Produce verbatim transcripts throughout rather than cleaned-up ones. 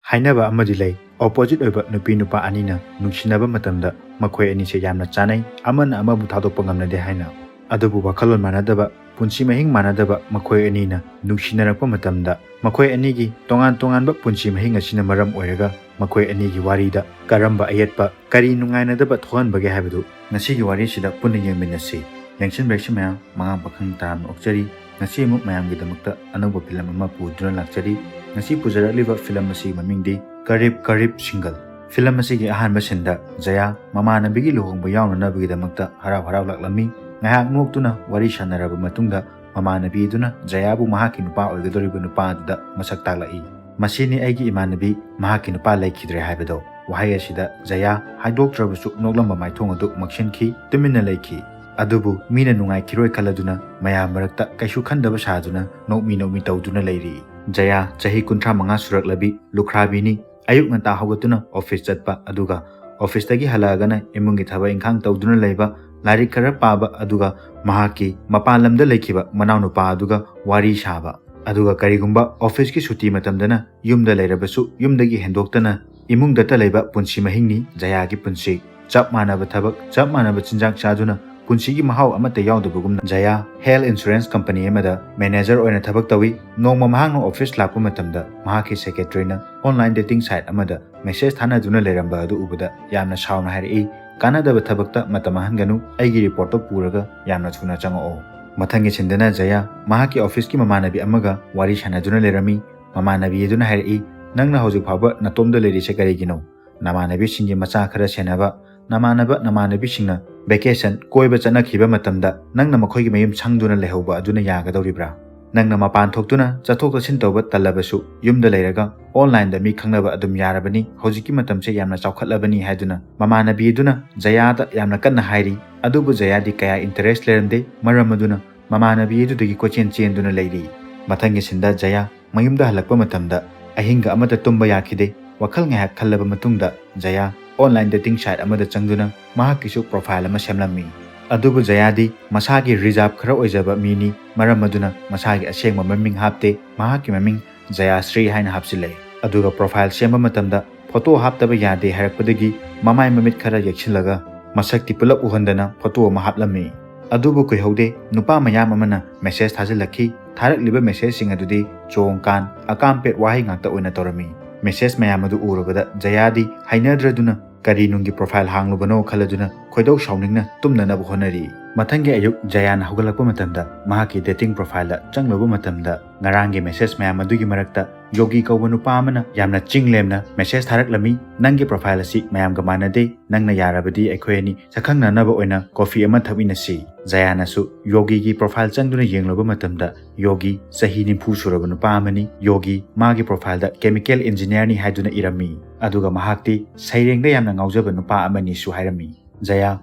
ꯍꯥꯏꯅꯕ ꯑꯃꯗꯤ ꯂꯩ, ꯑꯣꯄꯣꯖꯤꯠ ꯑꯣꯏꯕ ꯅꯨꯄꯤ ꯅꯨꯄꯥ ꯑꯅꯤꯅ ꯅꯨꯡꯁꯤꯅꯕ ꯃꯇꯝꯗ ꯃꯈꯣꯏ ꯑꯅꯤꯁꯦ ꯌꯥꯝꯅ ꯆꯥꯅꯩ, ꯑꯃꯅ ꯑꯃꯕꯨ ꯊꯥꯗꯣꯛꯄ ꯉꯝꯅꯗꯦ ꯍꯥꯏꯅ꯫ ꯑꯗꯨꯕꯨ ꯋꯥꯈꯜꯂꯣꯟ ꯃꯥꯟꯅꯗꯕ, ꯄꯨꯟꯁꯤ ꯃꯍꯤꯡ ꯃꯥꯟꯅꯗꯕ ꯃꯈꯣꯏ ꯑꯅꯤꯅ ꯅꯨꯡꯁꯤꯅꯔꯛꯄ ꯃꯇꯝꯗ ꯃꯈꯣꯏ ꯑꯅꯤꯒꯤ ꯇꯣꯉꯥꯟ ꯇꯣꯉꯥꯟꯕ ꯄꯨꯟꯁꯤ ꯃꯍꯤꯡ ꯑꯁꯤꯅ ꯃꯔꯝ ꯑꯣꯏꯔꯒ ꯃꯈꯣꯏ ꯑꯅꯤꯒꯤ ꯋꯥꯔꯤꯗ ꯀꯔꯝꯕ ꯑꯌꯦꯠꯄ, ꯀꯔꯤ ꯅꯨꯡꯉꯥꯏꯅꯗꯕ ꯊꯣꯛꯍꯟꯕꯒꯦ ꯍꯥꯏꯕꯗꯨ ꯉꯁꯤꯒꯤ ꯋꯥꯔꯤꯁꯤꯗ ꯄꯨꯟꯅ ꯌꯦꯡꯃꯤꯟꯅꯁꯤ꯫ ꯌꯦꯡꯁꯤꯟꯕꯤꯔꯛꯏꯁꯤ ꯃꯌꯥꯝ ꯃꯉꯥꯡ ꯄꯥꯈꯪ ꯇꯔꯥꯝꯅ ꯑꯣꯛꯆꯔꯤ꯫ ꯉꯁꯤ ꯑꯃꯨꯛ ꯃꯌꯥꯝꯒꯤꯗꯃꯛꯇ ꯑꯅꯧꯕ ꯐꯤꯂꯝ ꯑꯃ ꯄꯨꯗꯨꯅ ꯂꯥꯛꯆꯔꯤ꯫ ꯉꯁꯤ ꯄꯨꯖꯔꯛꯂꯤꯕ ꯐꯤꯂꯝ ꯑꯁꯤꯒꯤ ꯃꯃꯤꯡꯗꯤ ꯀꯔꯤꯞ ꯀꯔꯤꯞ ꯁꯤꯡꯒꯜ꯫ ꯐꯤꯂꯝ ꯑꯁꯤꯒꯤ ꯑꯍꯥꯟꯕ ꯁꯤꯟꯗ ꯖꯌꯥ ꯃꯃꯥꯟꯅꯕꯤꯒꯤ ꯂꯨꯍꯣꯡꯕ ꯌꯥꯎꯅꯅꯕꯒꯤꯗꯃꯛꯇ ꯍꯔꯥꯎ ꯍꯔꯥꯎ ꯂꯥꯛꯂꯝꯃꯤ꯫ ꯉꯥꯏꯍꯥꯛ ꯅꯣꯛꯇꯨꯅ ꯋꯥꯔꯤ ꯁꯥꯟꯅꯔꯕ ꯃꯇꯨꯡꯗ ꯃꯃꯥꯟꯅꯕꯤ ꯑꯗꯨꯅ ꯖꯌꯥꯕꯨ ꯃꯍꯥꯛꯀꯤ ꯅꯨꯄꯥ ꯑꯣꯏꯒꯗꯧꯔꯤꯕ ꯅꯨꯄꯥ ꯑꯗꯨꯗ ꯃꯁꯛ ꯇꯥꯛꯂꯛꯏ꯫ "ꯃꯁꯤꯅꯤ ꯑꯩꯒꯤ ꯏꯃꯥꯟꯅꯕꯤ, ꯃꯍꯥꯛꯀꯤ ꯅꯨꯄꯥ ꯂꯩꯈꯤꯗ꯭ꯔꯦ" ꯍꯥꯏꯕꯗꯣ꯫ ꯋꯥꯍꯩ ꯑꯁꯤꯗ ꯖꯌꯥ ꯍꯥꯏꯗꯣꯛꯇ꯭ꯔꯕꯁꯨ ꯅꯣꯛꯂꯝꯕ ꯃꯥꯏꯊꯣꯡ ꯑꯗꯨ ꯃꯛꯁꯤꯟꯈꯤ, ꯇꯨꯃꯤꯟꯅ ꯂꯩꯈꯤ꯫ ꯑꯗꯨꯕꯨ ꯃꯤꯅ ꯅꯨꯡꯉꯥꯏꯈꯤꯔꯣꯏ ꯈꯜꯂꯗꯨꯅ ꯃꯌꯥꯝ ꯃꯔꯛꯇ ꯀꯩꯁꯨ ꯈꯟꯗꯕ ꯁꯥꯗꯨꯅ ꯅꯣꯛꯃꯤ ꯅꯣꯛꯃꯤ ꯇꯧꯗꯨꯅ ꯂꯩꯔꯤ꯫ ꯖꯌꯥ ꯆꯍꯤ ꯀꯨꯟꯊ꯭ꯔꯥ ꯃꯉꯥ ꯁꯨꯔꯛꯂꯕꯤ ꯂꯨꯈ꯭ꯔꯥꯕꯤꯅꯤ꯫ ꯑꯌꯨꯛ ꯉꯟꯇꯥ ꯍꯧꯒꯠꯇꯨꯅ ꯑꯣꯐꯤꯁ ꯆꯠꯄ, ꯑꯗꯨꯒ ꯑꯣꯐꯤꯁꯇꯒꯤ ꯍꯜꯂꯛꯑꯒꯅ ꯏꯃꯨꯡꯒꯤ ꯊꯕꯛ ꯏꯪꯈꯥꯡ ꯇꯧꯗꯨꯅ ꯂꯩꯕ, ꯂꯥꯏꯔꯤꯛ ꯈꯔ ꯄꯥꯕ, ꯑꯗꯨꯒ ꯃꯍꯥꯛꯀꯤ ꯃꯄꯥꯟ ꯂꯝꯗ ꯂꯩꯈꯤꯕ ꯃꯅꯥꯎꯅꯨꯄꯥ ꯑꯗꯨꯒ ꯋꯥꯔꯤ ꯁꯥꯕ꯫ ꯑꯗꯨꯒ ꯀꯔꯤꯒꯨꯝꯕ ꯑꯣꯐꯤꯁꯀꯤ ꯁꯨꯇꯤ ꯃꯇꯝꯗꯅ ꯌꯨꯝꯗ ꯂꯩꯔꯕꯁꯨ ꯌꯨꯝꯗꯒꯤ ꯍꯦꯟꯗꯣꯛꯇꯅ ꯏꯃꯨꯡꯗꯇ ꯂꯩꯕ ꯄꯨꯟꯁꯤ ꯃꯍꯤꯡꯅꯤ ꯖꯌꯥꯒꯤ ꯄꯨꯟꯁꯤ꯫ ꯆꯞ ꯃꯥꯟꯅꯕ ꯊꯕꯛ, ꯆꯞ ꯃꯥꯟꯅꯕ ꯆꯤꯟꯖꯥꯛ ꯆꯥꯗꯨꯅ ꯄꯨꯟꯁꯤꯒꯤ ꯃꯍꯥꯎ ꯑꯃꯠꯇ ꯌꯥꯎꯗꯕꯒꯨꯝꯅ ꯖꯌꯥ ꯍꯦꯜꯊ ꯏꯟꯁꯨꯔꯦꯟꯁ ꯀꯝꯄꯅꯤ ꯑꯃꯗ ꯃꯦꯅꯦꯖꯔ ꯑꯣꯏꯅ ꯊꯕꯛ ꯇꯧꯏ꯫ ꯅꯣꯡꯃ ꯃꯍꯥꯛꯅ ꯑꯣꯐꯤꯁ ꯂꯥꯛꯄ ꯃꯇꯝꯗ ꯃꯍꯥꯛꯀꯤ ꯁꯦꯀ꯭ꯔꯦꯇꯔꯤꯅ ꯑꯣꯟꯂꯥꯏꯟ ꯗꯦꯇꯤꯡ ꯁꯥꯏꯠ ꯑꯃꯗ ꯃꯦꯁꯦꯖ ꯊꯥꯅꯗꯨꯅ ꯂꯩꯔꯝꯕ ꯑꯗꯨ ꯎꯕꯗ ꯌꯥꯝꯅ ꯁꯥꯎꯅ ꯍꯥꯏꯔꯛꯏ, "ꯀꯥꯟꯅꯗꯕ ꯊꯕꯛꯇ ꯃꯇꯝ ꯃꯥꯡꯍꯟꯒꯅꯨ, ꯑꯩꯒꯤ ꯔꯤꯄꯣꯔꯠꯇꯣ ꯄꯨꯔꯒ ꯌꯥꯝꯅ ꯊꯨꯅ ꯆꯪꯉꯛꯑꯣ"꯫ ꯃꯊꯪꯒꯤ ꯁꯤꯟꯗꯅ ꯖꯌꯥ ꯃꯍꯥꯛꯀꯤ ꯑꯣꯐꯤꯁꯀꯤ ꯃꯃꯥꯟꯅꯕꯤ ꯑꯃꯒ ꯋꯥꯔꯤ ꯁꯥꯟꯅꯗꯨꯅ ꯂꯩꯔꯝꯃꯤ꯫ ꯃꯃꯥꯟꯅꯕꯤ ꯑꯗꯨꯅ ꯍꯥꯏꯔꯛꯏ, "ꯅꯪꯅ ꯍꯧꯖꯤꯛ ꯐꯥꯎꯕ ꯅꯇꯣꯝꯗ ꯂꯩꯔꯤꯁꯦ ꯀꯔꯤꯒꯤꯅꯣ? ꯅꯃꯥꯟꯅꯕꯤꯁꯤꯡꯒꯤ ꯃꯆꯥ ꯈꯔ ꯁꯦꯟꯅꯕ, ꯅꯃꯥꯟꯅꯕ ꯅꯃꯥꯟꯅꯕꯤꯁꯤꯡꯅ ꯚꯦꯀꯦꯁꯟ ꯀꯣꯏꯕ ꯆꯠꯅꯈꯤꯕ ꯃꯇꯝꯗ ꯅꯪꯅ ꯃꯈꯣꯏꯒꯤ ꯃꯌꯨꯝ ꯁꯪꯗꯨꯅ ꯂꯩꯍꯧꯕ ꯑꯗꯨꯅ ꯌꯥꯒꯗꯧꯔꯤꯕ꯭ꯔꯥ? ꯅꯪꯅ ꯃꯄꯥꯟ ꯊꯣꯛꯇꯨꯅ ꯆꯠꯊꯣꯛ ꯆꯠꯁꯤꯟ ꯇꯧꯕ ꯇꯜꯂꯕꯁꯨ ꯌꯨꯝꯗ ꯂꯩꯔꯒ ꯑꯣꯟꯂꯥꯏꯟꯗ ꯃꯤ ꯈꯪꯅꯕ ꯑꯗꯨꯝ ꯌꯥꯔꯕꯅꯤ, ꯍꯧꯖꯤꯛꯀꯤ ꯃꯇꯝꯁꯦ ꯌꯥꯝꯅ ꯆꯥꯎꯈꯠꯂꯕꯅꯤ" ꯍꯥꯏꯗꯨꯅ ꯃꯃꯥꯟꯅꯕꯤ ꯑꯗꯨꯅ ꯖꯌꯥꯗ ꯌꯥꯝꯅ ꯀꯟꯅ ꯍꯥꯏꯔꯤ꯫ ꯑꯗꯨꯕꯨ ꯖꯌꯥꯗꯤ ꯀꯌꯥ ꯏꯟꯇꯔꯦꯁ ꯂꯩꯔꯝꯗꯦ, ꯃꯔꯝ ꯑꯗꯨꯅ ꯃꯃꯥꯟꯅꯕꯤ ꯑꯗꯨꯗꯒꯤ ꯀꯣꯏꯆꯦꯟ ꯆꯦꯟꯗꯨꯅ ꯂꯩꯔꯤ꯫ ꯃꯊꯪꯒꯤ ꯁꯤꯟꯗ ꯖꯌꯥ ꯃꯌꯨꯝꯗ ꯍꯜꯂꯛꯄ ꯃꯇꯝꯗ ꯑꯍꯤꯡꯒ ꯑꯃꯠꯇ ꯇꯨꯝꯕ ꯌꯥꯈꯤꯗꯦ꯫ ꯋꯥꯈꯜ ꯉꯥꯏꯍꯥꯛ ꯈꯜꯂꯕ ꯃꯇꯨꯡꯗ ꯖꯌꯥ ꯑꯣꯟꯂꯥꯏꯟ ꯗꯦꯇꯤꯡ ꯁꯥꯏꯠ ꯑꯃꯗ ꯆꯪꯗꯨꯅ ꯃꯍꯥꯛꯀꯤꯁꯨ ꯄ꯭ꯔꯣꯐꯥꯏꯜ ꯑꯃ ꯁꯦꯝꯂꯝꯃꯤ꯫ ꯑꯗꯨꯕꯨ ꯖꯌꯥꯗꯤ ꯃꯁꯥꯒꯤ ꯔꯤꯖꯥꯔꯚ ꯈꯔ ꯑꯣꯏꯖꯕ ꯃꯤꯅꯤ, ꯃꯔꯝ ꯑꯗꯨꯅ ꯃꯁꯥꯒꯤ ꯑꯁꯦꯡꯕ ꯃꯃꯤꯡ ꯍꯥꯞꯇꯦ, ꯃꯍꯥꯛꯀꯤ ꯃꯃꯤꯡ ꯖꯌꯥꯁ꯭ꯔꯤ ꯍꯥꯏꯅ ꯍꯥꯞꯆꯤꯜꯂꯦ꯫ ꯑꯗꯨꯒ profile ꯁꯦꯝꯕ ꯃꯇꯝꯗ photo ꯍꯥꯞꯇꯕ ꯌꯥꯗꯦ ꯍꯥꯏꯔꯛꯄꯗꯒꯤ ꯃꯃꯥꯏ ꯃꯃꯤꯠ ꯈꯔ ꯌꯦꯛꯁꯤꯜꯂꯒ ꯃꯁꯛꯇꯤ ꯄꯨꯂꯞ ꯎꯍꯟꯗꯅ photo ꯑꯃ ꯍꯥꯞꯂꯝꯃꯤ꯫ ꯑꯗꯨꯕꯨ ꯀꯨꯏꯍꯧꯗꯦ, ꯅꯨꯄꯥ ꯃꯌꯥꯝ ꯑꯃꯅ message ꯊꯥꯖꯤꯜꯂꯛꯈꯤ꯫ ꯊꯥꯔꯛꯂꯤꯕ messageꯁꯤꯡ ꯑꯗꯨꯗꯤ ꯆꯣꯡ ꯀꯥꯟ, ꯑꯀꯥꯝ ꯄꯦꯠ ꯋꯥꯍꯩ ꯉꯥꯛꯇ ꯑꯣꯏꯅ ꯇꯧꯔꯝꯃꯤ꯫ Message ꯃꯌꯥꯝ ꯑꯗꯨ ꯎꯔꯨꯕꯗ ꯖꯌꯥꯗꯤ ꯍꯩꯅꯗ꯭ꯔꯗꯨꯅ ꯀꯔꯤ ꯅꯨꯡꯒꯤ profile ꯍꯥꯡꯂꯨꯕꯅꯣ ꯈꯜꯂꯗꯨꯅ ꯈꯣꯏꯗꯧ ꯁꯥꯎꯅꯤꯡꯅ ꯇꯨꯝꯅꯅꯕ ꯍꯣꯠꯅꯔꯤ꯫ ꯃꯊꯪꯒꯤ ꯑꯌꯨꯛ ꯖꯌꯥꯅ ꯍꯧꯒꯠꯂꯛꯄ ꯃꯇꯝꯗ ꯃꯍꯥꯛꯀꯤ dating profileꯗ ꯆꯪꯂꯨꯕ ꯃꯇꯝꯗ ꯉꯔꯥꯡꯒꯤ message ꯃꯌꯥꯝ ꯑꯗꯨꯒꯤ ꯃꯔꯛꯇ ꯌꯣꯒꯤ ꯀꯧꯕ ꯅꯨꯄꯥ ꯑꯃꯅ ꯌꯥꯝꯅ ꯆꯤꯡ ꯂꯦꯝꯅ message ꯊꯥꯔꯛꯂꯝꯃꯤ, "ꯅꯪꯒꯤ profile ꯑꯁꯤ ꯃꯌꯥꯝꯒ ꯃꯥꯟꯅꯗꯦ, ꯅꯪꯅ ꯌꯥꯔꯕꯗꯤ ꯑꯩꯈꯣꯏ ꯑꯅꯤ ꯁꯛꯈꯪꯅꯅꯕ ꯑꯣꯏꯅ coffee ꯑꯃ ꯊꯛꯃꯤꯟꯅꯁꯤ꯫" ꯖꯌꯥꯅꯁꯨ ꯌꯣꯒꯤꯒꯤ profile ꯆꯪꯗꯨꯅ ꯌꯦꯡꯂꯨꯕ ꯃꯇꯝꯗ ꯌꯣꯒꯤ ꯆꯍꯤ ꯅꯤꯐꯨ ꯁꯨꯔꯕ ꯅꯨꯄꯥ ꯑꯃꯅꯤ꯫ ꯌꯣꯒꯤ ꯃꯥꯒꯤ profileꯗ chemical engineerꯅꯤ ꯍꯥꯏꯗꯨꯅ ꯏꯔꯝꯃꯤ꯫ ꯑꯗꯨꯒ ꯃꯍꯥꯛꯇꯤ ꯁꯩꯔꯦꯡꯗ ꯌꯥꯝꯅ ꯉꯥꯎꯖꯕ ꯅꯨꯄꯥ ꯑꯃꯅꯤꯁꯨ ꯍꯥꯏꯔꯝꯃꯤ꯫ ꯖꯌꯥ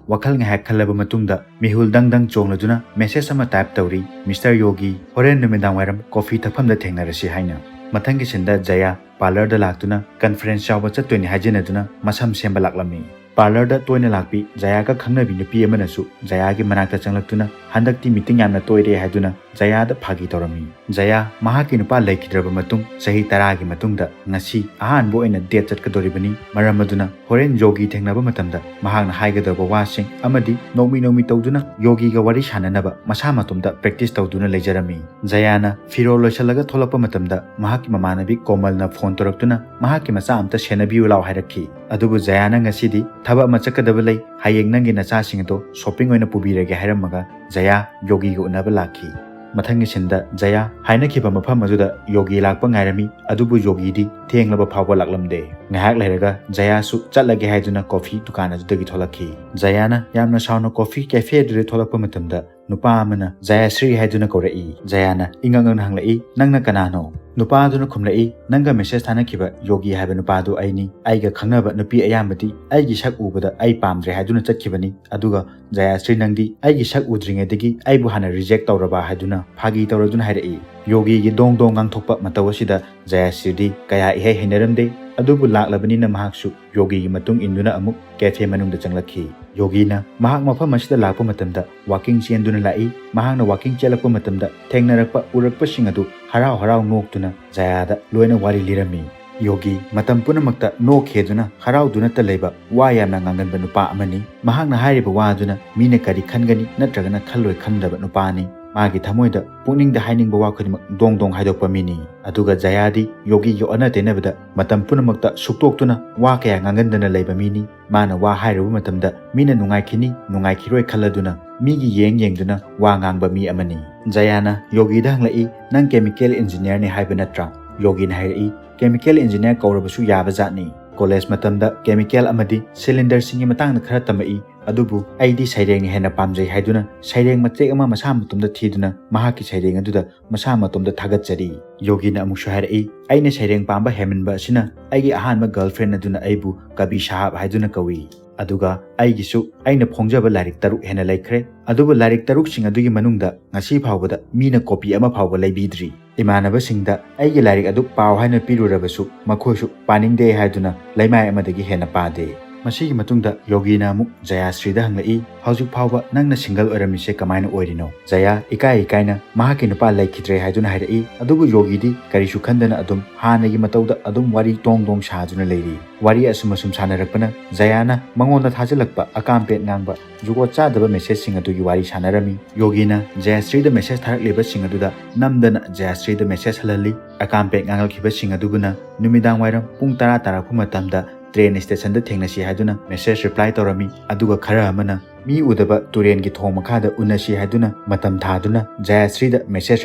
ꯋꯥꯈꯜ ꯉꯥꯏꯍꯥꯛ ꯈꯜꯂꯕ ꯃꯇꯨꯡꯗ ꯃꯤꯍꯨꯜ ꯗꯪ ꯗꯪ ꯆꯣꯡꯂꯗꯨꯅ message ꯑꯃ type ꯇꯧꯔꯤ, "Mister ꯌꯣꯒꯤ, ꯍꯣꯔꯦꯟ ꯅꯨꯃꯤꯗꯥꯡ ꯋꯥꯏꯔꯝ coffee ꯊꯛꯐꯝꯗ ꯊꯦꯡꯅꯔꯁꯤ" ꯍꯥꯏꯅ꯫ ꯃꯊꯪꯒꯤ sceneꯗ ꯖꯌꯥ parlourꯗ ꯂꯥꯛꯇꯨꯅ conference ꯌꯥꯎꯕ ꯆꯠꯇꯣꯏꯅꯤ ꯍꯥꯏꯖꯅꯗꯨꯅ ꯃꯁꯝ ꯁꯦꯝꯕ ꯂꯥꯛꯂꯝꯃꯤ꯫ Parlourꯗ ꯇꯣꯏꯅ ꯂꯥꯛꯄꯤ ꯖꯌꯥꯒ ꯈꯪꯅꯕꯤ ꯅꯨꯄꯤ ꯑꯃꯅꯁꯨ ꯖꯌꯥꯒꯤ ꯃꯅꯥꯛꯇ ꯆꯪꯂꯛꯇꯨꯅ, "ꯍꯟꯗꯛꯇꯤ meeting ꯌꯥꯝꯅ ꯇꯣꯏꯔꯦ" ꯍꯥꯏꯗꯨꯅ ꯖꯌꯥꯗ ꯐꯥꯒꯤ ꯇꯧꯔꯝꯃꯤ꯫ ꯖꯌꯥ ꯃꯍꯥꯛꯀꯤ ꯅꯨꯄꯥ ꯂꯩꯈꯤꯗ꯭ꯔꯕ ꯃꯇꯨꯡ ꯆꯍꯤ ꯇꯔꯥꯒꯤ ꯃꯇꯨꯡꯗ ꯉꯁꯤ ꯑꯍꯥꯟꯕ ꯑꯣꯏꯅ date ꯆꯠꯀꯗꯧꯔꯤꯕꯅꯤ꯫ ꯃꯔꯝ ꯑꯗꯨꯅ ꯍꯣꯔꯦꯟ ꯌꯣꯒꯤ ꯊꯦꯡꯅꯕ ꯃꯇꯝꯗ ꯃꯍꯥꯛꯅ ꯍꯥꯏꯒꯗꯧꯕ ꯋꯥꯁꯤꯡ ꯑꯃꯗꯤ ꯅꯣꯛꯃꯤ ꯅꯣꯛꯃꯤ ꯇꯧꯗꯨꯅ ꯌꯣꯒꯤꯒ ꯋꯥꯔꯤ ꯁꯥꯟꯅꯅꯕ ꯃꯁꯥ ꯃꯇꯣꯝꯇ practice ꯇꯧꯗꯨꯅ ꯂꯩꯖꯔꯝꯃꯤ꯫ ꯖꯌꯥꯅ ꯐꯤꯔꯣꯜ ꯂꯣꯏꯁꯤꯜꯂꯒ ꯊꯣꯛꯂꯛꯄ ꯃꯇꯝꯗ ꯃꯍꯥꯛꯀꯤ ꯃꯃꯥꯟꯅꯕꯤ ꯀꯣꯃꯜꯅ phone ꯇꯧꯔꯛꯇꯨꯅ ꯃꯍꯥꯛꯀꯤ ꯃꯆꯥ ꯑꯝꯇ ꯁꯦꯟꯅꯕꯤꯌꯨ ꯂꯥꯎ ꯍꯥꯏꯔꯛꯈꯤ꯫ ꯑꯗꯨꯕꯨ ꯖꯌꯥꯅ ꯉꯁꯤꯗꯤ ꯊꯕꯛ ꯑꯃ ꯆꯠꯀꯗꯕ ꯂꯩ, ꯍꯌꯦꯡ ꯅꯪꯒꯤ ꯅꯆꯥꯁꯤꯡ ꯑꯗꯣ shopping ꯑꯣꯏꯅ ꯄꯨꯕꯤꯔꯒꯦ ꯍꯥꯏꯔꯝꯃꯒ ꯖꯌꯥ ꯌꯣꯒꯤꯒ ꯎꯅꯕ ꯂꯥꯛꯈꯤ꯫ ꯃꯊꯪꯒꯤ sceneꯗ ꯖꯌꯥ ꯍꯥꯏꯅꯈꯤꯕ ꯃꯐꯝ ꯑꯗꯨꯗ ꯌꯣꯒꯤ ꯂꯥꯛꯄ ꯉꯥꯏꯔꯝꯃꯤ, ꯑꯗꯨꯕꯨ ꯌꯣꯒꯤꯗꯤ ꯊꯦꯡꯂꯕ ꯐꯥꯎꯕ ꯂꯥꯛꯂꯝꯗꯦ꯫ ꯉꯥꯏꯍꯥꯛ ꯂꯩꯔꯒ ꯖꯌꯥꯁꯨ ꯆꯠꯂꯒꯦ ꯍꯥꯏꯗꯨꯅ coffee ꯗꯨꯀꯥꯟ ꯑꯗꯨꯗꯒꯤ ꯊꯣꯛꯂꯛꯈꯤ꯫ ꯖꯌꯥꯅ ꯌꯥꯝꯅ ꯁꯥꯎꯅ coffee cafe ꯑꯗꯨꯗ ꯊꯣꯛꯂꯛꯄ ꯃꯇꯝꯗ ꯅꯨꯄꯥ ꯑꯃꯅ ꯖꯌꯥꯁ꯭ꯔꯤ ꯍꯥꯏꯗꯨꯅ ꯀꯧꯔꯛꯏ꯫ ꯖꯌꯥꯅ ꯏꯉꯛ ꯉꯛꯅ ꯍꯪꯂꯛꯏ, "ꯅꯪꯅ ꯀꯅꯥꯅꯣ?" ꯅꯨꯄꯥ ꯑꯗꯨꯅ ꯈꯨꯝꯂꯛꯏ, "ꯅꯪꯒ message ꯊꯥꯅꯈꯤꯕ ꯌꯣꯒꯤ ꯍꯥꯏꯕ ꯅꯨꯄꯥꯗꯨ ꯑꯩꯅꯤ꯫ ꯑꯩꯒ ꯈꯪꯅꯕ ꯅꯨꯄꯤ ꯑꯌꯥꯝꯕꯗꯤ ꯑꯩꯒꯤ ꯁꯛ ꯎꯕꯗ ꯑꯩ ꯄꯥꯝꯗ꯭ꯔꯦ ꯍꯥꯏꯗꯨꯅ ꯆꯠꯈꯤꯕꯅꯤ, ꯑꯗꯨꯒ ꯖꯌꯥꯁ꯭ꯔꯤ ꯅꯪꯗꯤ ꯑꯩꯒꯤ ꯁꯛ ꯎꯗ꯭ꯔꯤꯉꯩꯗꯒꯤ ꯑꯩꯕꯨ ꯍꯥꯟꯅ reject ꯇꯧꯔꯕ" ꯍꯥꯏꯗꯨꯅ ꯐꯥꯒꯤ ꯇꯧꯔꯗꯨꯅ ꯍꯥꯏꯔꯛꯏ꯫ ꯌꯣꯒꯤꯒꯤ ꯗꯣꯡ ꯗꯣꯡ ꯉꯥꯡꯊꯣꯛꯄ ꯃꯇꯧ ꯑꯁꯤꯗ ꯖꯌꯥꯁ꯭ꯔꯤꯗꯤ ꯀꯌꯥ ꯏꯍꯩ ꯍꯩꯅꯔꯝꯗꯦ, ꯑꯗꯨꯕꯨ ꯂꯥꯛꯂꯕꯅꯤꯅ ꯃꯍꯥꯛꯁꯨ ꯌꯣꯒꯤꯒꯤ ꯃꯇꯨꯡ ꯏꯟꯗꯨꯅ ꯑꯃꯨꯛ cafe ꯃꯅꯨꯡꯗ ꯆꯪꯂꯛꯈꯤ꯫ ꯌꯣꯒꯤꯅ ꯃꯍꯥꯛ ꯃꯐꯝ ꯑꯁꯤꯗ ꯂꯥꯛꯄ ꯃꯇꯝꯗ walking ꯆꯦꯟꯗꯨꯅ ꯂꯥꯛꯏ꯫ ꯃꯍꯥꯛꯅ walking ꯆꯦꯜꯂꯛꯄ ꯃꯇꯝꯗ ꯊꯦꯡꯅꯔꯛꯄ ꯎꯔꯛꯄꯁꯤꯡ ꯑꯗꯨ ꯍꯔꯥꯎ ꯍꯔꯥꯎ ꯅꯣꯛꯇꯨꯅ ꯖꯌꯥꯗ ꯂꯣꯏꯅ ꯋꯥꯔꯤ ꯂꯤꯔꯝꯃꯤ꯫ ꯌꯣꯒꯤ ꯃꯇꯝ ꯄꯨꯝꯅꯃꯛꯇ ꯅꯣꯛꯈꯦꯗꯨꯅ ꯍꯔꯥꯎꯗꯨꯅꯇ ꯂꯩꯕ ꯋꯥ ꯌꯥꯝꯅ ꯉꯥꯡꯒꯟꯕ ꯅꯨꯄꯥ ꯑꯃꯅꯤ꯫ ꯃꯍꯥꯛꯅ ꯍꯥꯏꯔꯤꯕ ꯋꯥ ꯑꯗꯨꯅ ꯃꯤꯅ ꯀꯔꯤ ꯈꯟꯒꯅꯤ ꯅꯠꯇ꯭ꯔꯒꯅ ꯈꯜꯂꯣꯏ ꯈꯟꯗꯕ ꯅꯨꯄꯥꯅꯤ꯫ ꯃꯥꯒꯤ ꯊꯃꯣꯏꯗ ꯄꯨꯛꯅꯤꯡꯗ ꯍꯥꯏꯅꯤꯡꯕ ꯋꯥ ꯈꯨꯗꯤꯡꯃꯛ ꯗꯣꯡ ꯗꯣꯡ ꯍꯥꯏꯗꯣꯛꯄ ꯃꯤꯅꯤ꯫ ꯑꯗꯨꯒ ꯖꯌꯥꯗꯤ ꯌꯣꯒꯤꯒꯤ ꯑꯣꯟꯅ ꯇꯩꯅꯕꯗ ꯃꯇꯝ ꯄꯨꯝꯅꯃꯛꯇ ꯁꯨꯛꯇꯣꯛꯇꯨꯅ ꯋꯥ ꯀꯌꯥ ꯉꯥꯡꯒꯟꯗꯅ ꯂꯩꯕ ꯃꯤꯅꯤ꯫ ꯃꯥꯅ ꯋꯥ ꯍꯥꯏꯔꯨꯕ ꯃꯇꯝꯗ ꯃꯤꯅ ꯅꯨꯡꯉꯥꯏꯈꯤꯅꯤ, ꯅꯨꯡꯉꯥꯏꯈꯤꯔꯣꯏ ꯈꯜꯂꯗꯨꯅ ꯃꯤꯒꯤ ꯌꯦꯡ ꯌꯦꯡꯗꯨꯅ ꯋꯥ ꯉꯥꯡꯕ ꯃꯤ ꯑꯃꯅꯤ꯫ ꯖꯌꯥꯅ ꯌꯣꯒꯤꯗ ꯍꯪꯂꯛꯏ, "ꯅꯪ chemical engineer ꯅꯤ ꯍꯥꯏꯕ ꯅꯠꯇ꯭ꯔꯥ?" ꯌꯣꯒꯤꯅ ꯍꯥꯏꯔꯛꯏ, "Chemical engineer ꯀꯧꯔꯕꯁꯨ ꯌꯥꯕ ꯖꯥꯠꯅꯤ꯫ ꯀꯣꯂꯦꯖ ꯃꯇꯝꯗ chemical ꯑꯃꯗꯤ cylinder ꯁꯤꯡꯒꯤ ꯃꯇꯥꯡꯗ ꯈꯔ ꯇꯝꯃꯛꯏ, ꯑꯗꯨꯕꯨ ꯑꯩꯗꯤ ꯁꯩꯔꯦꯡꯅ ꯍꯦꯟꯅ ꯄꯥꯝꯖꯩ" ꯍꯥꯏꯗꯨꯅ ꯁꯩꯔꯦꯡ ꯃꯇꯦꯛ ꯑꯃ ꯃꯁꯥ ꯃꯇꯣꯝꯗ ꯊꯤꯗꯨꯅ ꯃꯍꯥꯛꯀꯤ ꯁꯩꯔꯦꯡ ꯑꯗꯨꯗ ꯃꯁꯥ ꯃꯇꯣꯝꯗ ꯊꯥꯒꯠꯆꯔꯤ꯫ ꯌꯣꯒꯤꯅ ꯑꯃꯨꯛꯁꯨ ꯍꯥꯏꯔꯛꯏ, "ꯑꯩꯅ ꯁꯩꯔꯦꯡ ꯄꯥꯝꯕ ꯍꯦꯟꯃꯟꯕ ꯑꯁꯤꯅ ꯑꯩꯒꯤ ꯑꯍꯥꯟꯕ girlfriend ꯑꯗꯨꯅ ꯑꯩꯕꯨ ꯀꯕꯤ ꯁꯥꯍꯥꯕ ꯍꯥꯏꯗꯨꯅ ꯀꯧꯏ꯫ ꯑꯗꯨꯒ ꯑꯩꯒꯤꯁꯨ ꯑꯩꯅ ꯐꯣꯡꯖꯕ ꯂꯥꯏꯔꯤꯛ ꯇꯔꯨꯛ ꯍꯦꯟꯅ ꯂꯩꯈ꯭ꯔꯦ꯫ ꯑꯗꯨꯕꯨ ꯂꯥꯏꯔꯤꯛ ꯇꯔꯨꯛꯁꯤꯡ ꯑꯗꯨꯒꯤ ꯃꯅꯨꯡꯗ ꯉꯁꯤ ꯐꯥꯎꯕꯗ ꯃꯤꯅ copy ꯑꯃ ꯐꯥꯎꯕ ꯂꯩꯕꯤꯗ꯭ꯔꯤ꯫ ꯏꯃꯥꯟꯅꯕꯁꯤꯡꯗ ꯑꯩꯒꯤ ꯂꯥꯏꯔꯤꯛ ꯑꯗꯨ ꯄꯥꯎ ꯍꯥꯏꯅ ꯄꯤꯔꯨꯔꯕꯁꯨ ꯃꯈꯣꯏꯁꯨ ꯄꯥꯅꯤꯡꯗꯦ ꯍꯥꯏꯗꯨꯅ ꯂꯩꯃꯥꯏ ꯑꯃꯗꯒꯤ ꯍꯦꯟꯅ ꯄꯥꯗꯦ"꯫ ꯃꯁꯤꯒꯤ ꯃꯇꯨꯡꯗ ꯌꯣꯒꯤꯅ ꯑꯃꯨꯛ ꯖꯌꯥꯁ꯭ꯔꯤꯗ ꯍꯪꯂꯛꯏ, "ꯍꯧꯖꯤꯛ ꯐꯥꯎꯕ ꯅꯪꯅ single ꯑꯣꯏꯔꯝꯃꯤꯁꯦ ꯀꯃꯥꯏꯅ ꯑꯣꯏꯔꯤꯅꯣ?" ꯖꯌꯥ ꯏꯀꯥꯏ ꯏꯀꯥꯏꯅ ꯃꯍꯥꯛꯀꯤ ꯅꯨꯄꯥ ꯂꯩꯈꯤꯗ꯭ꯔꯦ ꯍꯥꯏꯗꯨꯅ ꯍꯥꯏꯔꯛꯏ꯫ ꯑꯗꯨꯕꯨ ꯌꯣꯒꯤꯗꯤ ꯀꯔꯤꯁꯨ ꯈꯟꯗꯅ ꯑꯗꯨꯝ ꯍꯥꯟꯅꯒꯤ ꯃꯇꯧꯗ ꯑꯗꯨꯝ ꯋꯥꯔꯤ ꯗꯣꯡ ꯗꯣꯡ ꯁꯥꯗꯨꯅ ꯂꯩꯔꯤ꯫ ꯋꯥꯔꯤ ꯑꯁꯨꯝ ꯑꯁꯨꯝ ꯁꯥꯟꯅꯔꯛꯄꯅ ꯖꯌꯥꯅ ꯃꯉꯣꯟꯗ ꯊꯥꯖꯤꯜꯂꯛꯄ ꯑꯀꯥꯝ ꯄꯦꯠ ꯉꯥꯡꯕ ꯖꯨꯒꯣꯠ ꯆꯥꯗꯕ message ꯁꯤꯡ ꯑꯗꯨꯒꯤ ꯋꯥꯔꯤ ꯁꯥꯟꯅꯔꯝꯃꯤ꯫ ꯌꯣꯒꯤꯅ ꯖꯌꯥꯁ꯭ꯔꯤꯗ message ꯊꯥꯔꯛꯂꯤꯕꯁꯤꯡ ꯑꯗꯨꯗ ꯅꯝꯗꯅ ꯖꯌꯥꯁ꯭ꯔꯤꯗ message ꯍꯜꯍꯜꯂꯤ꯫ ꯑꯀꯥꯝ ꯄꯦꯠ ꯉꯥꯡꯂꯛꯈꯤꯕꯁꯤꯡ ꯑꯗꯨꯕꯨꯅ ꯅꯨꯃꯤꯗꯥꯡ ꯋꯥꯏꯔꯝ ꯄꯨꯡ ꯇꯔꯥ ꯇꯥꯔꯛꯄ ꯃꯇꯝꯗ train station ꯗ ꯊꯦꯡꯅꯁꯤ ꯍꯥꯏꯗꯨꯅ message reply ꯇꯧꯔꯝꯃꯤ꯫ ꯑꯗꯨꯒ ꯈꯔ ꯑꯃꯅ ꯃꯤ ꯎꯗꯕ ꯇꯨꯔꯦꯟꯒꯤ ꯊꯣꯡ ꯃꯈꯥꯗ ꯎꯅꯁꯤ ꯍꯥꯏꯗꯨꯅ ꯃꯇꯝ ꯊꯥꯗꯨꯅ ꯖꯌꯥꯁ꯭ꯔꯤꯗ message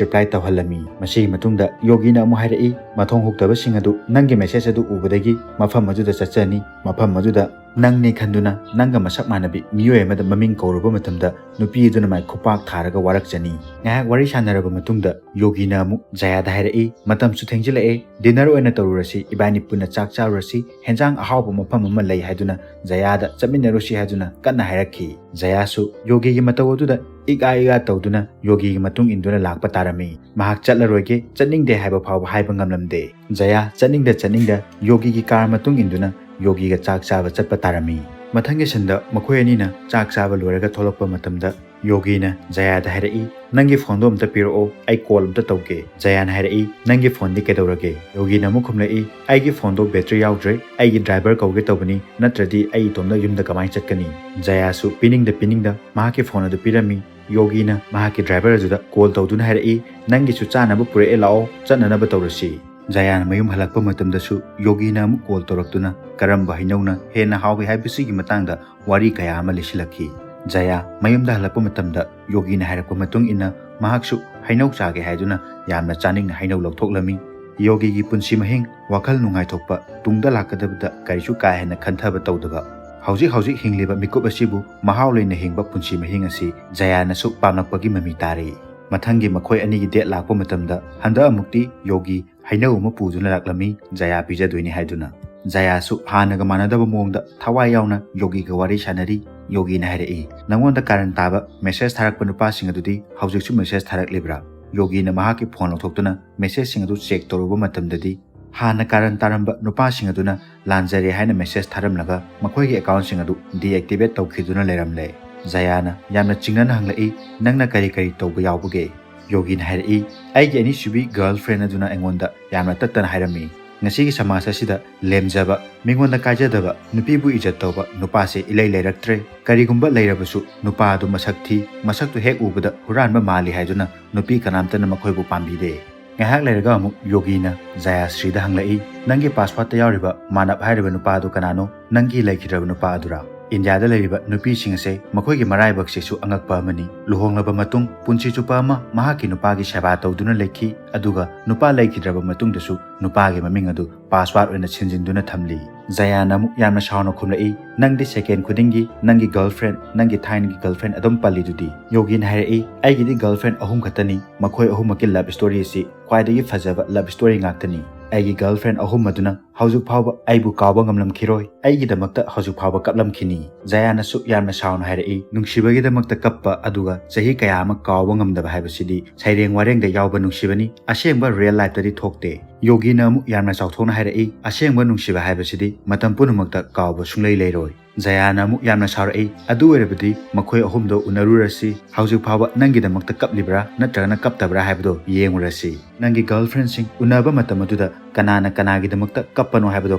reply ꯇꯧꯍꯜꯂꯝꯃꯤ꯫ ꯃꯁꯤꯒꯤ ꯃꯇꯨꯡꯗ ꯌꯣꯒꯤꯅ ꯑꯃꯨꯛ ꯍꯥꯏꯔꯛꯏ, "ꯃꯊꯣꯡ ꯍꯨꯛꯇꯕꯁꯤꯡ ꯑꯗꯨ ꯅꯪꯒꯤ message ꯑꯗꯨ ꯎꯕꯗꯒꯤ ꯃꯐꯝ ꯑꯗꯨꯗ ꯆꯠꯆꯅꯤ꯫ ꯃꯐꯝ ꯑꯗꯨꯗ ꯅꯪꯅꯤ ꯈꯟꯗꯨꯅ ꯅꯪꯒ ꯃꯁꯛ ꯃꯥꯟꯅꯕꯤ ꯃꯤꯑꯣꯏ ꯑꯃꯗ ꯃꯃꯤꯡ ꯀꯧꯔꯨꯕ ꯃꯇꯝꯗ ꯅꯨꯄꯤ ꯑꯗꯨꯅ ꯃꯥꯏ ꯈꯨꯄꯥꯛ ꯊꯥꯔꯒ ꯋꯥꯔꯛꯆꯅꯤ"꯫ ꯉꯥꯏꯍꯥꯛ ꯋꯥꯔꯤ ꯁꯥꯟꯅꯔꯕ ꯃꯇꯨꯡꯗ ꯌꯣꯒꯤꯅ ꯑꯃꯨꯛ ꯖꯌꯥꯗ ꯍꯥꯏꯔꯛꯏ, "ꯃꯇꯝꯁꯨ ꯊꯦꯡꯖꯤꯜꯂꯛꯑꯦ, dinner ꯑꯣꯏꯅ ꯇꯧꯔꯨꯔꯁꯤ, ꯏꯕꯥꯅꯤ ꯄꯨꯟꯅ ꯆꯥꯛ ꯆꯥꯔꯨꯔꯁꯤ, ꯍꯦꯟꯖꯥꯡ ꯑꯍꯥꯎꯕ ꯃꯐꯝ ꯑꯃ ꯂꯩ ꯍꯥꯏꯗꯨꯅ ꯖꯌꯥꯗ ꯆꯠꯃꯤꯟꯅꯔꯨꯁꯤ" ꯍꯥꯏꯗꯨꯅ ꯀꯟꯅ ꯍꯥꯏꯔꯛꯈꯤ꯫ ꯖꯌꯥꯁꯨ ꯌꯣꯒꯤꯒꯤ ꯃꯇꯧ ꯑꯗꯨꯗ ꯏꯛ ꯑꯥ ꯏꯛ ꯑꯥ ꯇꯧꯗꯨꯅ ꯌꯣꯒꯤꯒꯤ ꯃꯇꯨꯡ ꯏꯟꯗꯨꯅ ꯂꯥꯛꯄ ꯇꯥꯔꯝꯃꯤ꯫ ꯃꯍꯥꯛ ꯆꯠꯂꯔꯣꯏꯒꯦ, ꯆꯠꯅꯤꯡꯗꯦ ꯍꯥꯏꯕ ꯐꯥꯎꯕ ꯍꯥꯏꯕ ꯉꯝꯂꯝꯗꯦ꯫ ꯖꯌꯥ ꯆꯠꯅꯤꯡꯗ ꯆꯠꯅꯤꯡꯗ ꯌꯣꯒꯤꯒꯤ car ꯃꯇꯨꯡ ꯏꯟꯗꯨꯅ ꯌꯣꯒꯤꯒ ꯆꯥꯛ ꯆꯥꯕ ꯆꯠꯄ ꯇꯥꯔꯝꯃꯤ꯫ ꯃꯊꯪꯒꯤ scene ꯗ ꯃꯈꯣꯏ ꯑꯅꯤꯅ ꯆꯥꯛ ꯆꯥꯕ ꯂꯣꯏꯔꯒ ꯊꯣꯛꯂꯛꯄ ꯃꯇꯝꯗ ꯌꯣꯒꯤꯅ ꯖꯌꯥꯗ ꯍꯥꯏꯔꯛꯏ, "ꯅꯪꯒꯤ ꯐꯣꯟꯗꯣ ꯑꯝꯇ ꯄꯤꯔꯛꯑꯣ, ꯑꯩ ꯀꯣꯜ ꯑꯝꯇ ꯇꯧꯒꯦ"꯫ ꯖꯌꯥꯅ ꯍꯥꯏꯔꯛꯏ, "ꯅꯪꯒꯤ ꯐꯣꯟꯗꯤ ꯀꯩꯗꯧꯔꯒꯦ?" ꯌꯣꯒꯤꯅ ꯑꯃꯨꯛ ꯈꯨꯝꯂꯛꯏ, "ꯑꯩꯒꯤ ꯐꯣꯟꯗꯣ ꯕꯦꯇ꯭ꯔꯤ ꯌꯥꯎꯗ꯭ꯔꯦ, ꯑꯩꯒꯤ ꯗ꯭ꯔꯥꯏꯚꯔ ꯀꯧꯒꯦ ꯇꯧꯕꯅꯤ, ꯅꯠꯇ꯭ꯔꯗꯤ ꯑꯩ ꯏꯇꯣꯝꯗ ꯌꯨꯝꯗ ꯀꯃꯥꯏꯅ ꯆꯠꯀꯅꯤ?" ꯖꯌꯥꯁꯨ ꯄꯤꯅꯤꯡꯗ ꯄꯤꯅꯤꯡꯗ ꯃꯍꯥꯛꯀꯤ ꯐꯣꯟ ꯑꯗꯨ ꯄꯤꯔꯝꯃꯤ꯫ ꯌꯣꯒꯤꯅ ꯃꯍꯥꯛꯀꯤ ꯗ꯭ꯔꯥꯏꯚꯔ ꯑꯗꯨꯗ ꯀꯣꯜ ꯇꯧꯗꯨꯅ ꯍꯥꯏꯔꯛꯏ, "ꯅꯪꯒꯤꯁꯨ ꯆꯥꯅꯕ ꯄꯨꯔꯛꯑꯦ, ꯂꯥꯛꯑꯣ, ꯆꯠꯅꯅꯕ ꯇꯧꯔꯁꯤ"꯫ ꯖꯌꯥꯅ ꯃꯌꯨꯝ ꯍꯜꯂꯛꯄ ꯃꯇꯝꯗꯁꯨ ꯌꯣꯒꯤꯅ ꯑꯃꯨꯛ ꯀꯣꯜ ꯇꯧꯔꯛꯇꯨꯅ ꯀꯔꯝꯕ ꯍꯩꯅꯧꯅ ꯍꯦꯟꯅ ꯍꯥꯎꯏ ꯍꯥꯏꯕꯁꯤꯒꯤ ꯃꯇꯥꯡꯗ ꯋꯥꯔꯤ ꯀꯌꯥ ꯑꯃ ꯂꯤꯁꯤꯜꯂꯛꯈꯤ꯫ ꯖꯌꯥ ꯃꯌꯨꯝꯗ ꯍꯜꯂꯛꯄ ꯃꯇꯝꯗ ꯌꯣꯒꯤꯅ ꯍꯥꯏꯔꯛꯄ ꯃꯇꯨꯡ ꯏꯟꯅ ꯃꯍꯥꯛꯁꯨ ꯍꯩꯅꯧ ꯆꯥꯒꯦ ꯍꯥꯏꯗꯨꯅ ꯌꯥꯝꯅ ꯆꯥꯅꯤꯡꯅ ꯍꯩꯅꯧ ꯂꯧꯊꯣꯛꯂꯝꯃꯤ꯫ ꯌꯣꯒꯤꯒꯤ ꯄꯨꯟꯁꯤ ꯃꯍꯤꯡ, ꯋꯥꯈꯜ ꯅꯨꯡꯉꯥꯏꯊꯣꯛꯄ, ꯇꯨꯡꯗ ꯂꯥꯛꯀꯗꯕꯗ ꯀꯔꯤꯁꯨ ꯀꯥ ꯍꯦꯟꯅ ꯈꯟꯊꯕ ꯇꯧꯗꯕ, ꯍꯧꯖꯤꯛ ꯍꯧꯖꯤꯛ ꯍꯤꯡꯂꯤꯕ ꯃꯤꯀꯨꯞ ꯑꯁꯤꯕꯨ ꯃꯍꯥꯎ ꯂꯩꯅ ꯍꯤꯡꯕ ꯄꯨꯟꯁꯤ ꯃꯍꯤꯡ ꯑꯁꯤ ꯖꯌꯥꯅꯁꯨ ꯄꯥꯝꯂꯛꯄꯒꯤ ꯃꯃꯤ ꯇꯥꯔꯤ꯫ ꯃꯊꯪꯒꯤ ꯃꯈꯣꯏ ꯑꯅꯤꯒꯤ ꯗꯦꯠ ꯂꯥꯛꯄ ꯃꯇꯝꯗ ꯍꯟꯗꯛ ꯑꯃꯨꯛꯇꯤ ꯌꯣꯒꯤ ꯍꯩꯅꯧ ꯑꯃ ꯄꯨꯗꯨꯅ ꯂꯥꯛꯂꯝꯃꯤ, ꯖꯌꯥ ꯄꯤꯖꯗꯣꯏꯅꯤ ꯍꯥꯏꯗꯨꯅ꯫ ꯖꯌꯥꯁꯨ ꯍꯥꯟꯅꯒ ꯃꯥꯟꯅꯗꯕ ꯃꯑꯣꯡꯗ ꯊꯋꯥꯏ ꯌꯥꯎꯅ ꯌꯣꯒꯤꯒ ꯋꯥꯔꯤ ꯁꯥꯟꯅꯔꯤ꯫ ꯌꯣꯒꯤꯅ ꯍꯥꯏꯔꯛꯏ, "ꯅꯪꯉꯣꯟꯗ ꯀꯥꯔꯟ ꯇꯥꯕ ꯃꯦꯁꯦꯖ ꯊꯥꯔꯛꯄ ꯅꯨꯄꯥꯁꯤꯡ ꯑꯗꯨꯗꯤ ꯍꯧꯖꯤꯛꯁꯨ ꯃꯦꯁꯦꯖ ꯊꯥꯔꯛꯂꯤꯕ꯭ꯔꯥ?" ꯌꯣꯒꯤꯅ ꯃꯍꯥꯛꯀꯤ ꯐꯣꯟ ꯂꯧꯊꯣꯛꯇꯨꯅ ꯃꯦꯁꯦꯖꯁꯤꯡ ꯑꯗꯨ ꯆꯦꯛ ꯇꯧꯔꯨꯕ ꯃꯇꯝꯗꯗꯤ ꯍꯥꯟꯅ ꯀꯥꯔꯟ ꯇꯥꯔꯝꯕ ꯅꯨꯄꯥꯁꯤꯡ ꯑꯗꯨꯅ ꯂꯥꯟꯖꯔꯦ ꯍꯥꯏꯅ ꯃꯦꯁꯦꯖ ꯊꯥꯔꯝꯂꯒ ꯃꯈꯣꯏꯒꯤ ꯑꯦꯀꯥꯎꯟꯁꯤꯡ ꯑꯗꯨ ꯗꯤꯑꯦꯛꯇꯤꯚꯦꯠ ꯇꯧꯈꯤꯗꯨꯅ ꯂꯩꯔꯝꯂꯦ꯫ ꯖꯌꯥꯅ ꯌꯥꯝꯅ ꯆꯤꯡꯅꯅ ꯍꯪꯂꯛꯏ, "ꯅꯪꯅ ꯀꯔꯤ ꯀꯔꯤ ꯇꯧꯕ ꯌꯥꯎꯕꯒꯦ?" ꯌꯣꯒꯤꯅ ꯍꯥꯏꯔꯛꯏ, "ꯑꯩꯒꯤ ꯑꯅꯤꯁꯨꯕꯤ ꯒꯔꯜ ꯐ꯭ꯔꯦꯟ ꯑꯗꯨꯅ ꯑꯩꯉꯣꯟꯗ ꯌꯥꯝꯅ ꯇꯠꯇꯅ ꯍꯥꯏꯔꯝꯃꯤ, ꯉꯁꯤꯒꯤ ꯁꯃꯥꯖ ꯑꯁꯤꯗ ꯂꯦꯝꯖꯕ, ꯃꯤꯉꯣꯟꯗ ꯀꯥꯏꯖꯗꯕ, ꯅꯨꯄꯤꯕꯨ ꯏꯖꯠ ꯇꯧꯕ ꯅꯨꯄꯥꯁꯦ ꯏꯂꯩ ꯂꯩꯔꯛꯇ꯭ꯔꯦ꯫ ꯀꯔꯤꯒꯨꯝꯕ ꯂꯩꯔꯕꯁꯨ ꯅꯨꯄꯥ ꯑꯗꯨ ꯃꯁꯛ ꯊꯤ, ꯃꯁꯛꯇꯨ ꯍꯦꯛ ꯎꯕꯗ ꯍꯨꯔꯥꯟꯕ ꯃꯥꯜꯂꯤ ꯍꯥꯏꯗꯨꯅ ꯅꯨꯄꯤ ꯀꯅꯥꯝꯇꯅ ꯃꯈꯣꯏꯕꯨ ꯄꯥꯝꯕꯤꯗꯦ"꯫ ꯉꯥꯏꯍꯥꯛ ꯂꯩꯔꯒ ꯑꯃꯨꯛ ꯌꯣꯒꯤꯅ ꯖꯌꯥꯁ꯭ꯔꯤꯗ ꯍꯪꯂꯛꯏ, "ꯅꯪꯒꯤ ꯄꯥꯁꯋꯥꯔꯗꯇ ꯌꯥꯎꯔꯤꯕ ꯃꯥꯅꯕ ꯍꯥꯏꯔꯤꯕ ꯅꯨꯄꯥ ꯑꯗꯨ ꯀꯅꯥꯅꯣ? ꯅꯪꯒꯤ ꯂꯩꯈꯤꯗ꯭ꯔꯕ ꯅꯨꯄꯥ ꯑꯗꯨꯔꯥ?" ꯏꯟꯗꯤꯌꯥꯗ ꯂꯩꯔꯤꯕ ꯅꯨꯄꯤꯁꯤꯡ ꯑꯁꯦ ꯃꯈꯣꯏꯒꯤ ꯃꯔꯥꯏꯕꯛꯁꯤꯁꯨ ꯑꯉꯛꯄ ꯑꯃꯅꯤ꯫ ꯂꯨꯍꯣꯡꯂꯕ ꯃꯇꯨꯡ ꯄꯨꯟꯁꯤ ꯆꯨꯞꯄ ꯑꯃ ꯃꯍꯥꯛꯀꯤ ꯅꯨꯄꯥꯒꯤ ꯁꯦꯕꯥ ꯇꯧꯗꯨꯅ ꯂꯩꯈꯤ, ꯑꯗꯨꯒ ꯅꯨꯄꯥ ꯂꯩꯈꯤꯗ꯭ꯔꯕ ꯃꯇꯨꯡꯗꯁꯨ ꯅꯨꯄꯥꯒꯤ ꯃꯃꯤꯡ ꯑꯗꯨ ꯄꯥꯁꯋꯥꯔꯗ ꯑꯣꯏꯅ ꯁꯤꯟꯖꯤꯟꯗꯨꯅ ꯊꯝꯂꯤ꯫ ꯖꯌꯥꯅ ꯑꯃꯨꯛ ꯌꯥꯝꯅ ꯁꯥꯎꯅ ꯈꯨꯝꯂꯛꯏ, "ꯅꯪꯗꯤ ꯁꯦꯀꯦꯟ ꯈꯨꯗꯤꯡꯒꯤ ꯅꯪꯒꯤ ꯒꯔꯜ ꯐ꯭ꯔꯦꯟ, ꯅꯪꯒꯤ ꯊꯥꯏꯅꯒꯤ ꯒꯔꯜ ꯐ꯭ꯔꯦꯟ ꯑꯗꯨꯝ ꯄꯜꯂꯤꯗꯨꯗꯤ?" ꯌꯣꯒꯤꯅ ꯍꯥꯏꯔꯛꯏ, "ꯑꯩꯒꯤꯗꯤ ꯒꯔꯜ ꯐ꯭ꯔꯦꯟ ꯑꯍꯨꯝ ꯈꯛꯇꯅꯤ, ꯃꯈꯣꯏ ꯑꯍꯨꯝꯃꯛꯀꯤ ꯂꯚ ꯁ꯭ꯇꯣꯔꯤ ꯑꯁꯤ ꯈ꯭ꯋꯥꯏꯗꯒꯤ ꯐꯖꯕ ꯂꯚ ꯁ꯭ꯇꯣꯔꯤ ꯉꯥꯛꯇꯅꯤ꯫ ꯑꯩꯒꯤ ꯒꯔꯜ ꯐ꯭ꯔꯦꯟ ꯑꯍꯨꯝ ꯑꯗꯨꯅ ꯍꯧꯖꯤꯛ ꯐꯥꯎꯕ ꯑꯩꯕꯨ ꯀꯥꯎꯕ ꯉꯝꯂꯝꯈꯤꯔꯣꯏ, ꯑꯩꯒꯤꯗꯃꯛꯇ ꯍꯧꯖꯤꯛ ꯐꯥꯎꯕ ꯀꯞꯂꯝꯈꯤꯅꯤ"꯫ ꯖꯌꯥꯅꯁꯨ ꯌꯥꯝꯅ ꯁꯥꯎꯅ ꯍꯥꯏꯔꯛꯏ, "ꯅꯨꯡꯁꯤꯕꯒꯤꯗꯃꯛꯇ ꯀꯞꯄ ꯑꯗꯨꯒ ꯆꯍꯤ ꯀꯌꯥ ꯑꯃ ꯀꯥꯎꯕ ꯉꯝꯗꯕ ꯍꯥꯏꯕꯁꯤꯗꯤ ꯁꯩꯔꯦꯡ ꯋꯥꯔꯦꯡꯗ ꯌꯥꯎꯕ ꯅꯨꯡꯁꯤꯕꯅꯤ, ꯑꯁꯦꯡꯕ ꯔꯤꯌꯦꯜ ꯂꯥꯏꯐꯇꯗꯤ ꯊꯣꯛꯇꯦ"꯫ ꯌꯣꯒꯤꯅ ꯑꯃꯨꯛ ꯌꯥꯝꯅ ꯆꯥꯎꯊꯣꯛꯅ ꯍꯥꯏꯔꯛꯏ, "ꯑꯁꯦꯡꯕ ꯅꯨꯡꯁꯤꯕ ꯍꯥꯏꯕꯁꯤꯗꯤ ꯃꯇꯝ ꯄꯨꯝꯅꯃꯛꯇ ꯀꯥꯎꯕ ꯁꯨꯡꯂꯩ ꯂꯩꯔꯣꯏ"꯫ ꯖꯌꯥꯅ ꯑꯃꯨꯛ ꯌꯥꯝꯅ ꯁꯥꯎꯔꯛꯏ꯫ "ꯑꯗꯨ ꯑꯣꯏꯔꯕꯗꯤ ꯃꯈꯣꯏ ꯑꯍꯨꯝꯗꯣ ꯎꯅꯔꯨꯔꯁꯤ꯫ ꯍꯧꯖꯤꯛ ꯐꯥꯎꯕ ꯅꯪꯒꯤꯗꯃꯛꯇ ꯀꯞꯂꯤꯕ꯭ꯔꯥ ꯅꯠꯇ꯭ꯔꯒꯅ ꯀꯞꯇꯕ꯭ꯔꯥ ꯍꯥꯏꯕꯗꯣ ꯌꯦꯡꯉꯨꯔꯁꯤ꯫ ꯅꯪꯒꯤ ꯒꯔꯜꯐ꯭ꯔꯦꯟꯁꯤꯡ ꯎꯅꯕ ꯃꯇꯝ ꯑꯗꯨꯗ ꯀꯅꯥꯅ ꯀꯅꯥꯒꯤꯗꯃꯛꯇ ꯀꯞꯄꯅꯣ ꯍꯥꯏꯕꯗꯣ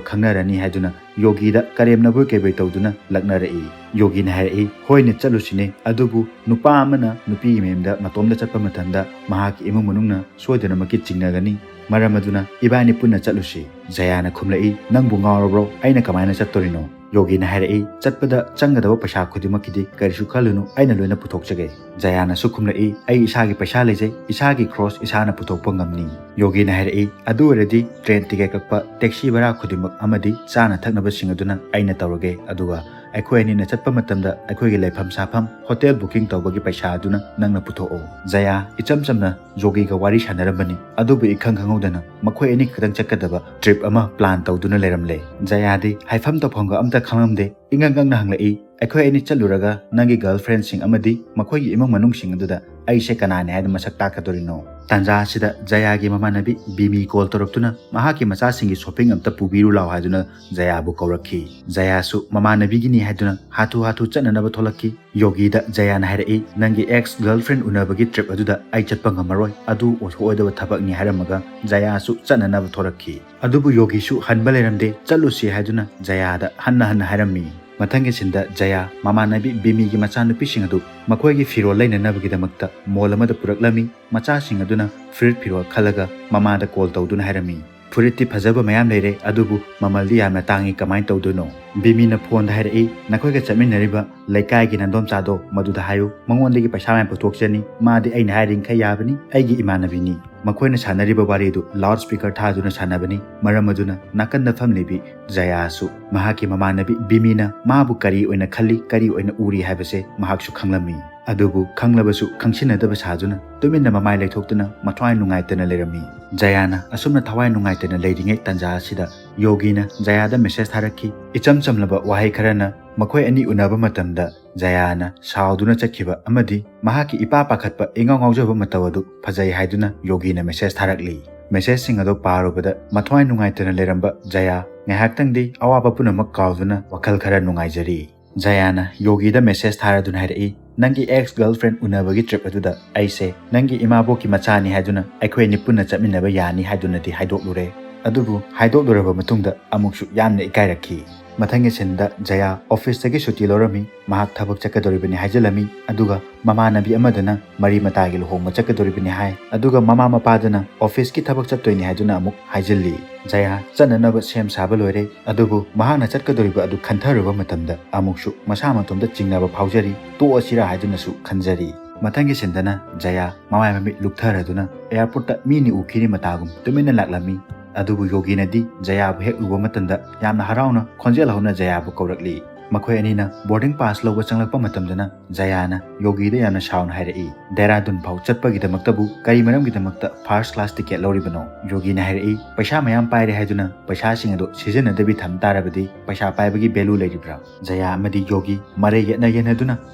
ꯈꯪꯅꯔꯅꯤ" ꯍꯥꯏꯗꯨꯅ ꯌꯣꯒꯤꯗ ꯀꯔꯦꯝꯅꯕꯣꯏ ꯀꯩꯕꯣꯏ ꯇꯧꯗꯨꯅ ꯂꯛꯅꯔꯛꯏ꯫ ꯌꯣꯒꯤꯅ ꯍꯥꯏꯔꯛꯏ, "ꯍꯣꯏꯅꯦ, ꯆꯠꯂꯨꯁꯤꯅꯦ, ꯑꯗꯨꯕꯨ ꯅꯨꯄꯥ ꯑꯃꯅ ꯅꯨꯄꯤꯒꯤ ꯃꯌꯨꯝꯗ ꯃꯇꯣꯝꯗ ꯆꯠꯄ ꯃꯇꯝꯗ ꯃꯍꯥꯛꯀꯤ ꯏꯃꯨꯡ ꯃꯅꯨꯡꯅ ꯁꯣꯏꯗꯅꯃꯛꯀꯤ ꯆꯤꯡꯅꯒꯅꯤ꯫ ꯃꯔꯝ ꯑꯗꯨꯅ ꯏꯕꯥꯅꯤ ꯄꯨꯟꯅ ꯆꯠꯂꯨꯁꯤ꯫" ꯖꯌꯥꯅ ꯈꯨꯝꯂꯛꯏ, "ꯅꯪꯕꯨ ꯉꯥꯎꯔꯕ꯭ꯔꯣ? ꯑꯩꯅ ꯀꯃꯥꯏꯅ ꯆꯠꯇꯣꯔꯤꯅꯣ?" ꯌꯣꯒꯤꯅ ꯍꯥꯏꯔꯛꯏ, "ꯆꯠꯄꯗ ꯆꯪꯒꯗꯕ ꯄꯩꯁꯥ ꯈꯨꯗꯤꯡꯃꯛꯀꯤꯗꯤ ꯀꯔꯤꯁꯨ ꯈꯜꯂꯨꯅꯨ, ꯑꯩꯅ ꯂꯣꯏꯅ ꯄꯨꯊꯣꯛꯆꯒꯦ꯫" ꯖꯌꯥꯅꯁꯨ ꯈꯨꯝꯂꯛꯏ, "ꯑꯩ ꯏꯁꯥꯒꯤ ꯄꯩꯁꯥ ꯂꯩꯖꯩ, ꯏꯁꯥꯒꯤ ꯈ꯭ꯔꯣꯁ ꯏꯁꯥꯅ ꯄꯨꯊꯣꯛꯄ ꯉꯝꯅꯤ꯫" ꯌꯣꯒꯤꯅ ꯍꯥꯏꯔꯛꯏ, "ꯑꯗꯨ ꯑꯣꯏꯔꯗꯤ ꯇ꯭ꯔꯦꯟ ꯇꯤꯀꯦꯠ ꯀꯛꯄ, ꯇꯦꯛꯁꯤ ꯚꯔꯥ ꯈꯨꯗꯤꯡꯃꯛ ꯑꯃꯗꯤ ꯆꯥꯅ ꯊꯛꯅꯕꯁꯤꯡ ꯑꯗꯨꯅ ꯑꯩꯅ ꯇꯧꯔꯒꯦ, ꯑꯗꯨꯒ ꯑꯩꯈꯣꯏ ꯑꯅꯤꯅ ꯆꯠꯄ ꯃꯇꯝꯗ ꯑꯩꯈꯣꯏꯒꯤ ꯂꯩꯐꯝ ꯁꯥꯐꯝ, ꯍꯣꯇꯦꯜ ꯕꯨꯀꯤꯡ ꯇꯧꯕꯒꯤ ꯄꯩꯁꯥ ꯑꯗꯨꯅ ꯅꯪꯅ ꯄꯨꯊꯣꯛꯑꯣ꯫" ꯖꯌꯥ ꯏꯆꯝ ꯆꯝꯅ ꯌꯣꯒꯤꯒ ꯋꯥꯔꯤ ꯁꯥꯟꯅꯔꯝꯕꯅꯤ, ꯑꯗꯨꯕꯨ ꯏꯈꯪ ꯈꯪꯍꯧꯗꯅ ꯃꯈꯣꯏ ꯑꯅꯤ ꯈꯛꯇꯪ ꯆꯠꯀꯗꯕ ꯇ꯭ꯔꯤꯞ ꯑꯃ ꯄ꯭ꯂꯥꯟ ꯇꯧꯗꯨꯅ ꯂꯩꯔꯝꯂꯦ꯫ ꯖꯌꯥꯗꯤ ꯍꯥꯏꯐꯝ ꯇꯧꯐꯝꯒ ꯑꯝꯇ ꯈꯪꯂꯝꯗꯦ꯫ ꯏꯉꯛ ꯉꯛꯅ ꯍꯪꯂꯛꯏ, "ꯑꯩꯈꯣꯏ ꯑꯅꯤ ꯆꯠꯂꯨꯔꯒ ꯅꯪꯒꯤ ꯒꯔꯜꯐ꯭ꯔꯦꯟꯁꯤꯡ ꯑꯃꯗꯤ ꯃꯈꯣꯏꯒꯤ ꯏꯃꯨꯡ ꯃꯅꯨꯡꯁꯤꯡ ꯑꯗꯨꯗ ꯑꯩꯁꯦ ꯀꯅꯥꯅꯦ ꯍꯥꯏꯅ ꯃꯁꯛ ꯇꯥꯛꯀꯗꯣꯔꯤꯅꯣ?" ꯇꯥꯟꯖꯥ ꯑꯁꯤꯗ ꯖꯌꯥꯒꯤ ꯃꯃꯥꯟꯅꯕꯤ ꯕꯤꯃꯤ ꯀꯣꯜ ꯇꯧꯔꯛꯇꯨꯅ ꯃꯍꯥꯛꯀꯤ ꯃꯆꯥꯁꯤꯡꯒꯤ ꯁꯣꯄꯤꯡ ꯑꯝꯇ ꯄꯨꯕꯤꯔꯨ ꯂꯥꯎ ꯍꯥꯏꯗꯨꯅ ꯖꯌꯥꯕꯨ ꯀꯧꯔꯛꯈꯤ꯫ ꯖꯌꯥꯁꯨ ꯃꯃꯥꯟꯅꯕꯤꯒꯤꯅꯤ ꯍꯥꯏꯗꯨꯅ ꯍꯥꯊꯨ ꯍꯥꯊꯨ ꯆꯠꯅꯅꯕ ꯊꯣꯛꯂꯛꯈꯤ꯫ ꯌꯣꯒꯤꯗ ꯖꯌꯥꯅ ꯍꯥꯏꯔꯛꯏ, "ꯅꯪꯒꯤ ꯑꯦꯛꯁ ꯒꯔꯜꯐ꯭ꯔꯦꯟ ꯎꯅꯕꯒꯤ ꯇ꯭ꯔꯤꯞ ꯑꯗꯨꯗ ꯑꯩ ꯆꯠꯄ ꯉꯝꯃꯔꯣꯏ, ꯑꯗꯨ ꯑꯣꯏꯊꯣꯛꯑꯣꯏꯗꯕ ꯊꯕꯛꯅꯤ" ꯍꯥꯏꯔꯝꯃꯒ ꯖꯌꯥꯁꯨ ꯆꯠꯅꯅꯕ ꯊꯣꯛꯂꯛꯈꯤ꯫ ꯑꯗꯨꯕꯨ ꯌꯣꯒꯤꯁꯨ ꯍꯟꯕ ꯂꯩꯔꯝꯗꯦ, "ꯆꯠꯂꯨꯁꯤ" ꯍꯥꯏꯗꯨꯅ ꯖꯌꯥꯗ ꯍꯟꯅ ꯍꯟꯅ ꯍꯥꯏꯔꯝꯃꯤ꯫ ꯃꯊꯪꯒꯤ ꯁꯤꯟꯗ ꯖꯌꯥ ꯃꯃꯥꯟꯅꯕꯤ ꯕꯤꯃꯤꯒꯤ ꯃꯆꯥꯅꯨꯄꯤꯁꯤꯡ ꯑꯗꯨ ꯃꯈꯣꯏꯒꯤ ꯐꯤꯔꯣꯜ ꯂꯩꯅꯅꯕꯒꯤꯗꯃꯛꯇ ꯃꯣꯜ ꯑꯃꯗ ꯄꯨꯔꯛꯂꯝꯃꯤ꯫ ꯃꯆꯥꯁꯤꯡ ꯑꯗꯨꯅ ꯐꯨꯔꯤꯠ ꯐꯤꯔꯣꯜ ꯈꯜꯂꯒ ꯃꯃꯥꯗ ꯀꯣꯜ ꯇꯧꯗꯨꯅ ꯍꯥꯏꯔꯝꯃꯤ, "ꯐꯨꯔꯤꯠꯇꯤ ꯐꯖꯕ ꯃꯌꯥꯝ ꯂꯩꯔꯦ, ꯑꯗꯨꯕꯨ ꯃꯃꯜꯗꯤ ꯌꯥꯝꯅ ꯇꯥꯡꯉꯤ, ꯀꯃꯥꯏꯅ ꯇꯧꯗꯣꯏꯅꯣ?" ꯕꯤꯃꯤꯅ ꯐꯣꯟꯗ ꯍꯥꯏꯔꯛꯏ, "ꯅꯈꯣꯏꯒ ꯆꯠꯃꯤꯟꯅꯔꯤꯕ ꯂꯩꯀꯥꯏꯒꯤ ꯅꯥꯗꯣꯝꯆꯥꯗꯣ ꯃꯗꯨꯗ ꯍꯥꯏꯌꯨ, ꯃꯉꯣꯟꯗꯒꯤ ꯄꯩꯁꯥ ꯃꯌꯥꯝ ꯄꯨꯊꯣꯛꯆꯅꯤ, ꯃꯥꯗꯤ ꯑꯩꯅ ꯍꯥꯏꯔꯤꯡꯈꯩ ꯌꯥꯕꯅꯤ, ꯑꯩꯒꯤ ꯏꯃꯥꯟꯅꯕꯤꯅꯤ꯫" ꯃꯈꯣꯏꯅ ꯁꯥꯟꯅꯔꯤꯕ ꯋꯥꯔꯤꯗꯨ ꯂꯥꯎꯗ ꯁ꯭ꯄꯤꯀꯔ ꯊꯥꯗꯨꯅ ꯁꯥꯟꯅꯕꯅꯤ꯫ ꯃꯔꯝ ꯑꯗꯨꯅ ꯅꯥꯀꯟꯗ ꯐꯝꯂꯤꯕꯤ ꯖꯌꯥꯁꯨ ꯃꯍꯥꯛꯀꯤ ꯃꯃꯥꯟꯅꯕꯤ ꯕꯤꯃꯤꯅ ꯃꯥꯕꯨ ꯀꯔꯤ ꯑꯣꯏꯅ ꯈꯜꯂꯤ, ꯀꯔꯤ ꯑꯣꯏꯅ ꯎꯔꯤ ꯍꯥꯏꯕꯁꯦ ꯃꯍꯥꯛꯁꯨ ꯈꯪꯂꯝꯃꯤ꯫ ꯑꯗꯨꯕꯨ ꯈꯪꯂꯕꯁꯨ ꯈꯪꯁꯤꯟꯅꯗꯕ ꯁꯥꯗꯨꯅ ꯇꯨꯃꯤꯟꯅ ꯃꯃꯥꯏ ꯂꯩꯊꯣꯛꯇꯨꯅ ꯃꯊ꯭ꯋꯥꯏ ꯅꯨꯡꯉꯥꯏꯇꯅ ꯂꯩꯔꯝꯃꯤ꯫ ꯖꯌꯥꯅ ꯑꯁꯨꯝꯅ ꯊꯋꯥꯏ ꯅꯨꯡꯉꯥꯏꯇꯅ ꯂꯩꯔꯤꯉꯩ ꯇꯥꯟꯖꯥ ꯑꯁꯤꯗ ꯌꯣꯒꯤꯅ ꯖꯌꯥꯗ ꯃꯦꯁꯦꯖ ꯊꯥꯔꯛꯈꯤ꯫ ꯏꯆꯝ ꯆꯝꯂꯕ ꯋꯥꯍꯩ ꯈꯔꯅ ꯃꯈꯣꯏ ꯑꯅꯤ ꯎꯅꯕ ꯃꯇꯝꯗ ꯖꯌꯥꯅ ꯁꯥꯎꯗꯨꯅ ꯆꯠꯈꯤꯕ ꯑꯃꯗꯤ ꯃꯍꯥꯛꯀꯤ ꯏꯄꯥ ꯄꯥꯈꯠꯄ, ꯏꯉꯥꯎ ꯉꯥꯎꯖꯕ ꯃꯇꯧ ꯑꯗꯨ ꯐꯖꯩ ꯍꯥꯏꯗꯨꯅ ꯌꯣꯒꯤꯅ ꯃꯦꯁꯦꯖ ꯊꯥꯔꯛꯂꯤ꯫ ꯃꯦꯁꯦꯖꯁꯤꯡ ꯑꯗꯨ ꯄꯥꯔꯨꯕꯗ ꯃꯊ꯭ꯋꯥꯏ ꯅꯨꯡꯉꯥꯏꯇꯅ ꯂꯩꯔꯝꯕ ꯖꯌꯥ ꯉꯥꯏꯍꯥꯛꯇꯪꯗꯤ ꯑꯋꯥꯕ ꯄꯨꯝꯅꯃꯛ ꯀꯥꯎꯗꯨꯅ ꯋꯥꯈꯜ ꯈꯔ ꯅꯨꯡꯉꯥꯏꯖꯔꯤ꯫ ꯖꯌꯥꯅ ꯌꯣꯒꯤꯗ ꯃꯦꯁꯦꯖ ꯊꯥꯔꯗꯨꯅ ꯍꯥꯏꯔꯛꯏ, "ꯅꯪꯒꯤ ꯑꯦꯛꯁ ꯒꯔꯜꯐ꯭ꯔꯦꯟ ꯎꯅꯕꯒꯤ ꯇ꯭ꯔꯤꯞ ꯑꯗꯨꯗ ꯑꯩꯁꯦ ꯅꯪꯒꯤ ꯏꯃꯥꯕꯣꯛꯀꯤ ꯃꯆꯥꯅꯤ ꯍꯥꯏꯗꯨꯅ ꯑꯩꯈꯣꯏ ꯑꯅꯤ ꯄꯨꯟꯅ ꯆꯠꯃꯤꯟꯅꯕ ꯌꯥꯅꯤ ꯍꯥꯏꯗꯨꯅꯗꯤ ꯍꯥꯏꯗꯣꯛꯂꯨꯔꯦ꯫ ꯑꯗꯨꯕꯨ ꯍꯥꯏꯗꯣꯛꯂꯨꯔꯕ ꯃꯇꯨꯡꯗ ꯑꯃꯨꯛꯁꯨ ꯌꯥꯝꯅ ꯏꯀꯥꯏꯔꯛꯈꯤ꯫" ꯃꯊꯪꯒꯤ ꯁꯤꯟꯗ ꯖꯌꯥ ꯑꯣꯐꯤꯁꯇꯒꯤ ꯁꯨꯇꯤ ꯂꯧꯔꯝꯃꯤ꯫ ꯃꯍꯥꯛ ꯊꯕꯛ ꯆꯠꯀꯗꯧꯔꯤꯕꯅꯤ ꯍꯥꯏꯖꯤꯜꯂꯝꯃꯤ꯫ ꯑꯗꯨꯒ ꯃꯃꯥꯟꯅꯕꯤ ꯑꯃꯗꯅ ꯃꯔꯤ ꯃꯇꯥꯒꯤ ꯂꯨꯍꯣꯡꯕ ꯆꯠꯀꯗꯧꯔꯤꯕꯅꯤ ꯍꯥꯏ꯫ ꯑꯗꯨꯒ ꯃꯃꯥ ꯃꯄꯥꯗꯅ ꯑꯣꯐꯤꯁꯀꯤ ꯊꯕꯛ ꯆꯠꯇꯣꯏꯅꯤ ꯍꯥꯏꯗꯨꯅ ꯑꯃꯨꯛ ꯍꯥꯏꯖꯤꯜꯂꯤ꯫ ꯖꯌꯥ ꯆꯠꯅꯅꯕ ꯁꯦꯝ ꯁꯥꯕ ꯂꯣꯏꯔꯦ꯫ ꯑꯗꯨꯕꯨ ꯃꯍꯥꯛꯅ ꯆꯠꯀꯗꯧꯔꯤꯕ ꯑꯗꯨ ꯈꯟꯊꯔꯨꯕ ꯃꯇꯝꯗ ꯑꯃꯨꯛꯁꯨ ꯃꯁꯥ ꯃꯇꯣꯝꯇ ꯆꯤꯡꯅꯕ ꯐꯥꯎꯖꯔꯤ꯫ ꯇꯣꯛꯑꯁꯤꯔꯥ ꯍꯥꯏꯗꯨꯅꯁꯨ ꯈꯟꯖꯔꯤ꯫ ꯃꯊꯪꯒꯤ ꯁꯤꯟꯗꯅ ꯖꯌꯥ ꯃꯃꯥꯏ ꯃꯃꯤꯠ ꯂꯨꯛꯊꯔꯗꯨꯅ ꯑꯦꯌꯥꯔꯄꯣꯔꯠꯇ ꯃꯤꯅꯤ ꯎꯈꯤꯅꯤ ꯃꯇꯥꯒꯨꯝ ꯇꯨꯃꯤꯟꯅ ꯂꯥꯛꯂꯝꯃꯤ꯫ ꯑꯗꯨꯕꯨ ꯌꯣꯒꯤꯅꯗꯤ ꯖꯌꯥꯕꯨ ꯍꯦꯛ ꯎꯕ ꯃꯇꯝꯗ ꯌꯥꯝꯅ ꯍꯔꯥꯎꯅ ꯈꯣꯟꯖꯦꯜ ꯍꯧꯅ ꯖꯌꯥꯕꯨ ꯀꯧꯔꯛꯂꯤ꯫ ꯃꯈꯣꯏ ꯑꯅꯤꯅ ꯕꯣꯔꯗꯤꯡ ꯄꯥꯁ ꯂꯧꯕ ꯆꯪꯂꯛꯄ ꯃꯇꯝꯗꯅ ꯖꯌꯥꯅ ꯌꯣꯒꯤꯗ ꯌꯥꯝꯅ ꯁꯥꯎꯅ ꯍꯥꯏꯔꯛꯏ, "ꯗꯦꯔꯥꯗꯨꯟ ꯐꯥꯎ ꯆꯠꯄꯒꯤꯗꯃꯛꯇꯕꯨ ꯀꯔꯤ ꯃꯔꯝꯒꯤꯗꯃꯛꯇ ꯐꯥꯔꯁ ꯀ꯭ꯂꯥꯁ ꯇꯤꯀꯦꯠ ꯂꯧꯔꯤꯕꯅꯣ?" ꯌꯣꯒꯤꯅ ꯍꯥꯏꯔꯛꯏ, "ꯄꯩꯁꯥ ꯃꯌꯥꯝ ꯄꯥꯏꯔꯦ ꯍꯥꯏꯗꯨꯅ ꯄꯩꯁꯥꯁꯤꯡ ꯑꯗꯨ ꯁꯤꯖꯤꯟꯅꯗꯕꯤ ꯊꯝ ꯇꯥꯔꯕꯗꯤ ꯄꯩꯁꯥ ꯄꯥꯏꯕꯒꯤ ꯚꯦꯂꯨ ꯂꯩꯔꯤꯕ꯭ꯔꯥ?" ꯖꯌꯥ ꯑꯃꯗꯤ ꯌꯣꯒꯤ ꯃꯔꯩ ꯌꯦꯠꯅ ꯌꯦꯠꯅꯗꯨꯅ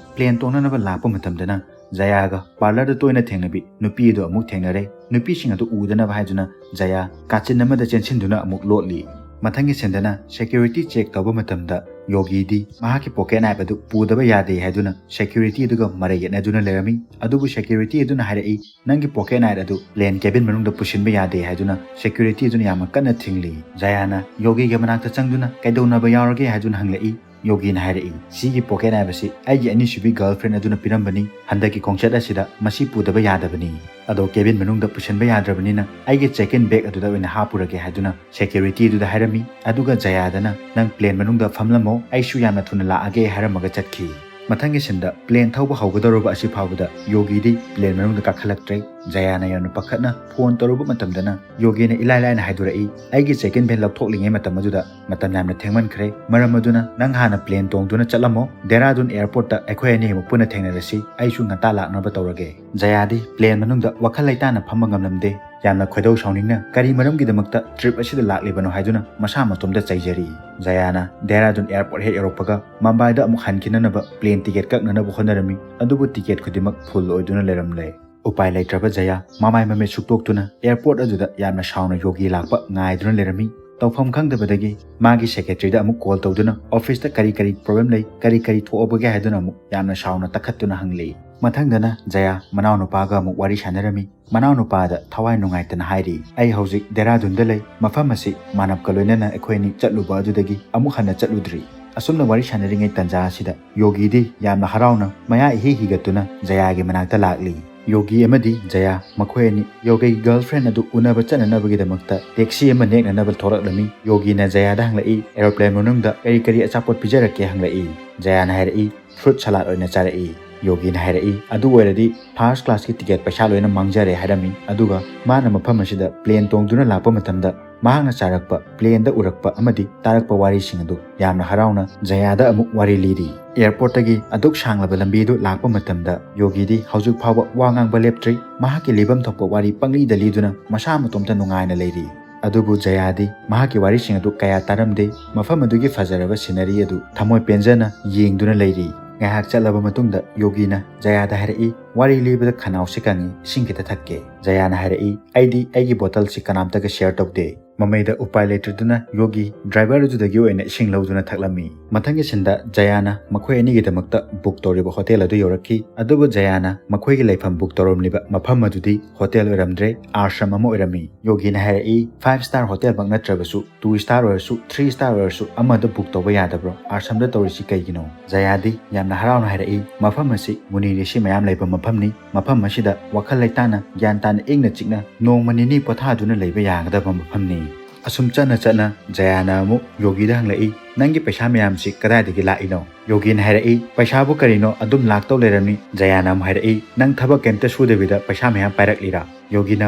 ꯄ꯭ꯂꯦꯟ ꯇꯣꯡꯅꯅꯕ ꯂꯥꯛꯄ ꯃꯇꯝꯗꯅ ꯖꯌꯥꯒ ꯄꯥꯔꯂꯔꯗ ꯇꯣꯏꯅ ꯊꯦꯡꯅꯕꯤ ꯅꯨꯄꯤ ꯑꯗꯨ ꯑꯃꯨꯛ ꯊꯦꯡꯅꯔꯦ꯫ ꯅꯨꯄꯤꯁꯤꯡ ꯑꯗꯨ ꯎꯗꯅꯕ ꯍꯥꯏꯗꯨꯅ ꯖꯌꯥ ꯀꯥꯆꯤꯟ ꯑꯃꯗ ꯆꯦꯟꯁꯤꯟꯗꯨꯅ ꯑꯃꯨꯛ ꯂꯣꯠꯂꯤ꯫ ꯃꯊꯪꯒꯤ ꯁꯤꯟꯗꯅ ꯁꯦꯀ꯭ꯌꯨꯔꯤꯇꯤ ꯆꯦꯛ ꯇꯧꯕ ꯃꯇꯝꯗ ꯌꯣꯒꯤꯗꯤ ꯃꯍꯥꯛꯀꯤ ꯄꯣꯀꯦꯠ ꯅꯥꯏꯐ ꯑꯗꯨ ꯄꯨꯗꯕ ꯌꯥꯗꯦ ꯍꯥꯏꯗꯨꯅ ꯁꯦꯀ꯭ꯌꯨꯔꯤꯇꯤ ꯑꯗꯨꯒ ꯃꯔꯩ ꯌꯦꯠꯅꯗꯨꯅ ꯂꯩꯔꯝꯃꯤ꯫ ꯑꯗꯨꯕꯨ ꯁꯦꯀ꯭ꯌꯨꯔꯤꯇꯤ ꯑꯗꯨꯅ ꯍꯥꯏꯔꯛꯏ, "ꯅꯪꯒꯤ ꯄꯣꯀꯦꯠ ꯅꯥꯏꯐ ꯑꯗꯨ ꯄ꯭ꯂꯦꯟ ꯀꯦꯕꯤꯟ ꯃꯅꯨꯡꯗ ꯄꯨꯁꯤꯟꯕ ꯌꯥꯗꯦ" ꯍꯥꯏꯗꯨꯅ ꯁꯦꯀ꯭ꯌꯨꯔꯤꯇꯤ ꯑꯗꯨꯅ ꯌꯥꯝꯅ ꯀꯟꯅ ꯊꯤꯡꯂꯤ꯫ ꯖꯌꯥꯅ ꯌꯣꯒꯤꯒꯤ ꯃꯅꯥꯛꯇ ꯆꯪꯗꯨꯅ "ꯀꯩꯗꯧꯅꯕ ꯌꯥꯎꯔꯒꯦ?" ꯍꯥꯏꯗꯨꯅ ꯍꯪꯂꯛꯏ꯫ ꯌꯣꯒꯤꯅ ꯍꯥꯏꯔꯛꯏ, "ꯁꯤꯒꯤ ꯄꯣꯀꯦꯠ ꯅꯥꯏꯐ ꯑꯁꯤ ꯑꯩꯒꯤ ꯑꯅꯤꯁꯨꯕꯤ ꯒꯔꯜꯐ꯭ꯔꯦꯟ ꯑꯗꯨꯅ ꯄꯤꯔꯝꯕꯅꯤ꯫ ꯍꯟꯗꯛꯀꯤ ꯈꯣꯡꯆꯠ ꯑꯁꯤꯗ ꯃꯁꯤ ꯄꯨꯗꯕ ꯌꯥꯗꯕꯅꯤ꯫ ꯑꯗꯣ ꯀꯦꯕꯤꯟ ꯃꯅꯨꯡꯗ ꯄꯨꯁꯤꯟꯕ ꯌꯥꯗ꯭ꯔꯕꯅꯤꯅ ꯑꯩꯒꯤ ꯆꯦꯛ ꯏꯟ ꯕꯦꯒ ꯑꯗꯨꯗ ꯑꯣꯏꯅ ꯍꯥꯞꯄꯨꯔꯒꯦ" ꯍꯥꯏꯗꯨꯅ ꯁꯦꯀ꯭ꯌꯨꯔꯤꯇꯤ ꯑꯗꯨꯗ ꯍꯥꯏꯔꯝꯃꯤ꯫ ꯑꯗꯨꯒ ꯖꯌꯥꯗꯅ, "ꯅꯪ ꯄ꯭ꯂꯦꯟ ꯃꯅꯨꯡꯗ ꯐꯝꯂꯝꯃꯣ, ꯑꯩꯁꯨ ꯌꯥꯝꯅ ꯊꯨꯅ ꯂꯥꯛꯑꯒꯦ" ꯍꯥꯏꯔꯝꯃꯒ ꯆꯠꯈꯤ꯫ ꯃꯊꯪꯒꯤ ꯁꯤꯟꯗ ꯄ꯭ꯂꯦꯟ ꯊꯧꯕ ꯍꯧꯒꯗꯧꯔꯕ ꯑꯁꯤ ꯐꯥꯎꯕꯗ ꯌꯣꯒꯤꯗꯤ ꯄ꯭ꯂꯦꯟ ꯃꯅꯨꯡꯗ ꯀꯥꯈꯠꯂꯛꯇ꯭ꯔꯦ꯫ ꯖꯌꯥꯅ ꯌꯥꯝꯅ ꯄꯥꯈꯠꯅ ꯐꯣꯟ ꯇꯧꯔꯨꯕ ꯃꯇꯝꯗꯅ ꯌꯣꯒꯤꯅ ꯏꯂꯥꯏ ꯂꯥꯏꯅ ꯍꯥꯏꯗꯣꯔꯛꯏ, "ꯑꯩꯒꯤ ꯆꯦꯛ ꯏꯟ ꯕꯦꯒ ꯂꯧꯊꯣꯛꯂꯤꯉꯩ ꯃꯇꯝ ꯑꯗꯨꯗ ꯃꯇꯝ ꯌꯥꯝꯅ ꯊꯦꯡꯃꯟꯈ꯭ꯔꯦ꯫ ꯃꯔꯝ ꯑꯗꯨꯅ ꯅꯪ ꯍꯥꯟꯅ ꯄ꯭ꯂꯦꯟ ꯇꯣꯡꯗꯨꯅ ꯆꯠꯂꯝꯃꯣ꯫ ꯗꯦꯔꯥꯗꯨꯟ ꯑꯦꯌꯔꯄꯣꯔꯠꯇ ꯑꯩꯈꯣꯏ ꯑꯅꯤ ꯑꯃꯨꯛ ꯄꯨꯟꯅ ꯊꯦꯡꯅꯔꯁꯤ꯫ ꯑꯩꯁꯨ ꯉꯟꯇꯥ ꯂꯥꯛꯅꯕ ꯇꯧꯔꯒꯦ꯫" ꯖꯌꯥꯗꯤ ꯄ꯭ꯂꯦꯟ ꯃꯅꯨꯡꯗ ꯋꯥꯈꯜ ꯂꯩꯇꯥꯅ ꯐꯝꯕ ꯉꯝꯂꯝꯗꯦ꯫ ꯌꯥꯝꯅ ꯈꯣꯏꯗꯧ ꯁꯥꯎꯅꯤꯡꯅ ꯀꯔꯤ ꯃꯔꯝꯒꯤꯗꯃꯛꯇ ꯇ꯭ꯔꯤꯞ ꯑꯁꯤꯗ ꯂꯥꯛꯂꯤꯕꯅꯣ ꯍꯥꯏꯗꯨꯅ ꯃꯁꯥ ꯃꯇꯣꯝꯇ ꯆꯩꯖꯔꯤ꯫ ꯖꯌꯥꯅ ꯗꯦꯔꯥꯗꯨꯟ ꯑꯦꯌꯔꯄꯣꯔꯠ ꯍꯦꯛ ꯌꯧꯔꯛꯄꯒ ꯃꯝꯕꯥꯏꯗ ꯑꯃꯨꯛ ꯍꯟꯈꯤꯅꯅꯕ ꯄ꯭ꯂꯦꯟ ꯇꯤꯀꯦꯠ ꯀꯛꯅꯅꯕ ꯍꯣꯠꯅꯔꯝꯃꯤ꯫ ꯑꯗꯨꯕꯨ ꯇꯤꯀꯦꯠ ꯈꯨꯗꯤꯡꯃꯛ ꯐꯨꯜ ꯑꯣꯏꯗꯨꯅ ꯂꯩꯔꯝꯂꯦ꯫ ꯎꯄꯥꯏ ꯂꯩꯇ꯭ꯔꯕ ꯖꯌꯥ ꯃꯃꯥꯏ ꯃꯃꯤꯠ ꯁꯨꯛꯇꯣꯛꯇꯨꯅ ꯑꯦꯌꯔꯄꯣꯔꯠ ꯑꯗꯨꯗ ꯌꯥꯝꯅ ꯁꯥꯎꯅ ꯌꯣꯒꯤ ꯂꯥꯛꯄ ꯉꯥꯏꯗꯨꯅ ꯂꯩꯔꯝꯃꯤ꯫ ꯇꯧꯐꯝ ꯈꯪꯗꯕꯗꯒꯤ ꯃꯥꯒꯤ ꯁꯦꯀ꯭ꯔꯦꯇꯔꯤꯗ ꯑꯃꯨꯛ ꯀꯣꯜ ꯇꯧꯗꯨꯅ ꯑꯣꯐꯤꯁꯇ ꯀꯔꯤ ꯀꯔꯤ ꯄ꯭ꯔꯣꯕ꯭ꯂꯦꯝ ꯂꯩ, ꯀꯔꯤ ꯀꯔꯤ ꯊꯣꯛꯑꯕꯒꯦ ꯍꯥꯏꯗꯨꯅ ꯑꯃꯨꯛ ꯌꯥꯝꯅ ꯁꯥꯎꯅ ꯇꯛꯈꯠꯇꯨꯅ ꯍꯪꯂꯤ꯫ ꯃꯊꯪꯗꯅ ꯖꯌꯥ ꯃꯅꯥꯎꯅꯨꯄꯥꯒ ꯑꯃꯨꯛ ꯋꯥꯔꯤ ꯁꯥꯟꯅꯔꯝꯃꯤ꯫ ꯃꯅꯥꯎꯅꯨꯄꯥꯗ ꯊꯋꯥꯏ ꯅꯨꯡꯉꯥꯏꯇꯅ ꯍꯥꯏꯔꯤ, "ꯑꯩ ꯍꯧꯖꯤꯛ ꯗꯦꯔꯥꯗꯨꯟꯗ ꯂꯩ꯫ ꯃꯐꯝ ꯑꯁꯤ ꯃꯥꯅꯕꯀ ꯂꯣꯏꯅꯅ ꯑꯩꯈꯣꯏ ꯑꯅꯤ ꯆꯠꯂꯨꯕ ꯑꯗꯨꯗꯒꯤ ꯑꯃꯨꯛ ꯍꯟꯅ ꯆꯠꯂꯨꯗ꯭ꯔꯤ꯫" ꯑꯁꯨꯝꯅ ꯋꯥꯔꯤ ꯁꯥꯟꯅꯔꯤꯉꯩ ꯇꯥꯟꯖꯥ ꯑꯁꯤꯗ ꯌꯣꯒꯤꯗꯤ ꯌꯥꯝꯅ ꯍꯔꯥꯎꯅ ꯃꯌꯥ ꯏꯍꯤ ꯍꯤꯒꯠꯇꯨꯅ ꯖꯌꯥꯒꯤ ꯃꯅꯥꯛꯇ ꯂꯥꯛꯂꯤ꯫ ꯌꯣꯒꯤ ꯑꯃꯗꯤ ꯖꯌꯥ ꯃꯈꯣꯏ ꯑꯅꯤ ꯌꯣꯒꯤꯒꯤ ꯒꯔꯜꯐ꯭ꯔꯦꯟ ꯑꯗꯨ ꯎꯅꯕ ꯆꯠꯅꯅꯕꯒꯤꯗꯃꯛꯇ ꯇꯦꯛꯁꯤ ꯑꯃ ꯅꯦꯛꯅꯅꯕ ꯊꯣꯔꯛꯂꯝꯃꯤ꯫ ꯌꯣꯒꯤꯅ ꯖꯌꯥꯗ ꯍꯪꯂꯛꯏ, "ꯑꯦꯔꯣꯄ꯭ꯂꯦꯟ ꯃꯅꯨꯡꯗ ꯀꯔꯤ ꯀꯔꯤ ꯑꯆꯥꯄꯣꯠ ꯄꯤꯖꯔꯛꯀꯦ?" ꯍꯪꯂꯛꯏ꯫ ꯖꯌꯥꯅ ꯍꯥꯏꯔꯛꯏ, "ꯐ꯭ꯔꯨꯠ ꯁꯂꯥꯗ ꯑꯣꯏꯅ ꯆꯥꯔꯛꯏ꯫" ꯌꯣꯒꯤꯅ ꯍꯥꯏꯔꯛꯏ, "ꯑꯗꯨ ꯑꯣꯏꯔꯗꯤ ꯐꯥꯔꯁ ꯀ꯭ꯂꯥꯁꯀꯤ ꯇꯤꯀꯦꯠ ꯄꯩꯁꯥ ꯂꯣꯏꯅ ꯃꯥꯡꯖꯔꯦ" ꯍꯥꯏꯔꯝꯃꯤ꯫ ꯑꯗꯨꯒ ꯃꯥꯅ ꯃꯐꯝ ꯑꯁꯤꯗ ꯄ꯭ꯂꯦꯟ ꯇꯣꯡꯗꯨꯅ ꯂꯥꯛꯄ ꯃꯇꯝꯗ ꯃꯍꯥꯛꯅ ꯆꯥꯔꯛꯄ, ꯄ꯭ꯂꯦꯟꯗ ꯎꯔꯛꯄ ꯑꯃꯗꯤ ꯇꯥꯔꯛꯄ ꯋꯥꯔꯤꯁꯤꯡ ꯑꯗꯨ ꯌꯥꯝꯅ ꯍꯔꯥꯎꯅ ꯖꯌꯥꯗ ꯑꯃꯨꯛ ꯋꯥꯔꯤ ꯂꯤꯔꯤ꯫ ꯑꯦꯌꯔꯄꯣꯔꯠꯇꯒꯤ ꯑꯗꯨꯛ ꯁꯥꯡꯂꯕ ꯂꯝꯕꯤꯗꯨ ꯂꯥꯛꯄ ꯃꯇꯝꯗ ꯌꯣꯒꯤꯗꯤ ꯍꯧꯖꯤꯛ ꯐꯥꯎꯕ ꯋꯥ ꯉꯥꯡꯕ ꯂꯦꯞꯇ꯭ꯔꯤ꯫ ꯃꯍꯥꯛꯀꯤ ꯂꯤꯐꯝ ꯊꯣꯛꯄ ꯋꯥꯔꯤ ꯄꯪꯂꯤꯗ ꯂꯤꯗꯨꯅ ꯃꯁꯥ ꯃꯇꯣꯝꯇ ꯅꯨꯡꯉꯥꯏꯅ ꯂꯩꯔꯤ꯫ ꯑꯗꯨꯕꯨ ꯖꯌꯥꯗꯤ ꯃꯍꯥꯛꯀꯤ ꯋꯥꯔꯤꯁꯤꯡ ꯑꯗꯨ ꯀꯌꯥ ꯇꯥꯔꯝꯗꯦ꯫ ꯃꯐꯝ ꯑꯗꯨꯒꯤ ꯐꯖꯔꯕ ꯁꯤꯅꯔꯤ ꯑꯗꯨ ꯊꯃꯣꯏ ꯄꯦꯟꯖꯅ ꯌꯦꯡꯗꯨꯅ ꯂꯩꯔꯤ꯫ ꯉꯥꯏꯍꯥꯛ ꯆꯠꯂꯕ ꯃꯇꯨꯡꯗ ꯌꯣꯒꯤꯅ ꯖꯌꯥꯗ ꯍꯥꯏꯔꯛꯏ, "ꯋꯥꯔꯤ ꯂꯤꯕꯗ ꯈꯅꯥꯎꯁꯤ ꯀꯪꯉꯤ, ꯏꯁꯤꯡ ꯈꯤꯇ ꯊꯛꯀꯦ꯫" ꯖꯌꯥꯅ ꯍꯥꯏꯔꯛꯏ, "ꯑꯩꯗꯤ ꯑꯩꯒꯤ ꯕꯣꯇꯜꯁꯤ ꯀꯅꯥꯝꯇꯒ ꯁꯤꯌꯔ ꯇꯧꯗꯦ꯫" ꯃꯃꯩꯗ ꯎꯄꯥꯏ ꯂꯩꯇ꯭ꯔꯗꯨꯅ ꯌꯣꯒꯤ ꯗ꯭ꯔꯥꯏꯚꯔ ꯑꯗꯨꯗꯒꯤ ꯑꯣꯏꯅ ꯏꯁꯤꯡ ꯂꯧꯗꯨꯅ ꯊꯛꯂꯝꯃꯤ꯫ ꯃꯊꯪꯒꯤ ꯁꯤꯟꯗ ꯖꯌꯥꯅ ꯃꯈꯣꯏ ꯑꯅꯤꯒꯤꯗꯃꯛꯇ ꯕꯨꯛ ꯇꯧꯔꯤꯕ ꯍꯣꯇꯦꯜ ꯑꯗꯨ ꯌꯧꯔꯛꯈꯤ꯫ ꯑꯗꯨꯕꯨ ꯖꯌꯥꯅ ꯃꯈꯣꯏꯒꯤ ꯂꯩꯐꯝ ꯕꯨꯛ ꯇꯧꯔꯝꯂꯤꯕ ꯃꯐꯝ ꯑꯗꯨꯗꯤ ꯍꯣꯇꯦꯜ ꯑꯣꯏꯔꯝꯗ꯭ꯔꯦ, ꯑꯥꯁ꯭ꯔꯝ ꯑꯃ ꯑꯣꯏꯔꯝꯃꯤ꯫ ꯌꯣꯒꯤꯅ ꯍꯥꯏꯔꯛꯏ, "ꯐꯥꯏꯚ ꯁ꯭ꯇꯥꯔ ꯍꯣꯇꯦꯜꯃꯛ ꯅꯠꯇ꯭ꯔꯕꯁꯨ ꯇꯨ ꯁ꯭ꯇꯥꯔ ꯑꯣꯏꯔꯁꯨ, ꯊ꯭ꯔꯤ ꯁ꯭ꯇꯥꯔ ꯑꯣꯏꯔꯁꯨ ꯑꯃꯗ ꯕꯨꯛ ꯇꯧꯕ ꯌꯥꯗꯕ꯭ꯔꯣ? ꯑꯥꯁ꯭ꯔꯝꯗ ꯇꯧꯔꯤꯁꯤ ꯀꯩꯒꯤꯅꯣ?" ꯖꯌꯥꯗꯤ ꯌꯥꯝꯅ ꯍꯔꯥꯎꯅ ꯍꯥꯏꯔꯛꯏ, "ꯃꯐꯝ ꯑꯁꯤ ꯃꯨꯅꯤ ꯔꯤꯁꯤ ꯃꯌꯥꯝ ꯂꯩꯕ ꯃꯐꯝꯅꯤ꯫ ꯃꯐꯝ ꯑꯁꯤꯗ ꯋꯥꯈꯜ ꯂꯩꯇꯥꯅ, ꯒ꯭ꯌꯥꯟ ꯇꯥꯅ, ꯏꯪꯅ ꯆꯤꯛꯅ ꯅꯣꯡꯃ ꯅꯤꯅꯤ ꯄꯣꯊꯥꯗꯨꯅ ꯂꯩꯕ ꯌꯥꯒꯗꯕ ꯃꯐꯝꯅꯤ꯫" ꯑꯁꯨꯝ ꯆꯠꯅ ꯆꯠꯅ ꯖꯌꯥꯅ ꯑꯃꯨꯛ ꯌꯣꯒꯤꯗ ꯍꯪꯂꯛꯏ, "ꯅꯪꯒꯤ ꯄꯩꯁꯥ ꯃꯌꯥꯝꯁꯤ ꯀꯗꯥꯏꯗꯒꯤ ꯂꯥꯛꯏꯅꯣ?" ꯌꯣꯒꯤꯅ ꯍꯥꯏꯔꯛꯏ, "ꯄꯩꯁꯥꯕꯨ ꯀꯔꯤꯅꯣ, ꯑꯗꯨꯝ ꯂꯥꯛꯇꯧ ꯂꯩꯔꯝꯃꯤ꯫" ꯖꯌꯥꯅ ꯑꯃꯨꯛ ꯍꯥꯏꯔꯛꯏ, "ꯅꯪ ꯊꯕꯛ ꯀꯩꯝꯇ ꯁꯨꯗꯕꯤꯗ ꯄꯩꯁꯥ ꯃꯌꯥꯝ ꯄꯥꯏꯔꯛꯂꯤꯔꯥ?" ꯌꯣꯒꯤꯅ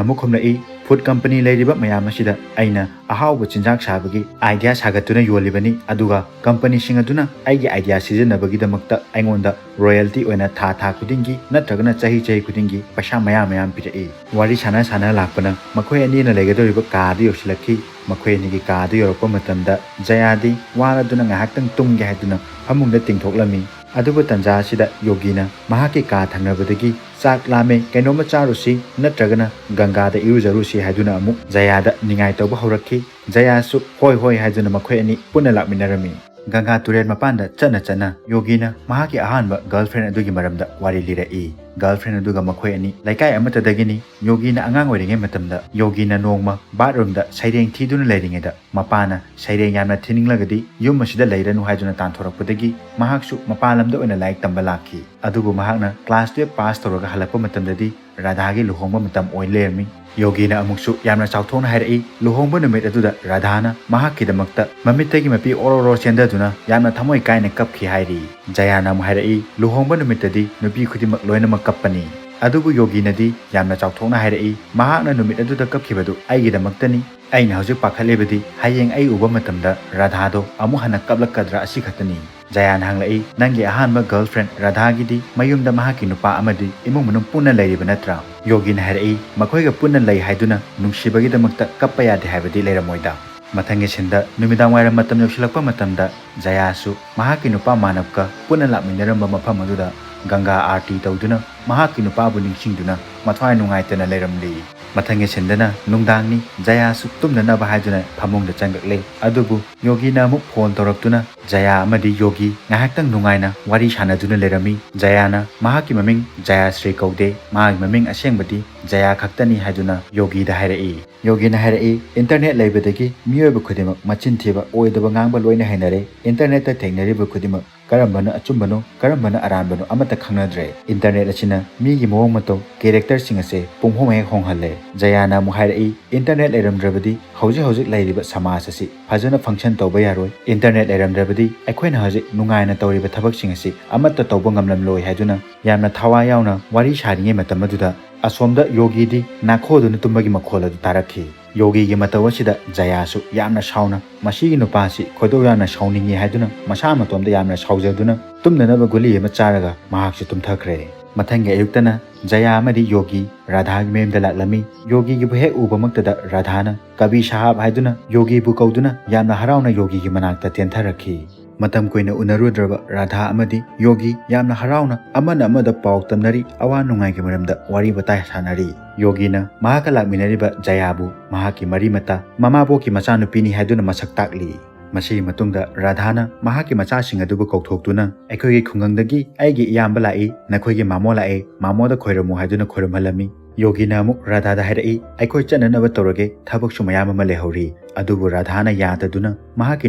ꯑꯃꯨꯛ ꯈꯨꯝꯂꯛꯏ, "ꯐꯨꯗ ꯀꯝꯄꯅꯤ ꯂꯩꯔꯤꯕ ꯃꯌꯥꯝ ꯑꯁꯤꯗ ꯑꯩꯅ ꯑꯍꯥꯎꯕ ꯆꯤꯟꯖꯥꯛ ꯁꯥꯕꯒꯤ ꯑꯥꯏꯗꯤꯌꯥ ꯁꯥꯒꯠꯇꯨꯅ ꯌꯣꯜꯂꯤꯕꯅꯤ, ꯑꯗꯨꯒ ꯀꯝꯄꯅꯤꯁꯤꯡ ꯑꯗꯨꯅ ꯑꯩꯒꯤ ꯑꯥꯏꯗꯤꯌꯥ ꯁꯤꯖꯤꯟꯅꯕꯒꯤꯗꯃꯛꯇ ꯑꯩꯉꯣꯟꯗ ꯔꯣꯌꯦꯜꯇꯤ ꯑꯣꯏꯅ ꯊꯥ ꯊꯥ ꯈꯨꯗꯤꯡꯒꯤ ꯅꯠꯇ꯭ꯔꯒꯅ ꯆꯍꯤ ꯆꯍꯤ ꯈꯨꯗꯤꯡꯒꯤ ꯄꯩꯁꯥ ꯃꯌꯥꯝ ꯃꯌꯥꯝ ꯄꯤꯔꯛꯏ꯫" ꯋꯥꯔꯤ ꯁꯥꯟꯅ ꯁꯥꯟꯅ ꯂꯥꯛꯄꯅ ꯃꯈꯣꯏ ꯑꯅꯤꯅ ꯂꯩꯒꯗꯧꯔꯤꯕ ꯀꯥ ꯑꯗꯨ ꯌꯧꯁꯤꯜꯂꯛꯈꯤ꯫ ꯃꯈꯣꯏ ꯑꯅꯤꯒꯤ ꯀꯥ ꯑꯗꯨ ꯌꯧꯔꯛꯄ ꯃꯇꯝꯗ ꯖꯌꯥꯗꯤ ꯋꯥꯔꯗꯨꯅ ꯉꯥꯏꯍꯥꯛꯇꯪ ꯇꯨꯝꯒꯦ ꯍꯥꯏꯗꯨꯅ ꯐꯃꯨꯡꯗ ꯇꯤꯡꯊꯣꯛꯂꯝꯃꯤ꯫ ꯑꯗꯨꯕꯨ ꯇꯟꯖꯥ ꯑꯁꯤꯗ ꯌꯣꯒꯤꯅ ꯃꯍꯥꯛꯀꯤ ꯀꯥ ꯊꯪꯅꯕꯗꯒꯤ "ꯆꯥꯛ ꯂꯥꯝꯃꯦ, ꯀꯩꯅꯣꯝꯃ ꯆꯥꯔꯨꯁꯤ, ꯅꯠꯇ꯭ꯔꯒꯅ ꯒꯪꯒꯥꯗ ꯏꯔꯨꯖꯔꯨꯁꯤ" ꯍꯥꯏꯗꯨꯅ ꯑꯃꯨꯛ ꯖꯌꯥꯗ ꯅꯤꯡꯉꯥꯏ ꯇꯧꯕ ꯍꯧꯔꯛꯈꯤ꯫ ꯖꯌꯥꯁꯨ "ꯍꯣꯏ, ꯍꯣꯏ" ꯍꯥꯏꯗꯨꯅ ꯃꯈꯣꯏ ꯑꯅꯤ ꯄꯨꯟꯅ ꯂꯥꯛꯃꯤꯟꯅꯔꯝꯃꯤ꯫ ꯒꯪꯒꯥ ꯇꯨꯔꯦꯜ ꯃꯄꯥꯟꯗ ꯆꯠꯅ ꯆꯠꯅ ꯌꯣꯒꯤꯅ ꯃꯍꯥꯛꯀꯤ ꯑꯍꯥꯟꯕ ꯒꯔꯜꯐ꯭ꯔꯦꯟ ꯑꯗꯨꯒꯤ ꯃꯔꯝꯗ ꯋꯥꯔꯤ ꯂꯤꯔꯛꯏ꯫ ꯒꯔꯜꯐ꯭ꯔꯦꯟ ꯑꯗꯨꯒ ꯃꯈꯣꯏ ꯑꯅꯤ ꯂꯩꯀꯥꯏ ꯑꯃꯠꯇꯗꯒꯤꯅꯤ꯫ ꯌꯣꯒꯤꯅ ꯑꯉꯥꯡ ꯑꯣꯏꯔꯤꯉꯩ ꯃꯇꯝꯗ ꯌꯣꯒꯤꯅ ꯅꯣꯡꯃ ꯕꯥꯠꯔꯨꯝꯗ ꯁꯩꯔꯦꯡ ꯊꯤꯗꯨꯅ ꯂꯩꯔꯤꯉꯩꯗ ꯃꯄꯥꯅ "ꯁꯩꯔꯦꯡ ꯌꯥꯝꯅ ꯊꯤꯅꯤꯡꯂꯒꯗꯤ ꯌꯨꯝ ꯑꯁꯤꯗ ꯂꯩꯔꯅꯨ" ꯍꯥꯏꯗꯨꯅ ꯇꯥꯟꯊꯣꯔꯛꯄꯗꯒꯤ ꯃꯍꯥꯛꯁꯨ ꯃꯄꯥꯟ ꯂꯝꯗ ꯑꯣꯏꯅ ꯂꯥꯏꯔꯤꯛ ꯇꯝꯕ ꯂꯥꯛꯈꯤ꯫ ꯑꯗꯨꯕꯨ ꯃꯍꯥꯛꯅ ꯀ꯭ꯂꯥꯁ ꯇꯨꯌꯦꯜꯞ ꯄꯥꯁ ꯇꯧꯔꯒ ꯍꯜꯂꯛꯄ ꯃꯇꯝꯗꯗꯤ ꯔꯥꯙꯥꯒꯤ ꯂꯨꯍꯣꯡꯕ ꯃꯇꯝ ꯑꯣꯏ ꯂꯩꯔꯝꯃꯤ꯫ ꯌꯣꯒꯤꯅ ꯑꯃꯨꯛꯁꯨ ꯌꯥꯝꯅ ꯆꯥꯎꯊꯣꯛꯅ ꯍꯥꯏꯔꯛꯏ, ꯂꯨꯍꯣꯡꯕ ꯅꯨꯃꯤꯠ ꯑꯗꯨꯗ ꯔꯥꯙꯥꯅ ꯃꯍꯥꯛꯀꯤꯗꯃꯛꯇ ꯃꯃꯤꯠꯇꯒꯤ ꯃꯄꯤ ꯑꯣꯔꯣ ꯑꯣꯔꯣ ꯆꯦꯟꯊꯗꯨꯅ ꯌꯥꯝꯅ ꯊꯃꯣꯏ ꯀꯥꯏꯅ ꯀꯞꯈꯤ ꯍꯥꯏꯔꯤ꯫ ꯖꯌꯥꯅ ꯑꯃꯨꯛ ꯍꯥꯏꯔꯛꯏ, ꯂꯨꯍꯣꯡꯕ ꯅꯨꯃꯤꯠꯇꯗꯤ ꯅꯨꯄꯤ ꯈꯨꯗꯤꯡꯃꯛ ꯂꯣꯏꯅꯃꯛ ꯀꯞꯄꯅꯤ꯫ ꯑꯗꯨꯕꯨ ꯌꯣꯒꯤꯅꯗꯤ ꯌꯥꯝꯅ ꯆꯥꯎꯊꯣꯛꯅ ꯍꯥꯏꯔꯛꯏ, ꯃꯍꯥꯛꯅ ꯅꯨꯃꯤꯠ ꯑꯗꯨꯗ ꯀꯞꯈꯤꯕꯗꯨ ꯑꯩꯒꯤꯗꯃꯛꯇꯅꯤ꯫ ꯑꯩꯅ ꯍꯧꯖꯤꯛ ꯄꯥꯈꯠꯂꯤꯕꯗꯤ ꯍꯌꯦꯡ ꯑꯩ ꯎꯕ ꯃꯇꯝꯗ ꯔꯥꯙꯥꯗꯣ ꯑꯃꯨꯛ ꯍꯟꯅ ꯀꯞꯂꯛꯀꯗ꯭ꯔꯥ ꯑꯁꯤ ꯈꯛꯇꯅꯤ꯫ ꯖꯌꯥꯅ ꯍꯪꯂꯛꯏ, "ꯅꯪꯒꯤ ꯑꯍꯥꯟꯕ ꯒꯔꯜꯐ꯭ꯔꯦꯟ ꯔꯥꯙꯥꯒꯤꯗꯤ ꯃꯌꯨꯝꯗ ꯃꯍꯥꯛꯀꯤ ꯅꯨꯄꯥ ꯑꯃꯗꯤ ꯏꯃꯨꯡ ꯃꯅꯨꯡ ꯄꯨꯟꯅ ꯂꯩꯔꯤꯕ ꯅꯠꯇ꯭ꯔꯥ?" ꯌꯣꯒꯤꯅ ꯍꯥꯏꯔꯛꯏ, "ꯃꯈꯣꯏꯒ ꯄꯨꯟꯅ ꯂꯩ ꯍꯥꯏꯗꯨꯅ ꯅꯨꯡꯁꯤꯕꯒꯤꯗꯃꯛꯇ ꯀꯞꯄ ꯌꯥꯗꯦ ꯍꯥꯏꯕꯗꯤ ꯂꯩꯔꯝꯃꯣꯏꯗ"꯫ ꯃꯊꯪꯒꯤ ꯁꯤꯟꯗ ꯅꯨꯃꯤꯗꯥꯡ ꯋꯥꯏꯔꯝ ꯃꯇꯝ ꯌꯧꯁꯤꯜꯂꯛꯄ ꯃꯇꯝꯗ ꯖꯌꯥꯁꯨ ꯃꯍꯥꯛꯀꯤ ꯅꯨꯄꯥ ꯃꯥꯅꯕꯀ ꯄꯨꯟꯅ ꯂꯥꯛꯃꯤꯟꯅꯔꯝꯕ ꯃꯐꯝ ꯑꯗꯨꯗ ꯒꯪꯒꯥ ꯑꯥꯔꯇꯤ ꯇꯧꯗꯨꯅ ꯃꯍꯥꯛꯀꯤ ꯅꯨꯄꯥꯕꯨ ꯅꯤꯡꯁꯤꯡꯗꯨꯅ ꯃꯊ꯭ꯋꯥꯏ ꯅꯨꯡꯉꯥꯏꯇꯅ ꯂꯩꯔꯝꯂꯤ꯫ ꯃꯊꯪꯒꯤ ꯁꯤꯟꯗꯅ ꯅꯨꯡꯗꯥꯡꯅꯤ꯫ ꯖꯌꯥꯁꯨ ꯇꯨꯝꯅꯅꯕ ꯍꯥꯏꯗꯨꯅ ꯐꯃꯨꯡꯗ ꯆꯪꯂꯛꯂꯦ꯫ ꯑꯗꯨꯕꯨ ꯌꯣꯒꯤꯅ ꯑꯃꯨꯛ ꯐꯣꯟ ꯇꯧꯔꯛꯇꯨꯅ ꯖꯌꯥ ꯑꯃꯗꯤ ꯌꯣꯒꯤ ꯉꯥꯏꯍꯥꯛꯇꯪ ꯅꯨꯡꯉꯥꯏꯅ ꯋꯥꯔꯤ ꯁꯥꯟꯅꯗꯨꯅ ꯂꯩꯔꯝꯃꯤ꯫ ꯖꯌꯥꯅ ꯃꯍꯥꯛꯀꯤ ꯃꯃꯤꯡ ꯖꯌꯥꯁ꯭ꯔꯤ ꯀꯧꯗꯦ, ꯃꯍꯥꯛꯀꯤ ꯃꯃꯤꯡ ꯑꯁꯦꯡꯕꯗꯤ ꯖꯌꯥ ꯈꯛꯇꯅꯤ ꯍꯥꯏꯗꯨꯅ ꯌꯣꯒꯤꯗ ꯍꯥꯏꯔꯛꯏ꯫ ꯌꯣꯒꯤꯅ ꯍꯥꯏꯔꯛꯏ, "ꯏꯟꯇꯔꯅꯦꯠ ꯂꯩꯕꯗꯒꯤ ꯃꯤꯑꯣꯏꯕ ꯈꯨꯗꯤꯡꯃꯛ ꯃꯆꯤꯟ ꯊꯤꯕ, ꯑꯣꯏꯗꯕ ꯉꯥꯡꯕ ꯂꯣꯏꯅ ꯍꯩꯅꯔꯦ꯫ ꯏꯟꯇꯔꯅꯦꯠꯇ ꯊꯦꯡꯅꯔꯤꯕ ꯈꯨꯗꯤꯡꯃꯛ ꯀꯔꯝꯕꯅ ꯑꯆꯨꯝꯕꯅꯣ, ꯀꯔꯝꯕꯅ ꯑꯔꯥꯟꯕꯅꯣ ꯑꯃꯠꯇ ꯈꯪꯅꯗ꯭ꯔꯦ꯫ ꯏꯟꯇꯔꯅꯦꯠ ꯑꯁꯤꯅ ꯃꯤꯒꯤ ꯃꯑꯣꯡ ꯃꯇꯧ, ꯀꯦꯔꯦꯛꯇꯔꯁꯤꯡ ꯑꯁꯦ ꯄꯨꯡꯍꯣꯡ ꯍꯦꯛ ꯍꯣꯡꯍꯜꯂꯦ"꯫ ꯖꯌꯥꯅ ꯑꯃꯨꯛ ꯍꯥꯏꯔꯛꯏ, "ꯏꯟꯇꯔꯅꯦꯠ ꯂꯩꯔꯝꯗ꯭ꯔꯕꯗꯤ ꯍꯧꯖꯤꯛ ꯍꯧꯖꯤꯛ ꯂꯩꯔꯤꯕ ꯁꯃꯥꯖ ꯑꯁꯤ ꯐꯖꯅ ꯐꯪꯁꯟ ꯇꯧꯕ ꯌꯥꯔꯣꯏ꯫ ꯏꯟꯇꯔꯅꯦꯠ ꯂꯩꯔꯝꯗ꯭ꯔꯕꯗꯤ ꯑꯩꯈꯣꯏꯅ ꯍꯧꯖꯤꯛ ꯅꯨꯡꯉꯥꯏꯅ ꯇꯧꯔꯤꯕ ꯊꯕꯛꯁꯤꯡ ꯑꯁꯤ ꯑꯃꯠꯇ ꯇꯧꯕ ꯉꯝꯂꯝꯂꯣꯏ" ꯍꯥꯏꯗꯨꯅ ꯌꯥꯝꯅ ꯊꯋꯥꯏ ꯌꯥꯎꯅ ꯋꯥꯔꯤ ꯁꯥꯔꯤꯉꯩ ꯃꯇꯝ ꯑꯗꯨꯗ ꯑꯁꯣꯝꯗ ꯌꯣꯒꯤꯗꯤ ꯅꯥꯈꯣꯗꯨꯅ ꯇꯨꯝꯕꯒꯤ ꯃꯈꯣꯜ ꯑꯗꯨ ꯇꯥꯔꯛꯈꯤ꯫ ꯌꯣꯒꯤꯒꯤ ꯃꯇꯧ ꯑꯁꯤꯗ ꯖꯌꯥꯁꯨ ꯌꯥꯝꯅ ꯁꯥꯎꯅ, "ꯃꯁꯤꯒꯤ ꯅꯨꯄꯥꯁꯤ ꯈꯣꯏꯗꯧ ꯌꯥꯝꯅ ꯁꯥꯎꯅꯤꯡꯉꯤ" ꯍꯥꯏꯗꯨꯅ ꯃꯁꯥ ꯃꯇꯣꯝꯗ ꯌꯥꯝꯅ ꯁꯥꯎꯖꯗꯨꯅ ꯇꯨꯝꯅꯅꯕ ꯒꯨꯂꯤ ꯑꯃ ꯆꯥꯔꯒ ꯃꯍꯥꯛꯁꯨ ꯇꯨꯝꯊꯈ꯭ꯔꯦ꯫ ꯃꯊꯪꯒꯤ ꯑꯌꯨꯛꯇꯅ ꯖꯌꯥ ꯑꯃꯗꯤ ꯌꯣꯒꯤ ꯔꯥꯙꯥꯒꯤ ꯃꯌꯨꯝꯗ ꯂꯥꯛꯂꯝꯃꯤ꯫ ꯌꯣꯒꯤꯒꯤꯕꯨ ꯍꯦꯛ ꯎꯕꯃꯛꯇꯗ ꯔꯥꯙꯥꯅ "ꯀꯕꯤ ꯁꯥꯍꯥꯕ" ꯍꯥꯏꯗꯨꯅ ꯌꯣꯒꯤꯕꯨ ꯀꯧꯗꯨꯅ ꯌꯥꯝꯅ ꯍꯔꯥꯎꯅ ꯌꯣꯒꯤꯒꯤ ꯃꯅꯥꯛꯇ ꯆꯦꯟꯊꯔꯛꯈꯤ꯫ ꯃꯇꯝ ꯀꯨꯏꯅ ꯎꯅꯔꯨꯗ꯭ꯔꯕ ꯔꯥꯙꯥ ꯑꯃꯗꯤ ꯌꯣꯒꯤ ꯌꯥꯝꯅ ꯍꯔꯥꯎꯅ ꯑꯃꯅ ꯑꯃꯗ ꯄꯥꯎ ꯇꯝꯅꯔꯤ, ꯑꯋꯥ ꯅꯨꯡꯉꯥꯏꯒꯤ ꯃꯔꯝꯗ ꯋꯥꯔꯤ ꯋꯥꯇꯥꯏ ꯁꯥꯟꯅꯔꯤ꯫ ꯌꯣꯒꯤꯅ ꯃꯍꯥꯛꯀ ꯂꯥꯛꯃꯤꯟꯅꯔꯤꯕ ꯖꯌꯥꯕꯨ ꯃꯍꯥꯛꯀꯤ ꯃꯔꯤ ꯃꯇꯥ, ꯃꯃꯥꯕꯣꯛꯀꯤ ꯃꯆꯥꯅꯨꯄꯤꯅꯤ ꯍꯥꯏꯗꯨꯅ ꯃꯁꯛ ꯇꯥꯛꯂꯤ꯫ ꯃꯁꯤꯒꯤ ꯃꯇꯨꯡꯗ ꯔꯥꯙꯥꯅ ꯃꯍꯥꯛꯀꯤ ꯃꯆꯥꯁꯤꯡ ꯑꯗꯨꯕꯨ ꯀꯧꯊꯣꯛꯇꯨꯅ, "ꯑꯩꯈꯣꯏꯒꯤ ꯈꯨꯡꯒꯪꯗꯒꯤ ꯑꯩꯒꯤ ꯏꯌꯥꯝꯕ ꯂꯥꯛꯏ, ꯅꯈꯣꯏꯒꯤ ꯃꯥꯃꯣ ꯂꯥꯛꯑꯦ, ꯃꯥꯃꯣꯗ ꯈꯣꯏꯔꯝꯃꯨ" ꯍꯥꯏꯗꯨꯅ ꯈꯣꯏꯔꯝꯍꯜꯂꯝꯃꯤ꯫ ꯌꯣꯒꯤꯅ ꯑꯃꯨꯛ ꯔꯥꯙꯥꯗ ꯍꯥꯏꯔꯛꯏ, "ꯑꯩꯈꯣꯏ ꯆꯠꯅꯅꯕ ꯇꯧꯔꯒꯦ, ꯊꯕꯛꯁꯨ ꯃꯌꯥꯝ ꯑꯃ ꯂꯩꯍꯧꯔꯤ"꯫ ꯑꯗꯨꯕꯨ ꯔꯥꯙꯥꯅ ꯌꯥꯗꯗꯨꯅ ꯃꯍꯥꯛꯀꯤ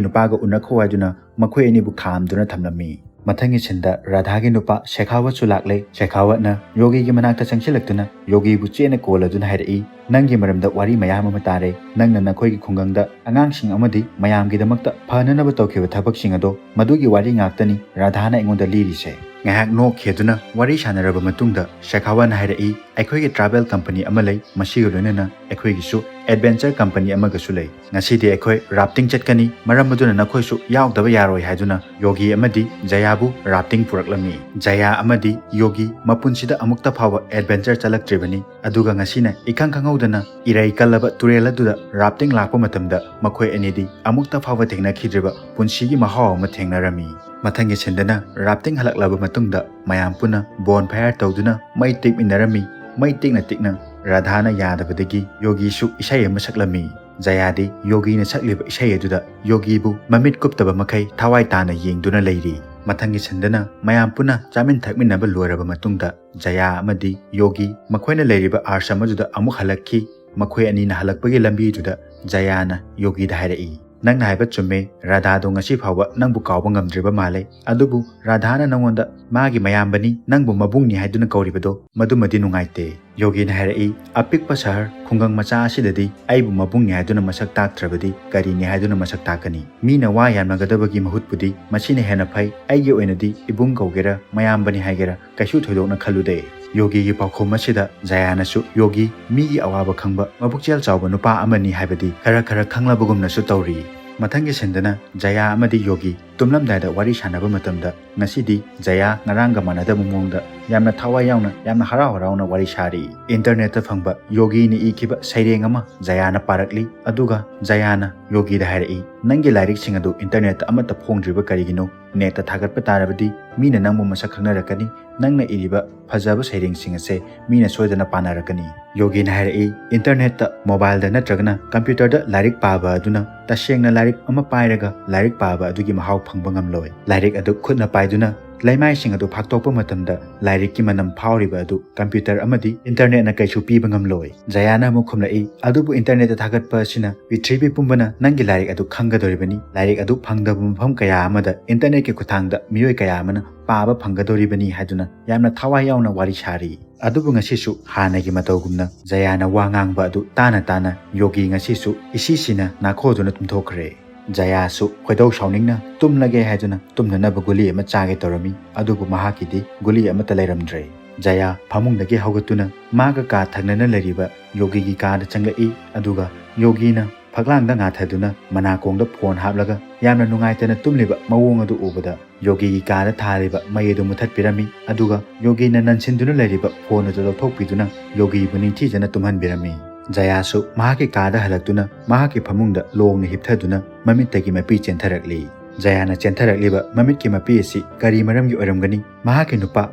ꯅꯨꯄꯥꯒ ꯎꯅꯈꯣ ꯍꯥꯏꯗꯨꯅ ꯃꯈꯣꯏ ꯑꯅꯤꯕꯨ ꯈꯥꯝꯗꯨꯅ ꯊꯝꯂꯝꯃꯤ꯫ ꯃꯊꯪꯒꯤ ꯁꯤꯟꯗ ꯔꯥꯙꯥꯒꯤ ꯅꯨꯄꯥ ꯁꯦꯈꯥꯋꯠꯁꯨ ꯂꯥꯛꯂꯦ꯫ ꯁꯦꯈꯥꯋꯠꯅ ꯌꯣꯒꯤꯒꯤ ꯃꯅꯥꯛꯇ ꯆꯪꯁꯤꯜꯂꯛꯇꯨꯅ ꯌꯣꯒꯤꯕꯨ ꯆꯦꯠꯅ ꯀꯣꯜꯂꯗꯨꯅ ꯍꯥꯏꯔꯛꯏ, "ꯅꯪꯒꯤ ꯃꯔꯝꯗ ꯋꯥꯔꯤ ꯃꯌꯥꯝ ꯑꯃ ꯇꯥꯔꯦ꯫ ꯅꯪꯅ ꯅꯈꯣꯏꯒꯤ ꯈꯨꯡꯒꯪꯗ ꯑꯉꯥꯡꯁꯤꯡ ꯑꯃꯗꯤ ꯃꯌꯥꯝꯒꯤꯗꯃꯛꯇ ꯐꯅꯅꯕ ꯇꯧꯈꯤꯕ ꯊꯕꯛꯁꯤꯡ ꯑꯗꯣ, ꯃꯗꯨꯒꯤ ꯋꯥꯔꯤ ꯉꯥꯛꯇꯅꯤ ꯔꯥꯙꯥꯅ ꯑꯩꯉꯣꯟꯗ ꯂꯤꯔꯤꯁꯦ"꯫ ꯉꯥꯏꯍꯥꯛ ꯅꯣꯛꯈꯤꯗꯨꯅ ꯋꯥꯔꯤ ꯁꯥꯟꯅꯔꯕ ꯃꯇꯨꯡꯗ ꯁꯦꯈꯥꯋꯠꯅ ꯍꯥꯏꯔꯛꯏ, "ꯑꯩꯈꯣꯏꯒꯤ travel company ꯑꯃ ꯂꯩ, ꯃꯁꯤꯒ ꯂꯣꯏꯅꯅ ꯑꯩꯈꯣꯏꯒꯤꯁꯨ adventure company ꯑꯃꯒꯁꯨ ꯂꯩ꯫ ꯉꯁꯤꯗꯤ ꯑꯩꯈꯣꯏ rafting ꯆꯠꯀꯅꯤ, ꯃꯔꯝ ꯑꯗꯨꯅ ꯅꯈꯣꯏꯁꯨ ꯌꯥꯎꯗꯕ ꯌꯥꯔꯣꯏ" ꯍꯥꯏꯗꯨꯅ ꯌꯣꯒꯤ ꯑꯃꯗꯤ ꯖꯌꯥꯕꯨ rafting ꯄꯨꯔꯛꯂꯝꯃꯤ꯫ ꯖꯌꯥ ꯑꯃꯗꯤ ꯌꯣꯒꯤ ꯃꯄꯨꯟꯁꯤꯗ ꯑꯃꯨꯛꯇ ꯐꯥꯎꯕ adventure ꯆꯠꯂꯛꯇ꯭ꯔꯤꯕꯅꯤ, ꯑꯗꯨꯒ ꯉꯁꯤꯅ ꯏꯈꯪ ꯈꯪꯍꯧꯗꯅ ꯏꯔꯩ ꯀꯜꯂꯕ ꯇꯨꯔꯦꯜ ꯑꯗꯨꯗ rafting ꯂꯥꯛꯄ ꯃꯇꯝꯗ ꯃꯈꯣꯏ ꯑꯅꯤꯗꯤ ꯑꯃꯨꯛꯇ ꯐꯥꯎꯕ ꯊꯦꯡꯅꯈꯤꯗ꯭ꯔꯤꯕ ꯄꯨꯟꯁꯤꯒꯤ ꯃꯍꯥꯎ ꯑꯃ ꯊꯦꯡꯅꯔꯝꯃꯤ꯫ ꯃꯊꯪꯒꯤ ꯁꯤꯟꯗꯅ rafting ꯍꯜꯂꯛꯂꯕ ꯃꯇꯨꯡꯗ ꯃꯌꯥꯝ ꯄꯨꯟꯅ bonfire ꯇꯧꯗꯨꯅ ꯃꯩ ꯇꯤꯛꯃꯤꯟꯅꯔꯝꯃꯤ꯫ ꯃꯩ ꯇꯤꯛꯅ ꯇꯤꯛꯅ ꯔꯥꯙꯥꯅ ꯌꯥꯗꯕꯗꯒꯤ ꯌꯣꯒꯤꯁꯨ ꯏꯁꯩ ꯑꯃ ꯁꯛꯂꯝꯃꯤ꯫ ꯖꯌꯥꯗꯤ ꯌꯣꯒꯤꯅ ꯁꯛꯂꯤꯕ ꯏꯁꯩ ꯑꯗꯨꯗ ꯌꯣꯒꯤꯕꯨ ꯃꯃꯤꯠ ꯀꯨꯞꯇꯕ ꯃꯈꯩ ꯊꯋꯥꯏ ꯇꯥꯅ ꯌꯦꯡꯗꯨꯅ ꯂꯩꯔꯤ꯫ ꯃꯊꯪꯒꯤ ꯁꯤꯟꯗꯅ ꯃꯌꯥꯝ ꯄꯨꯟꯅ ꯆꯥꯃꯤꯟ ꯊꯛꯃꯤꯟꯅꯕ ꯂꯣꯏꯔꯕ ꯃꯇꯨꯡꯗ ꯖꯌꯥ ꯑꯃꯗꯤ ꯌꯣꯒꯤ ꯃꯈꯣꯏꯅ ꯂꯩꯔꯤꯕ ꯑꯥꯁ꯭ꯔꯝ ꯑꯗꯨꯗ ꯑꯃꯨꯛ ꯍꯜꯂꯛꯈꯤ꯫ ꯃꯈꯣꯏ ꯑꯅꯤꯅ ꯍꯜꯂꯛꯄꯒꯤ ꯂꯝꯕꯤꯗꯨꯗ ꯖꯌꯥꯅ ꯌꯣꯒꯤꯗ ꯍꯥꯏꯔꯛꯏ, "ꯅꯪꯅ ꯍꯥꯏꯕ ꯆꯨꯝꯃꯦ, ꯔꯥꯙꯥꯗꯣ ꯉꯁꯤ ꯐꯥꯎꯕ ꯅꯪꯕꯨ ꯀꯥꯎꯕ ꯉꯝꯗ꯭ꯔꯤꯕ ꯃꯥꯜꯂꯦ꯫ ꯑꯗꯨꯕꯨ ꯔꯥꯙꯥꯅ ꯅꯪꯉꯣꯟꯗ ꯃꯥꯒꯤ ꯃꯌꯥꯝꯕꯅꯤ, ꯅꯪꯕꯨ ꯃꯕꯨꯡꯅꯤ ꯍꯥꯏꯗꯨꯅ ꯀꯧꯔꯤꯕꯗꯣ, ꯃꯗꯨꯃꯗꯤ ꯅꯨꯡꯉꯥꯏꯇꯦ"꯫ ꯌꯣꯒꯤꯅ ꯍꯥꯏꯔꯛꯏ, "ꯑꯄꯤꯛꯄ ꯁꯍꯔ, ꯈꯨꯡꯒꯪ ꯃꯆꯥ ꯑꯁꯤꯗꯗꯤ ꯑꯩꯕꯨ ꯃꯕꯨꯡꯅꯤ ꯍꯥꯏꯗꯨꯅ ꯃꯁꯛ ꯇꯥꯛꯇ꯭ꯔꯕꯗꯤ ꯀꯔꯤꯅꯤ ꯍꯥꯏꯗꯨꯅ ꯃꯁꯛ ꯇꯥꯛꯀꯅꯤ? ꯃꯤꯅ ꯋꯥ ꯌꯥꯟꯅꯒꯗꯕꯒꯤ ꯃꯍꯨꯠꯄꯨꯗꯤ ꯃꯁꯤꯅ ꯍꯦꯟꯅ ꯐꯩ꯫ ꯑꯩꯒꯤ ꯑꯣꯏꯅꯗꯤ ꯏꯕꯨꯡ ꯀꯧꯒꯦꯔꯥ, ꯃꯌꯥꯝꯕꯅꯤ ꯍꯥꯏꯒꯦꯔꯥ, ꯀꯩꯁꯨ ꯊꯣꯏꯗꯣꯛꯅ ꯈꯜꯂꯨꯗꯦ"꯫ ꯌꯣꯒꯤꯒꯤ ꯄꯥꯎꯈꯨꯝ ꯑꯁꯤꯗ ꯖꯌꯥꯅꯁꯨ, "ꯌꯣꯒꯤ, ꯃꯤꯒꯤ ꯑꯋꯥꯕ ꯈꯪꯕ, ꯃꯕꯨꯛꯆꯦꯜ ꯆꯥꯎꯕ ꯅꯨꯄꯥ ꯑꯃꯅꯤ ꯍꯥꯏꯕꯗꯤ ꯈꯔ ꯈꯔ ꯈꯪꯂꯕꯒꯨꯝꯅꯁꯨ ꯇꯧꯔꯤ"꯫ ꯃꯊꯪꯒꯤ ꯁꯤꯟꯗꯅ ꯖꯌꯥ ꯑꯃꯗꯤ ꯌꯣꯒꯤ ꯇꯨꯝꯂꯝꯗꯥꯏꯗ ꯋꯥꯔꯤ ꯁꯥꯟꯅꯕ ꯃꯇꯝꯗ ꯉꯁꯤꯗꯤ ꯖꯌꯥ ꯉꯔꯥꯡꯒ ꯃꯥꯟꯅꯗꯕ ꯃꯑꯣꯡꯗ ꯌꯥꯝꯅ ꯊꯋꯥꯏ ꯌꯥꯎꯅ, ꯌꯥꯝꯅ ꯍꯔꯥꯎ ꯍꯔꯥꯎꯅ ꯋꯥꯔꯤ ꯁꯥꯔꯤ꯫ ꯏꯟꯇꯔꯅꯦꯠꯇ ꯐꯪꯕ ꯌꯣꯒꯤꯅ ꯏꯈꯤꯕ ꯁꯩꯔꯦꯡ ꯑꯃ ꯖꯌꯥꯅ ꯄꯥꯔꯛꯂꯤ꯫ ꯑꯗꯨꯒ ꯖꯌꯥꯅ ꯌꯣꯒꯤꯗ ꯍꯥꯏꯔꯛꯏ, "ꯅꯪꯒꯤ ꯂꯥꯏꯔꯤꯛꯁꯤꯡ ꯑꯗꯨ ꯏꯟꯇꯔꯅꯦꯠꯇ ꯑꯃꯠꯇ ꯐꯣꯡꯗ꯭ꯔꯤꯕ ꯀꯔꯤꯒꯤꯅꯣ? ꯅꯦꯠꯇ ꯊꯥꯒꯠꯄ ꯇꯥꯔꯕꯗꯤ ꯃꯤꯅ ꯅꯪꯕꯨ ꯃꯁꯛ ꯈꯪꯅꯔꯛꯀꯅꯤ, ꯅꯪꯅ ꯏꯔꯤꯕ ꯐꯖꯕ ꯁꯩꯔꯦꯡꯁꯤꯡ ꯑꯁꯦ ꯃꯤꯅ ꯁꯣꯏꯗꯅ ꯄꯥꯅꯔꯛꯀꯅꯤ"꯫ ꯌꯣꯒꯤꯅ ꯍꯥꯏꯔꯛꯏ, ꯏꯟꯇꯔꯅꯦꯠꯇ, ꯃꯣꯕꯥꯏꯜꯗ ꯅꯠꯇ꯭ꯔꯒꯅ ꯀꯝꯄ꯭ꯌꯨꯇꯔꯗ ꯂꯥꯏꯔꯤꯛ ꯄꯥꯕ ꯑꯗꯨꯅ ꯇꯁꯦꯡꯅ ꯂꯥꯏꯔꯤꯛ ꯑꯃ ꯄꯥꯏꯔꯒ ꯂꯥꯏꯔꯤꯛ ꯄꯥꯕ ꯑꯗꯨꯒꯤ ꯃꯍꯥꯎ ꯐꯪꯕ ꯉꯝꯂꯣꯏ꯫ ꯂꯥꯏꯔꯤꯛ ꯑꯗꯨ ꯈꯨꯠꯅ ꯄꯥꯏꯗꯨꯅ ꯂꯩꯃꯥꯏꯁꯤꯡ ꯑꯗꯨ ꯐꯥꯛꯇꯣꯛꯄ ꯃꯇꯝꯗ ꯂꯥꯏꯔꯤꯛꯀꯤ ꯃꯅꯝ ꯐꯥꯎꯔꯤꯕ ꯑꯗꯨ ꯀꯝꯄ꯭ꯌꯨꯇꯔ ꯑꯃꯗꯤ ꯏꯟꯇꯔꯅꯦꯠꯅ ꯀꯩꯁꯨ ꯄꯤꯕ ꯉꯝꯂꯣꯏ꯫ ꯖꯌꯥꯅ ꯑꯃꯨꯛ ꯈꯨꯝꯂꯛꯏ, "ꯑꯗꯨꯕꯨ ꯏꯟꯇꯔꯅꯦꯠꯇ ꯊꯥꯒꯠꯄ ꯑꯁꯤꯅ ꯄ꯭ꯔꯤꯊꯤꯕꯤ ꯄꯨꯝꯕꯅ ꯅꯪꯒꯤ ꯂꯥꯏꯔꯤꯛ ꯑꯗꯨ ꯈꯪꯒꯗꯧꯔꯤꯕꯅꯤ꯫ ꯂꯥꯏꯔꯤꯛ ꯑꯗꯨ ꯐꯪꯗꯕ ꯃꯐꯝ ꯀꯌꯥ ꯑꯃꯗ ꯏꯟꯇꯔꯅꯦꯠꯀꯤ ꯈꯨꯠꯊꯥꯡꯗ ꯃꯤꯑꯣꯏ ꯀꯌꯥ ꯑꯃꯅ ꯄꯥꯕ ꯐꯪꯒꯗꯧꯔꯤꯕꯅꯤ" ꯍꯥꯏꯗꯨꯅ ꯌꯥꯝꯅ ꯊꯋꯥꯏ ꯌꯥꯎꯅ ꯋꯥꯔꯤ ꯁꯥꯔꯤ꯫ ꯑꯗꯨꯕꯨ ꯉꯁꯤꯁꯨ ꯍꯥꯟꯅꯒꯤ ꯃꯇꯧꯒꯨꯝꯅ ꯖꯌꯥꯅ ꯋꯥ ꯉꯥꯡꯕ ꯑꯗꯨ ꯇꯥꯅ ꯇꯥꯅ ꯌꯣꯒꯤ ꯉꯁꯤꯁꯨ ꯏꯁꯤꯁꯤꯅ ꯅꯥꯈꯣꯗꯨꯅ ꯇꯨꯝꯊꯣꯛꯈ꯭ꯔꯦ꯫ ꯖꯌꯥꯁꯨ ꯈꯣꯏꯗꯧ ꯁꯥꯎꯅꯤꯡꯅ ꯇꯨꯝꯂꯒꯦ ꯍꯥꯏꯗꯨꯅ ꯇꯨꯝꯅꯅꯕ ꯒꯨꯂꯤ ꯑꯃ ꯆꯥꯒꯦ ꯇꯧꯔꯝꯃꯤ, ꯑꯗꯨꯕꯨ ꯃꯍꯥꯛꯀꯤꯗꯤ ꯒꯨꯂꯤ ꯑꯃꯠꯇ ꯂꯩꯔꯝꯗ꯭ꯔꯦ꯫ ꯖꯌꯥ ꯐꯃꯨꯡꯗꯒꯤ ꯍꯧꯒꯠꯇꯨꯅ ꯃꯥꯒ ꯀꯥ ꯊꯪꯅꯅ ꯂꯩꯔꯤꯕ ꯌꯣꯒꯤꯒꯤ ꯀꯥꯗ ꯆꯪꯂꯛꯏ, ꯑꯗꯨꯒ ꯌꯣꯒꯤꯅ ꯐꯛꯂꯥꯡꯗ ꯉꯥꯊꯗꯨꯅ ꯃꯅꯥꯀꯣꯡꯗ ꯐꯣꯟ ꯍꯥꯞꯂꯒ ꯌꯥꯝꯅ ꯅꯨꯡꯉꯥꯏꯇꯅ ꯇꯨꯝꯂꯤꯕ ꯃꯑꯣꯡ ꯑꯗꯨ ꯎꯕꯗ ꯌꯣꯒꯤꯒꯤ ꯀꯥꯗ ꯊꯥꯜꯂꯤꯕ ꯃꯩ ꯑꯗꯨ ꯃꯨꯊꯠꯄꯤꯔꯝꯃꯤ, ꯑꯗꯨꯒ ꯌꯣꯒꯤꯅ ꯅꯟꯁꯤꯟꯗꯨꯅ ꯂꯩꯔꯤꯕ ꯐꯣꯟ ꯑꯗꯨ ꯂꯧꯊꯣꯛꯄꯤꯗꯨꯅ ꯌꯣꯒꯤꯕꯨ ꯅꯤꯡꯊꯤꯖꯅ ꯇꯨꯝꯍꯟꯕꯤꯔꯝꯃꯤ꯫ ꯖꯌꯥꯁꯨ ꯃꯍꯥꯛꯀꯤ ꯀꯥꯗ ꯍꯜꯂꯛꯇꯨꯅ ꯃꯍꯥꯛꯀꯤ ꯐꯃꯨꯡꯗ ꯂꯣꯡꯅ ꯍꯤꯞꯊꯗꯨꯅ ꯃꯃꯤꯠꯇꯒꯤ ꯃꯄꯤ ꯆꯦꯟꯊꯔꯛꯂꯤ꯫ ꯖꯌꯥꯅ ꯆꯦꯟꯊꯔꯛꯂꯤꯕ ꯃꯃꯤꯠꯀꯤ ꯃꯄꯤ ꯑꯁꯤ ꯀꯔꯤ ꯃꯔꯝꯒꯤ ꯑꯣꯏꯔꯝꯒꯅꯤ? ꯃꯍꯥꯛꯀꯤ ꯅꯨꯄꯥ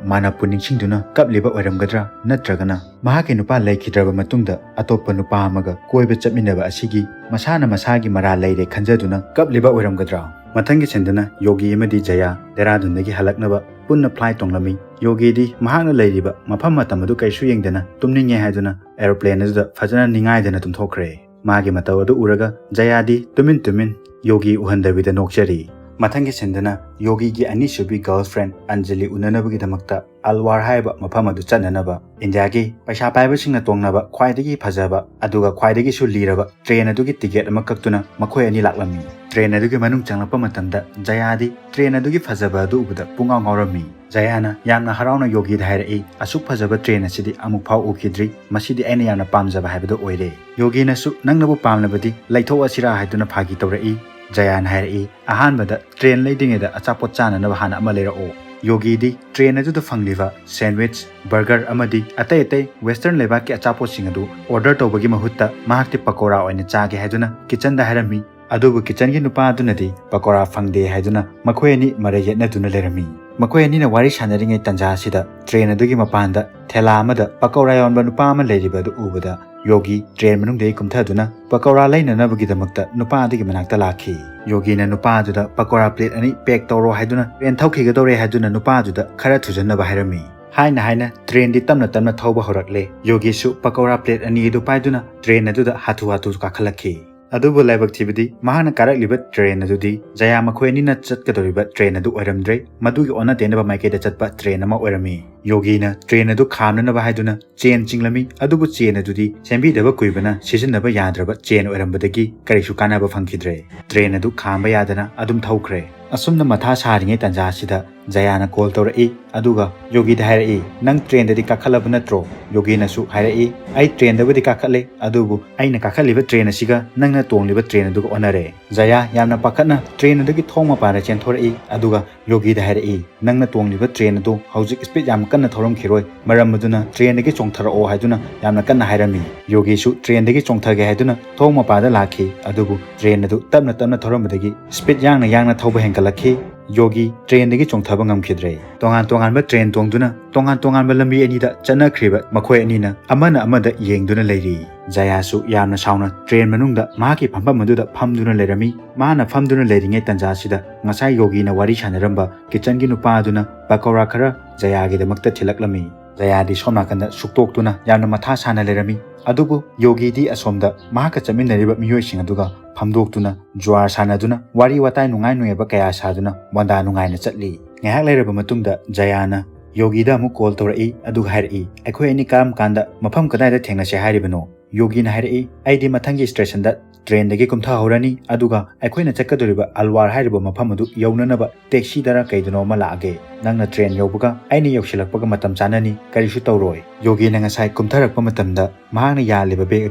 ꯃꯥꯅꯞꯄꯨ ꯅꯤꯡꯁꯤꯡꯗꯨꯅ ꯀꯞꯂꯤꯕ ꯑꯣꯏꯔꯝꯒꯗ꯭ꯔꯥ? ꯅꯠꯇ꯭ꯔꯒꯅ ꯃꯍꯥꯛꯀꯤ ꯅꯨꯄꯥ ꯂꯩꯈꯤꯗ꯭ꯔꯕ ꯃꯇꯨꯡꯗ ꯑꯇꯣꯞꯄ ꯅꯨꯄꯥ ꯑꯃꯒ ꯀꯣꯏꯕ ꯆꯠꯃꯤꯟꯅꯕ ꯑꯁꯤꯒꯤ ꯃꯁꯥꯅ ꯃꯁꯥꯒꯤ ꯃꯔꯥꯜ ꯂꯩꯔꯦ ꯈꯟꯖꯗꯨꯅ ꯀꯞꯂꯤꯕ ꯑꯣꯏꯔꯝꯒꯗ꯭ꯔꯥ? ꯃꯊꯪꯒꯤ ꯁꯤꯟꯗꯅ ꯌꯣꯒꯤ ꯑꯃꯗꯤ ꯖꯌꯥ ꯗꯦꯔꯥꯗꯨꯟꯗꯒꯤ ꯍꯜꯂꯛꯅꯕ ꯄꯨꯟꯅ ꯐ꯭ꯂꯥꯏꯠ ꯇꯣꯡꯂꯝꯃꯤ꯫ ꯌꯣꯒꯤꯗꯤ ꯃꯍꯥꯛꯅ ꯂꯩꯔꯤꯕ ꯃꯐꯝ ꯃꯇꯝ ꯑꯗꯨ ꯀꯩꯁꯨ ꯌꯦꯡꯗꯅ ꯇꯨꯝꯅꯤꯡꯉꯦ ꯍꯥꯏꯗꯨꯅ ꯑꯦꯔꯣꯄ꯭ꯂꯦꯟ ꯑꯗꯨꯗ ꯐꯖꯅ ꯅꯤꯡꯉꯥꯏꯗꯅ ꯇꯨꯝꯊꯣꯛꯈ꯭ꯔꯦ꯫ ꯃꯥꯒꯤ ꯃꯇꯧ ꯑꯗꯨ ꯎꯔꯒ ꯖꯌꯥꯗꯤ ꯇꯨꯃꯤꯟ ꯇꯨꯃꯤꯟ ꯌꯣꯒꯤ ꯎꯍꯟꯗꯕꯤꯗ ꯅꯣꯛꯆꯔꯤ꯫ ꯃꯊꯪꯒꯤ ꯁꯤꯟꯗꯅ ꯌꯣꯒꯤꯒꯤ ꯑꯅꯤꯁꯨꯕꯤ ꯒꯔꯜꯐ꯭ꯔꯦꯟ ꯑꯟꯖꯂꯤ ꯎꯅꯅꯕꯒꯤꯗꯃꯛꯇ ꯑꯜꯋꯥꯔ ꯍꯥꯏꯔꯤꯕ ꯃꯐꯝ ꯑꯗꯨ ꯆꯠꯅꯅꯕ ꯏꯟꯗꯤꯌꯥꯒꯤ ꯄꯩꯁꯥ ꯄꯥꯏꯕꯁꯤꯡꯅ ꯇꯣꯡꯅꯕ ꯈ꯭ꯋꯥꯏꯗꯒꯤ ꯐꯖꯕ ꯑꯗꯨꯒ ꯈ꯭ꯋꯥꯏꯗꯒꯤꯁꯨ ꯂꯤꯔꯕ ꯇ꯭ꯔꯦꯟ ꯑꯗꯨꯒꯤ ꯇꯤꯀꯦꯠ ꯑꯃ ꯀꯛꯇꯨꯅ ꯃꯈꯣꯏ ꯑꯅꯤ ꯂꯥꯛꯂꯝꯃꯤ꯫ ꯇ꯭ꯔꯦꯟ ꯑꯗꯨꯒꯤ ꯃꯅꯨꯡ ꯆꯪꯂꯛꯄ ꯃꯇꯝꯗ ꯖꯌꯥꯗꯤ ꯇ꯭ꯔꯦꯟ ꯑꯗꯨꯒꯤ ꯐꯖꯕ ꯑꯗꯨ ꯎꯕꯗ ꯄꯨꯡꯉꯥꯎ ꯉꯥꯎꯔꯝꯃꯤ꯫ ꯖꯌꯥꯅ ꯌꯥꯝꯅ ꯍꯔꯥꯎꯅ ꯌꯣꯒꯤꯗ ꯍꯥꯏꯔꯛꯏ, "ꯑꯁꯨꯛ ꯐꯖꯕ ꯇ꯭ꯔꯦꯟ ꯑꯁꯤꯗꯤ ꯑꯃꯨꯛ ꯐꯥꯎ ꯎꯈꯤꯗ꯭ꯔꯤ꯫ ꯃꯁꯤꯗꯤ ꯑꯩꯅ ꯌꯥꯝꯅ ꯄꯥꯝꯖꯕ ꯍꯥꯏꯕꯗꯨ ꯑꯣꯏꯔꯦ"꯫ ꯌꯣꯒꯤꯅꯁꯨ, "ꯅꯪꯅꯕꯨ ꯄꯥꯝꯂꯕꯗꯤ ꯂꯩꯊꯣꯛꯑꯁꯤꯔꯥ?" ꯍꯥꯏꯗꯨꯅ ꯐꯥꯒꯤ ꯇꯧꯔꯛꯏ꯫ ꯖꯌꯥꯅ ꯍꯥꯏꯔꯛꯏ, "ꯑꯍꯥꯟꯕꯗ ꯇ꯭ꯔꯦꯟ ꯂꯩꯗ꯭ꯔꯤꯉꯩꯗ ꯑꯆꯥꯄꯣꯠ ꯆꯥꯅꯅꯕ ꯍꯥꯟꯅ ꯑꯃ ꯂꯩꯔꯛꯑꯣ꯫" ꯌꯣꯒꯤꯗꯤ ꯇ꯭ꯔꯦꯟ ꯑꯗꯨꯗ ꯐꯪꯂꯤꯕ ꯁꯦꯟꯋꯤꯆ, ꯕꯔꯒꯔ ꯑꯃꯗꯤ ꯑꯇꯩ ꯑꯇꯩ ꯋꯦꯁꯇꯔꯟ ꯂꯩꯕꯥꯛꯀꯤ ꯑꯆꯥꯄꯣꯠꯁꯤꯡ ꯑꯗꯨ ꯑꯣꯔꯗꯔ ꯇꯧꯕꯒꯤ ꯃꯍꯨꯠꯇ ꯃꯍꯥꯛꯇꯤ ꯄꯀꯣꯔꯥ ꯑꯣꯏꯅ ꯆꯥꯒꯦ ꯍꯥꯏꯗꯨꯅ ꯀꯤꯆꯟꯗ ꯍꯥꯏꯔꯝꯃꯤ꯫ ꯑꯗꯨꯕꯨ ꯀꯤꯆꯟꯒꯤ ꯅꯨꯄꯥ ꯑꯗꯨꯅꯗꯤ ꯄꯀꯣꯔꯥ ꯐꯪꯗꯦ ꯍꯥꯏꯗꯨꯅ ꯃꯈꯣꯏ ꯑꯅꯤ ꯃꯔꯩ ꯌꯦꯠꯅꯗꯨꯅ ꯂꯩꯔꯝꯃꯤ꯫ ꯃꯈꯣꯏ ꯑꯅꯤꯅ ꯋꯥꯔꯤ ꯁꯥꯟꯅꯔꯤꯉꯩ ꯇꯟꯖꯥ ꯑꯁꯤꯗ ꯇ꯭ꯔꯦꯟ ꯑꯗꯨꯒꯤ ꯃꯄꯥꯟꯗ ꯊꯦꯂꯥ ꯑꯃꯗ ꯄꯀꯧꯔꯥ ꯌꯣꯟꯕ ꯅꯨꯄꯥ ꯑꯃ ꯂꯩꯔꯤꯕ ꯑꯗꯨ ꯎꯕꯗ ꯌꯣꯒꯤ ꯇ꯭ꯔꯦꯟ ꯃꯅꯨꯡꯗꯒꯤ ꯀꯨꯝꯊꯗꯨꯅ ꯄꯀꯧꯔꯥ ꯂꯩꯅꯅꯕꯒꯤꯗꯃꯛꯇ ꯅꯨꯄꯥ ꯑꯗꯨꯒꯤ ꯃꯅꯥꯛꯇ ꯂꯥꯛꯈꯤ꯫ ꯌꯣꯒꯤꯅ ꯅꯨꯄꯥ ꯑꯗꯨꯗ ꯄꯀꯧꯔꯥ ꯄ꯭ꯂꯦꯠ ꯑꯅꯤ ꯄꯦꯛ ꯇꯧꯔꯣ ꯍꯥꯏꯗꯨꯅ ꯇ꯭ꯔꯦꯟ ꯊꯧꯈꯤꯒꯗꯧꯔꯦ ꯍꯥꯏꯗꯨꯅ ꯅꯨꯄꯥ ꯑꯗꯨꯗ ꯈꯔ ꯊꯨꯖꯟꯅꯕ ꯍꯥꯏꯔꯝꯃꯤ꯫ ꯍꯥꯏꯅ ꯍꯥꯏꯅ ꯇ꯭ꯔꯦꯟꯗꯤ ꯇꯞꯅ ꯇꯞꯅ ꯊꯧꯕ ꯍꯧꯔꯛꯂꯦ꯫ ꯌꯣꯒꯤꯁꯨ ꯄꯀꯧꯔꯥ ꯄ꯭ꯂꯦꯠ ꯑꯅꯤ ꯑꯗꯨ ꯄꯥꯏꯗꯨꯅ ꯇ꯭ꯔꯦꯟ ꯑꯗꯨꯗ ꯍꯥꯊꯨ ꯍꯥꯊꯨ ꯀꯥꯈꯠꯂꯛꯈꯤ꯫ ꯑꯗꯨꯕꯨ ꯂꯥꯏꯕꯛ ꯊꯤꯕꯗꯤ ꯃꯍꯥꯛꯅ ꯀꯥꯔꯛꯂꯤꯕ ꯇ꯭ꯔꯦꯟ ꯑꯗꯨꯗꯤ ꯖꯌꯥ ꯃꯈꯣꯏ ꯑꯅꯤꯅ ꯆꯠꯀꯗꯧꯔꯤꯕ ꯇ꯭ꯔꯦꯟ ꯑꯗꯨ ꯑꯣꯏꯔꯝꯗ꯭ꯔꯦ꯫ ꯃꯗꯨꯒꯤ ꯑꯣꯟꯅ ꯇꯩꯅꯕ ꯃꯥꯏꯀꯩꯗ ꯆꯠꯄ ꯇ꯭ꯔꯦꯟ ꯑꯃ ꯑꯣꯏꯔꯝꯃꯤ꯫ ꯌꯣꯒꯤꯅ ꯇ꯭ꯔꯦꯟ ꯑꯗꯨ ꯈꯥꯝꯅꯅꯕ ꯍꯥꯏꯗꯨꯅ ꯆꯦꯟ ꯆꯤꯡꯂꯝꯃꯤ, ꯑꯗꯨꯕꯨ ꯆꯦꯟ ꯑꯗꯨꯗꯤ ꯁꯦꯝꯕꯤꯗꯕ ꯀꯨꯏꯕꯅ ꯁꯤꯖꯤꯟꯅꯕ ꯌꯥꯗ꯭ꯔꯕ ꯆꯦꯟ ꯑꯣꯏꯔꯝꯕꯗꯒꯤ ꯀꯔꯤꯁꯨ ꯀꯥꯟꯅꯕ ꯐꯪꯈꯤꯗ꯭ꯔꯦ꯫ ꯇ꯭ꯔꯦꯟ ꯑꯗꯨ ꯈꯥꯝꯕ ꯌꯥꯗꯅ ꯑꯗꯨꯝ ꯊꯧꯈ꯭ꯔꯦ꯫ ꯑꯁꯨꯝꯅ ꯃꯊꯥ ꯁꯥꯔꯤꯉꯩ ꯇꯥꯟꯖꯥ ꯑꯁꯤꯗ ꯖꯌꯥꯅ ꯀꯣꯜ ꯇꯧꯔꯛꯏ, ꯑꯗꯨꯒ ꯌꯣꯒꯤꯗ ꯍꯥꯏꯔꯛꯏ, "ꯅꯪ ꯇ꯭ꯔꯦꯟꯗꯗꯤ ꯀꯥꯈꯠꯂꯕ ꯅꯠꯇ꯭ꯔꯣ?" ꯌꯣꯒꯤꯅꯁꯨ ꯍꯥꯏꯔꯛꯏ, "ꯑꯩ ꯇ꯭ꯔꯦꯟꯗꯕꯨꯗꯤ ꯀꯥꯈꯠꯂꯦ, ꯑꯗꯨꯕꯨ ꯑꯩꯅ ꯀꯥꯈꯠꯂꯤꯕ ꯇ꯭ꯔꯦꯟ ꯑꯁꯤꯒ ꯅꯪꯅ ꯇꯣꯡꯂꯤꯕ ꯇ꯭ꯔꯦꯟ ꯑꯗꯨꯒ ꯑꯣꯟꯅꯔꯦ꯫" ꯖꯌꯥ ꯌꯥꯝꯅ ꯄꯥꯈꯠꯅ ꯇ꯭ꯔꯦꯟ ꯑꯗꯨꯒꯤ ꯊꯣꯡ ꯃꯄꯥꯟꯗ ꯆꯦꯟꯊꯣꯔꯛꯏ, ꯑꯗꯨꯒ ꯌꯣꯒꯤꯗ ꯍꯥꯏꯔꯛꯏ, "ꯅꯪꯅ ꯇꯣꯡꯂꯤꯕ ꯇ꯭ꯔꯦꯟ ꯑꯗꯨ ꯍꯧꯖꯤꯛ ꯁ꯭ꯄꯤꯗ ꯌꯥꯝ ꯀꯟꯅ ꯊꯧꯔꯝꯈꯤꯔꯣꯏ, ꯃꯔꯝ ꯑꯗꯨꯅ ꯇ꯭ꯔꯦꯟꯗꯒꯤ ꯆꯣꯡꯊꯔꯛꯑꯣ" ꯍꯥꯏꯗꯨꯅ ꯌꯥꯝꯅ ꯀꯟꯅ ꯍꯥꯏꯔꯝꯃꯤ꯫ ꯌꯣꯒꯤꯁꯨ ꯇ꯭ꯔꯦꯟꯗꯒꯤ ꯆꯣꯡꯊꯒꯦ ꯍꯥꯏꯗꯨꯅ ꯊꯣꯡ ꯃꯄꯥꯗ ꯂꯥꯛꯈꯤ, ꯑꯗꯨꯕꯨ ꯇ꯭ꯔꯦꯟ ꯑꯗꯨ ꯇꯞꯅ ꯇꯞꯅ ꯊꯧꯔꯝꯕꯗꯒꯤ ꯁ꯭ꯄꯤꯗ ꯌꯥꯡꯅ ꯌꯥꯡꯅ ꯊꯧꯕ ꯍꯦꯟꯒꯠꯂꯛꯈꯤ꯫ ꯌꯣꯒꯤ ꯇ꯭ꯔꯦꯟꯗꯒꯤ ꯆꯣꯡꯊꯕ ꯉꯝꯈꯤꯗ꯭ꯔꯦ꯫ ꯇꯣꯉꯥꯟ ꯇꯣꯉꯥꯟꯕ ꯇ꯭ꯔꯦꯟ ꯇꯣꯡꯗꯨꯅ ꯇꯣꯉꯥꯟ ꯇꯣꯉꯥꯟꯕ ꯂꯝꯕꯤ ꯑꯅꯤꯗ ꯆꯠꯅꯈ꯭ꯔꯤꯕ ꯃꯈꯣꯏ ꯑꯅꯤꯅ ꯑꯃꯅ ꯑꯃꯗ ꯌꯦꯡꯗꯨꯅ ꯂꯩꯔꯤ꯫ ꯖꯌꯥꯁꯨ ꯌꯥꯝꯅ ꯁꯥꯎꯅ ꯇ꯭ꯔꯦꯟ ꯃꯅꯨꯡꯗ ꯃꯍꯥꯛꯀꯤ ꯐꯝꯐꯝ ꯑꯗꯨꯗ ꯐꯝꯗꯨꯅ ꯂꯩꯔꯝꯃꯤ꯫ ꯃꯥꯅ ꯐꯝꯗꯨꯅ ꯂꯩꯔꯤꯉꯩ ꯇꯟꯖꯥ ꯑꯁꯤꯗ ꯉꯁꯥꯏ ꯌꯣꯒꯤꯅ ꯋꯥꯔꯤ ꯁꯥꯟꯅꯔꯝꯕ ꯀꯤꯆꯟꯒꯤ ꯅꯨꯄꯥ ꯑꯗꯨꯅ ꯄꯀꯧꯔꯥ ꯈꯔ ꯖꯌꯥꯒꯤꯗꯃꯛꯇ ꯊꯤꯜꯂꯛꯂꯝꯃꯤ꯫ ꯖꯌꯥꯗꯤ ꯁꯣꯝ ꯅꯥꯀꯟꯗ ꯁꯨꯛꯇꯣꯛꯇꯨꯅ ꯌꯥꯝꯅ ꯃꯊꯥ ꯁꯥꯅ ꯂꯩꯔꯝꯃꯤ꯫ ꯑꯗꯨꯕꯨ ꯌꯣꯒꯤꯗꯤ ꯑꯁꯣꯝꯗ ꯃꯍꯥꯛꯀ ꯆꯠꯃꯤꯟꯅꯔꯤꯕ ꯃꯤꯑꯣꯏꯁꯤꯡ ꯑꯗꯨꯒ ꯐꯝꯗꯣꯛꯇꯨꯅ ꯖꯨꯋꯥꯔ ꯁꯥꯟꯅꯗꯨꯅ ꯋꯥꯔꯤ ꯋꯥꯇꯥꯏ ꯅꯨꯡꯉꯥꯏ ꯅꯨꯡꯉꯥꯏꯕ ꯀꯌꯥ ꯁꯥꯗꯨꯅ ꯃꯣꯟꯗꯥ ꯅꯨꯡꯉꯥꯏꯅ ꯆꯠꯂꯤ꯫ ꯉꯥꯏꯍꯥꯛ ꯂꯩꯔꯕ ꯃꯇꯨꯡꯗ ꯖꯌꯥꯅ ꯌꯣꯒꯤꯗ ꯑꯃꯨꯛ ꯀꯣꯜ ꯇꯧꯔꯛꯏ, ꯑꯗꯨꯒ ꯍꯥꯏꯔꯛꯏ, "ꯑꯩꯈꯣꯏ ꯑꯅꯤ ꯀꯔꯝ ꯀꯥꯟꯗ ꯃꯐꯝ ꯀꯗꯥꯏꯗ ꯊꯦꯡꯅꯁꯦ ꯍꯥꯏꯔꯤꯕꯅꯣ?" ꯌꯣꯒꯤꯅ ꯍꯥꯏꯔꯛꯏ, "ꯑꯩꯗꯤ ꯃꯊꯪꯒꯤ ꯁ꯭ꯇꯦꯁꯟꯗ ꯇ꯭ꯔꯦꯟꯗꯒꯤ ꯀꯨꯝꯊꯍꯧꯔꯅꯤ, ꯑꯗꯨꯒ ꯑꯩꯈꯣꯏꯅ ꯆꯠꯀꯗꯧꯔꯤꯕ ꯑꯜꯋꯥꯔ ꯍꯥꯏꯔꯤꯕ ꯃꯐꯝ ꯑꯗꯨ ꯌꯧꯅꯅꯕ ꯇꯦꯛꯁꯤꯗꯔ ꯀꯩꯗꯅꯣ ꯑꯃ ꯂꯥꯛꯑꯒꯦ꯫ ꯅꯪꯅ ꯇ꯭ꯔꯦꯟ ꯌꯧꯕꯒ ꯑꯩꯅ ꯌꯧꯁꯤꯜꯂꯛꯄꯒ ꯃꯇꯝ ꯆꯥꯅꯅꯤ, ꯀꯔꯤꯁꯨ ꯇꯧꯔꯣꯏ꯫ ꯌꯣꯒꯤꯅ ꯉꯁꯥꯏ ꯀꯨꯝꯊꯔꯛꯄ ꯃꯇꯝꯗ ꯃꯍꯥꯛꯅ ꯌꯥꯜꯂꯤꯕ ꯕꯦꯒ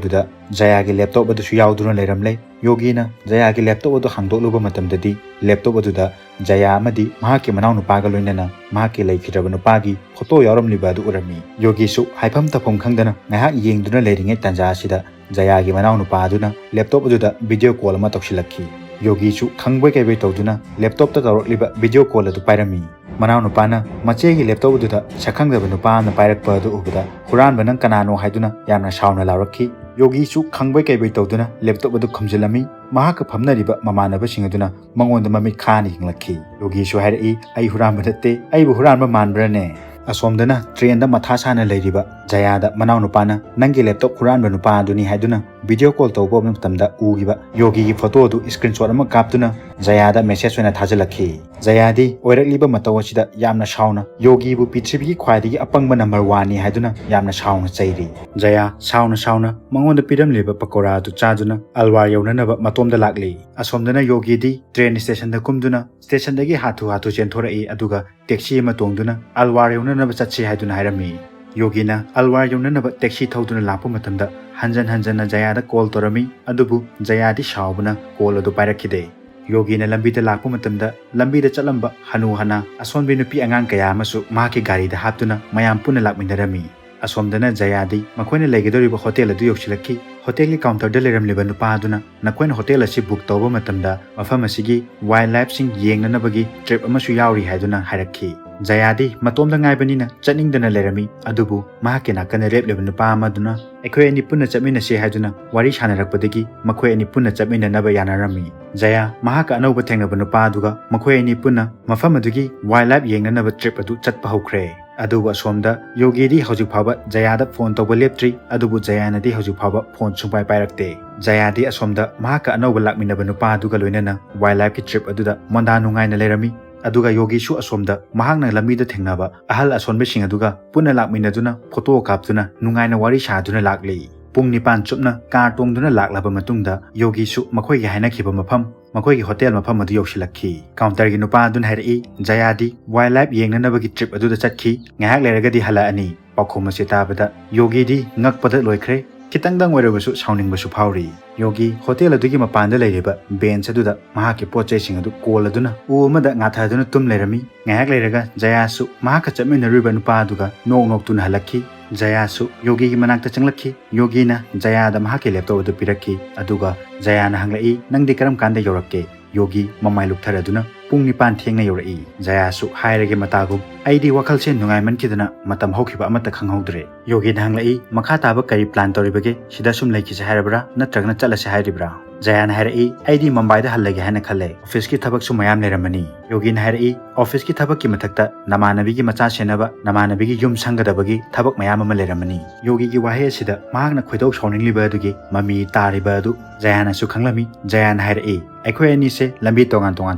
ꯑꯗꯨꯗ ꯖꯌꯥꯒꯤ ꯂꯦꯞꯇꯣꯞ ꯑꯗꯨꯁꯨ ꯌꯥꯎꯗꯨꯅ ꯂꯩꯔꯝꯂꯦ꯫ ꯌꯣꯒꯤꯅ ꯖꯌꯥꯒꯤ ꯂꯦꯞꯇꯣꯞ ꯑꯗꯨ ꯍꯥꯡꯗꯣꯛꯂꯨꯕ ꯃꯇꯝꯗꯗꯤ ꯂꯦꯞꯇꯣꯞ ꯑꯗꯨꯗ ꯖꯌꯥ ꯑꯃꯗꯤ ꯃꯍꯥꯛꯀꯤ ꯃꯅꯥꯎꯅꯨꯄꯥꯒ ꯂꯣꯏꯅꯅ ꯃꯍꯥꯛꯀꯤ ꯂꯩꯈꯤꯗ꯭ꯔꯕ ꯅꯨꯄꯥꯒꯤ ꯐꯣꯇꯣ ꯌꯥꯎꯔꯝꯂꯤꯕ ꯑꯗꯨ ꯎꯔꯝꯃꯤ꯫ ꯌꯣꯒꯤꯁꯨ ꯍꯥꯏꯐꯝ ꯇꯧꯐꯝ ꯈꯪꯗꯅ ꯉꯥꯏꯍꯥꯛ ꯌꯦꯡꯗꯨꯅ ꯂꯩꯔꯤꯉꯩ ꯇꯥꯟꯖꯥ ꯑꯁꯤꯗ ꯖꯌꯥꯒꯤ ꯃꯅꯥꯎꯅꯨꯄꯥ ꯑꯗꯨꯅ ꯂꯦꯞꯇꯣꯞ ꯑꯗꯨꯗ ꯚꯤꯗꯤꯑꯣ ꯀꯣꯜ ꯑꯃ ꯇꯧꯁꯤꯜꯂꯛꯈꯤ꯫ ꯌꯣꯒꯤꯁꯨ ꯈꯪꯕꯣꯏ ꯀꯩꯕꯣꯏ ꯇꯧꯗꯨꯅ ꯂꯦꯞꯇꯣꯞꯇ ꯇꯧꯔꯛꯂꯤꯕ ꯚꯤꯗꯤꯑꯣ ꯀꯣꯜ ꯑꯗꯨ ꯄꯥꯏꯔꯝꯃꯤ꯫ ꯃꯅꯥꯎꯅꯨꯄꯥꯅ ꯃꯆꯦꯒꯤ ꯂꯦꯞꯇꯣꯞ ꯑꯗꯨꯗ ꯁꯛꯈꯪꯗꯕ ꯅꯨꯄꯥ ꯑꯃꯅ ꯄꯥꯏꯔꯛꯄ ꯑꯗꯨ ꯎꯕꯗ, "ꯍꯨꯔꯥꯟꯕ ꯅꯪ ꯀꯅꯥꯅꯣ?" ꯍꯥꯏꯗꯨꯅ ꯌꯥꯝꯅ ꯁꯥꯎꯅ ꯂꯥꯎꯔꯛꯈꯤ꯫ ꯌꯣꯒꯤꯁꯨ ꯈꯪꯕꯣꯏ ꯀꯩꯕꯣꯏ ꯇꯧꯗꯨꯅ ꯂꯦꯞꯇꯣꯞ ꯑꯗꯨ ꯈꯨꯝꯖꯤꯜꯂꯝꯃꯤ꯫ ꯃꯍꯥꯛꯀ ꯐꯝꯅꯔꯤꯕ ꯃꯃꯥꯟꯅꯕꯁꯤꯡ ꯑꯗꯨꯅ ꯃꯉꯣꯟꯗ ꯃꯃꯤꯠ ꯈꯥꯅ ꯌꯦꯡꯂꯛꯈꯤ꯫ ꯌꯣꯒꯤꯁꯨ ꯍꯥꯏꯔꯛꯏ, "ꯑꯩ ꯍꯨꯔꯥꯟꯕ ꯅꯠꯇꯦ, ꯑꯩꯕꯨ ꯍꯨꯔꯥꯟꯕ ꯃꯥꯟꯕ꯭ꯔꯅꯦ?" ꯑꯁꯣꯝꯗꯅ ꯇ꯭ꯔꯦꯟꯗ ꯃꯊꯥ ꯁꯥꯅ ꯂꯩꯔꯤꯕ ꯖꯌꯥꯗ ꯃꯅꯥꯎꯅꯨꯄꯥꯅ "ꯅꯪꯒꯤ ꯂꯦꯞꯇꯣꯞ ꯍꯨꯔꯥꯟꯕ ꯅꯨꯄꯥ ꯑꯗꯨꯅꯤ" ꯍꯥꯏꯗꯨꯅ ꯚꯤꯗꯤꯑꯣ ꯀꯣꯜ ꯇꯧꯕ ꯃꯇꯝꯗ ꯎꯈꯤꯕ ꯌꯣꯒꯤꯒꯤ ꯐꯣꯇꯣ ꯑꯗꯨ ꯁ꯭ꯀ꯭ꯔꯤꯟꯁꯣꯠ ꯑꯃ ꯀꯥꯞꯇꯨꯅ ꯖꯌꯥꯗ ꯃꯦꯁꯦꯖ ꯑꯣꯏꯅ ꯊꯥꯖꯤꯜꯂꯛꯈꯤ꯫ ꯖꯌꯥꯗꯤ ꯑꯣꯏꯔꯛꯂꯤꯕ ꯃꯇꯧ ꯑꯁꯤꯗ ꯌꯥꯝꯅ ꯁꯥꯎꯅ ꯌꯣꯒꯤꯕꯨ ꯄ꯭ꯔꯤꯊꯤꯕꯤꯒꯤ ꯈ꯭ꯋꯥꯏꯗꯒꯤ ꯑꯄꯪꯕ ꯅꯝꯕꯔ ꯋꯥꯟꯅꯤ ꯍꯥꯏꯗꯨꯅ ꯌꯥꯝꯅ ꯁꯥꯎꯅ ꯆꯩꯔꯤ꯫ ꯖꯌꯥ ꯁꯥꯎꯅ ꯁꯥꯎꯅ ꯃꯉꯣꯟꯗ ꯄꯤꯔꯝꯂꯤꯕ ꯄꯀꯣꯔꯥ ꯑꯗꯨ ꯆꯥꯗꯨꯅ ꯑꯜꯋꯥꯔ ꯌꯧꯅꯅꯕ ꯃꯇꯣꯝꯗ ꯂꯥꯛꯂꯤ꯫ ꯑꯁꯣꯝꯗꯅ ꯌꯣꯒꯤꯗꯤ ꯇ꯭ꯔꯦꯟ ꯁ꯭ꯇꯦꯁꯟꯗ ꯀꯨꯝꯗꯨꯅ ꯁ꯭ꯇꯦꯁꯟꯗꯒꯤ ꯍꯥꯊꯨ ꯍꯥꯊꯨ ꯆꯦꯟꯊꯣꯔꯛꯏ, ꯑꯗꯨꯒ ꯇꯦꯛꯁꯤ ꯑꯃ ꯇꯣꯡꯗꯨꯅ ꯑꯜꯋꯥꯔ ꯌꯧꯅꯅꯕ ꯆꯠꯁꯤ ꯍꯥꯏꯗꯨꯅ ꯍꯥꯏꯔꯝꯃꯤ꯫ ꯌꯣꯒꯤꯅ ꯑꯜꯋꯥꯔ ꯌꯧꯅꯅꯕ ꯇꯦꯛꯁꯤ ꯊꯧꯗꯨꯅ ꯂꯥꯛꯄ ꯃꯇꯝꯗ ꯍꯟꯖꯟ ꯍꯟꯖꯟꯅ ꯖꯌꯥꯗ ꯀꯣꯜ ꯇꯧꯔꯝꯃꯤ, ꯑꯗꯨꯕꯨ ꯖꯌꯥꯗꯤ ꯁꯥꯎꯕꯅ ꯀꯣꯜ ꯑꯗꯨ ꯄꯥꯏꯔꯛꯈꯤꯗꯦ꯫ ꯌꯣꯒꯤꯅ ꯂꯝꯕꯤꯗ ꯂꯥꯛꯄ ꯃꯇꯝꯗ ꯂꯝꯕꯤꯗ ꯆꯠꯂꯝꯕ ꯍꯅꯨ ꯍꯅꯥ, ꯑꯁꯣꯟꯕꯤ ꯅꯨꯄꯤ ꯑꯉꯥꯡ ꯀꯌꯥ ꯑꯃꯁꯨ ꯃꯍꯥꯛꯀꯤ ꯒꯥꯔꯤꯗ ꯍꯥꯞꯇꯨꯅ ꯃꯌꯥꯝ ꯄꯨꯟꯅ ꯂꯥꯛꯃꯤꯟꯅꯔꯝꯃꯤ꯫ ꯑꯁꯣꯝꯗꯅ ꯖꯌꯥꯗꯤ ꯃꯈꯣꯏꯅ ꯂꯩꯒꯗꯧꯔꯤꯕ ꯍꯣꯇꯦꯜ ꯑꯗꯨ ꯌꯧꯁꯤꯜꯂꯛꯈꯤ꯫ ꯍꯣꯇꯦꯜꯒꯤ ꯀꯥꯎꯟꯇꯔꯗ ꯂꯩꯔꯝꯂꯤꯕ ꯅꯨꯄꯥ ꯑꯗꯨꯅ ꯅꯈꯣꯏꯅ ꯍꯣꯇꯦꯜ ꯑꯁꯤ ꯕꯨꯛ ꯇꯧꯕ ꯃꯇꯝꯗ ꯃꯐꯝ ꯑꯁꯤꯒꯤ ꯋꯥꯏꯜ ꯂꯥꯏꯐꯁꯤꯡ ꯌꯦꯡꯅꯅꯕꯒꯤ ꯇ꯭ꯔꯤꯞ ꯑꯃꯁꯨ ꯌꯥꯎꯔꯤ ꯍꯥꯏꯗꯨꯅ ꯍꯥꯏꯔꯛꯈꯤ꯫ ꯖꯌꯥꯗꯤ ꯃꯇꯣꯝꯗ ꯉꯥꯏꯕꯅꯤꯅ ꯆꯠꯅꯤꯡꯗꯅ ꯂꯩꯔꯝꯃꯤ, ꯑꯗꯨꯕꯨ ꯃꯍꯥꯛꯀꯤ ꯅꯥꯀꯟꯗ ꯂꯦꯞꯂꯤꯕ ꯅꯨꯄꯥ ꯑꯃꯗꯨꯅ ꯑꯩꯈꯣꯏ ꯑꯅꯤ ꯄꯨꯟꯅ ꯆꯠꯃꯤꯟꯅꯁꯤ ꯍꯥꯏꯗꯨꯅ ꯋꯥꯔꯤ ꯁꯥꯟꯅꯔꯛꯄꯗꯒꯤ ꯃꯈꯣꯏ ꯑꯅꯤ ꯄꯨꯟꯅ ꯆꯠꯃꯤꯟꯅꯅꯕ ꯌꯥꯅꯔꯝꯃꯤ꯫ ꯖꯌꯥ ꯃꯍꯥꯛꯀ ꯑꯅꯧꯕ ꯊꯦꯡꯅꯕ ꯅꯨꯄꯥ ꯑꯗꯨꯒ ꯃꯈꯣꯏ ꯑꯅꯤ ꯄꯨꯟꯅ ꯃꯐꯝ ꯑꯗꯨꯒꯤ ꯋꯥꯏꯜ ꯂꯥꯏꯐ ꯌꯦꯡꯅꯅꯕ ꯇ꯭ꯔꯤꯞ ꯑꯗꯨ ꯆꯠꯄ ꯍꯧꯈ꯭ꯔꯦ꯫ ꯑꯗꯨꯕꯨ ꯑꯁꯣꯝꯗ ꯌꯣꯒꯤꯗꯤ ꯍꯧꯖꯤꯛ ꯐꯥꯎꯕ ꯖꯌꯥꯗ ꯐꯣꯟ ꯇꯧꯕ ꯂꯦꯞꯇ꯭ꯔꯤ, ꯑꯗꯨꯕꯨ ꯖꯌꯥꯅꯗꯤ ꯍꯧꯖꯤꯛ ꯐꯥꯎꯕ ꯐꯣꯟ ꯁꯨꯡꯄꯥꯏ ꯄꯥꯏꯔꯛꯇꯦ꯫ ꯖꯌꯥꯗꯤ ꯑꯁꯣꯝꯗ ꯃꯍꯥꯛꯀ ꯑꯅꯧꯕ ꯂꯥꯛꯃꯤꯟꯅꯕ ꯅꯨꯄꯥ ꯑꯗꯨꯒ ꯂꯣꯏꯅꯅ ꯋꯥꯏꯜ ꯂꯥꯏꯐꯀꯤ ꯇ꯭ꯔꯤꯞ ꯑꯗꯨꯗ ꯃꯣꯟꯗꯥ ꯅꯨꯡꯉꯥꯏꯅ ꯂꯩꯔꯝꯃꯤ꯫ ꯑꯗꯨꯒ ꯌꯣꯒꯤꯁꯨ ꯑꯁꯣꯝꯗ ꯃꯍꯥꯛꯅ ꯂꯝꯕꯤꯗ ꯊꯦꯡꯅꯕ ꯑꯍꯜ ꯑꯁꯣꯟꯕꯁꯤꯡ ꯑꯗꯨꯒ ꯄꯨꯟꯅ ꯂꯥꯛꯃꯤꯟꯅꯗꯨꯅ ꯐꯣꯇꯣ ꯀꯥꯞꯇꯨꯅ ꯅꯨꯡꯉꯥꯏꯅ ꯋꯥꯔꯤ ꯁꯥꯗꯨꯅ ꯂꯥꯛꯂꯤ꯫ ꯄꯨꯡ ꯅꯤꯄꯥꯟ ꯆꯨꯞꯅ ꯀꯥꯔ ꯇꯣꯡꯗꯨꯅ ꯂꯥꯛꯂꯕ ꯃꯇꯨꯡꯗ ꯌꯣꯒꯤꯁꯨ ꯃꯈꯣꯏꯒꯤ ꯍꯥꯏꯅꯈꯤꯕ ꯃꯐꯝ, ꯃꯈꯣꯏꯒꯤ ꯍꯣꯇꯦꯜ ꯃꯐꯝ ꯑꯗꯨ ꯌꯧꯁꯤꯜꯂꯛꯈꯤ꯫ ꯀꯥꯎꯟꯇꯔꯒꯤ ꯅꯨꯄꯥ ꯑꯗꯨꯅ ꯍꯥꯏꯔꯛꯏ, "ꯖꯌꯥꯗꯤ ꯋꯥꯏꯜ ꯂꯥꯏꯐ ꯌꯦꯡꯅꯅꯕꯒꯤ ꯇ꯭ꯔꯤꯞ ꯑꯗꯨꯗ ꯆꯠꯈꯤ, ꯉꯥꯏꯍꯥꯛ ꯂꯩꯔꯒꯗꯤ ꯍꯜꯂꯛꯑꯅꯤ꯫" ꯄꯥꯎꯈꯨꯝ ꯑꯁꯤ ꯇꯥꯕꯗ ꯌꯣꯒꯤꯗꯤ ꯉꯛꯄꯗ ꯂꯣꯏꯈ꯭ꯔꯦ꯫ ꯈꯤꯇꯪꯗꯪ ꯑꯣꯏꯔꯕꯁꯨ ꯁꯥꯎꯅꯤꯡꯕꯁꯨ ꯐꯥꯎꯔꯤ꯫ ꯌꯣꯒꯤ ꯍꯣꯇꯦꯜ ꯑꯗꯨꯒꯤ ꯃꯄꯥꯟꯗ ꯂꯩꯔꯤꯕ ꯕꯦꯟꯆ ꯑꯗꯨꯗ ꯃꯍꯥꯛꯀꯤ ꯄꯣꯠ ꯆꯩꯁꯤꯡ ꯑꯗꯨ ꯀꯣꯜꯂꯗꯨꯅ ꯎ ꯑꯃꯗ ꯉꯥꯊꯗꯨꯅ ꯇꯨꯝ ꯂꯩꯔꯝꯃꯤ꯫ ꯉꯥꯏꯍꯥꯛ ꯂꯩꯔꯒ ꯖꯌꯥꯁꯨ ꯃꯍꯥꯛꯀ ꯆꯠꯃꯤꯟꯅꯔꯨꯕ ꯅꯨꯄꯥ ꯑꯗꯨꯒ ꯅꯣꯛ ꯅꯣꯛꯇꯨꯅ ꯍꯜꯂꯛꯈꯤ꯫ ꯖꯌꯥꯁꯨ ꯌꯣꯒꯤꯒꯤ ꯃꯅꯥꯛꯇ ꯆꯪꯂꯛꯈꯤ꯫ ꯌꯣꯒꯤꯅ ꯖꯌꯥꯗ ꯃꯍꯥꯛꯀꯤ ꯂꯦꯞꯇꯣꯞ ꯑꯗꯨ ꯄꯤꯔꯛꯈꯤ, ꯑꯗꯨꯒ ꯖꯌꯥꯅ ꯍꯪꯂꯛꯏ, "ꯅꯪꯗꯤ ꯀꯔꯝ ꯀꯥꯟꯗ ꯌꯧꯔꯛꯀꯦ?" ꯌꯣꯒꯤ ꯃꯃꯥꯏ ꯂꯨꯞꯊꯔꯗꯨꯅ, "ꯄꯨꯡ ꯅꯤꯄꯥꯟ ꯊꯦꯡꯅ ꯌꯧꯔꯛꯏ꯫" ꯖꯌꯥꯁꯨ ꯍꯥꯏꯔꯒꯦ ꯃꯇꯥꯒꯨꯝ, "ꯑꯩꯗꯤ ꯋꯥꯈꯜꯁꯦ ꯅꯨꯡꯉꯥꯏꯃꯟꯈꯤꯗꯅ ꯃꯇꯝ ꯍꯧꯈꯤꯕ ꯑꯃꯠꯇ ꯈꯪꯍꯧꯗ꯭ꯔꯦ꯫" ꯌꯣꯒꯤꯅ ꯍꯪꯂꯛꯏ, "ꯃꯈꯥ ꯇꯥꯕ ꯀꯔꯤ ꯄ꯭ꯂꯥꯟ ꯇꯧꯔꯤꯕꯒꯦ? ꯁꯤꯗ ꯁꯨꯝ ꯂꯩꯈꯤꯁꯦ ꯍꯥꯏꯔꯤꯕ꯭ꯔꯥ, ꯅꯠꯇ꯭ꯔꯒꯅ ꯆꯠꯂꯁꯦ ꯍꯥꯏꯔꯤꯕ꯭ꯔꯥ?" ꯖꯌꯥꯅ ꯍꯥꯏꯔꯛꯏ, "ꯑꯩꯗꯤ ꯃꯨꯝꯕꯥꯏꯗ ꯍꯜꯂꯒꯦ ꯍꯥꯏꯅ ꯈꯜꯂꯦ꯫ ꯑꯣꯐꯤꯁꯀꯤ ꯊꯕꯛꯁꯨ ꯃꯌꯥꯝ ꯂꯩꯔꯝꯃꯅꯤ꯫" ꯌꯣꯒꯤꯅ ꯍꯥꯏꯔꯛꯏ, "ꯑꯣꯐꯤꯁꯀꯤ ꯊꯕꯛꯀꯤ ꯃꯊꯛꯇ ꯅꯃꯥꯟꯅꯕꯤꯒꯤ ꯃꯆꯥ ꯁꯦꯟꯅꯕ, ꯅꯃꯥꯟꯅꯕꯤꯒꯤ ꯌꯨꯝ ꯁꯪꯒꯗꯕꯒꯤ ꯊꯕꯛ ꯃꯌꯥꯝ ꯑꯃ ꯂꯩꯔꯝꯃꯅꯤ꯫" ꯌꯣꯒꯤꯒꯤ ꯋꯥꯍꯩ ꯑꯁꯤꯗ ꯃꯍꯥꯛꯅ ꯈꯣꯏꯗꯧ ꯁꯥꯎꯅꯤꯡꯂꯤꯕ ꯑꯗꯨꯒꯤ ꯃꯃꯤ ꯇꯥꯔꯤꯕ ꯑꯗꯨ ꯖꯌꯥꯅꯁꯨ ꯈꯪꯂꯝꯃꯤ꯫ ꯖꯌꯥꯅ ꯍꯥꯏꯔꯛꯏ, "ꯑꯩꯈꯣꯏ ꯑꯅꯤꯁꯦ ꯂꯝꯕꯤ ꯇꯣꯉꯥꯟ ꯇꯣꯉꯥꯟ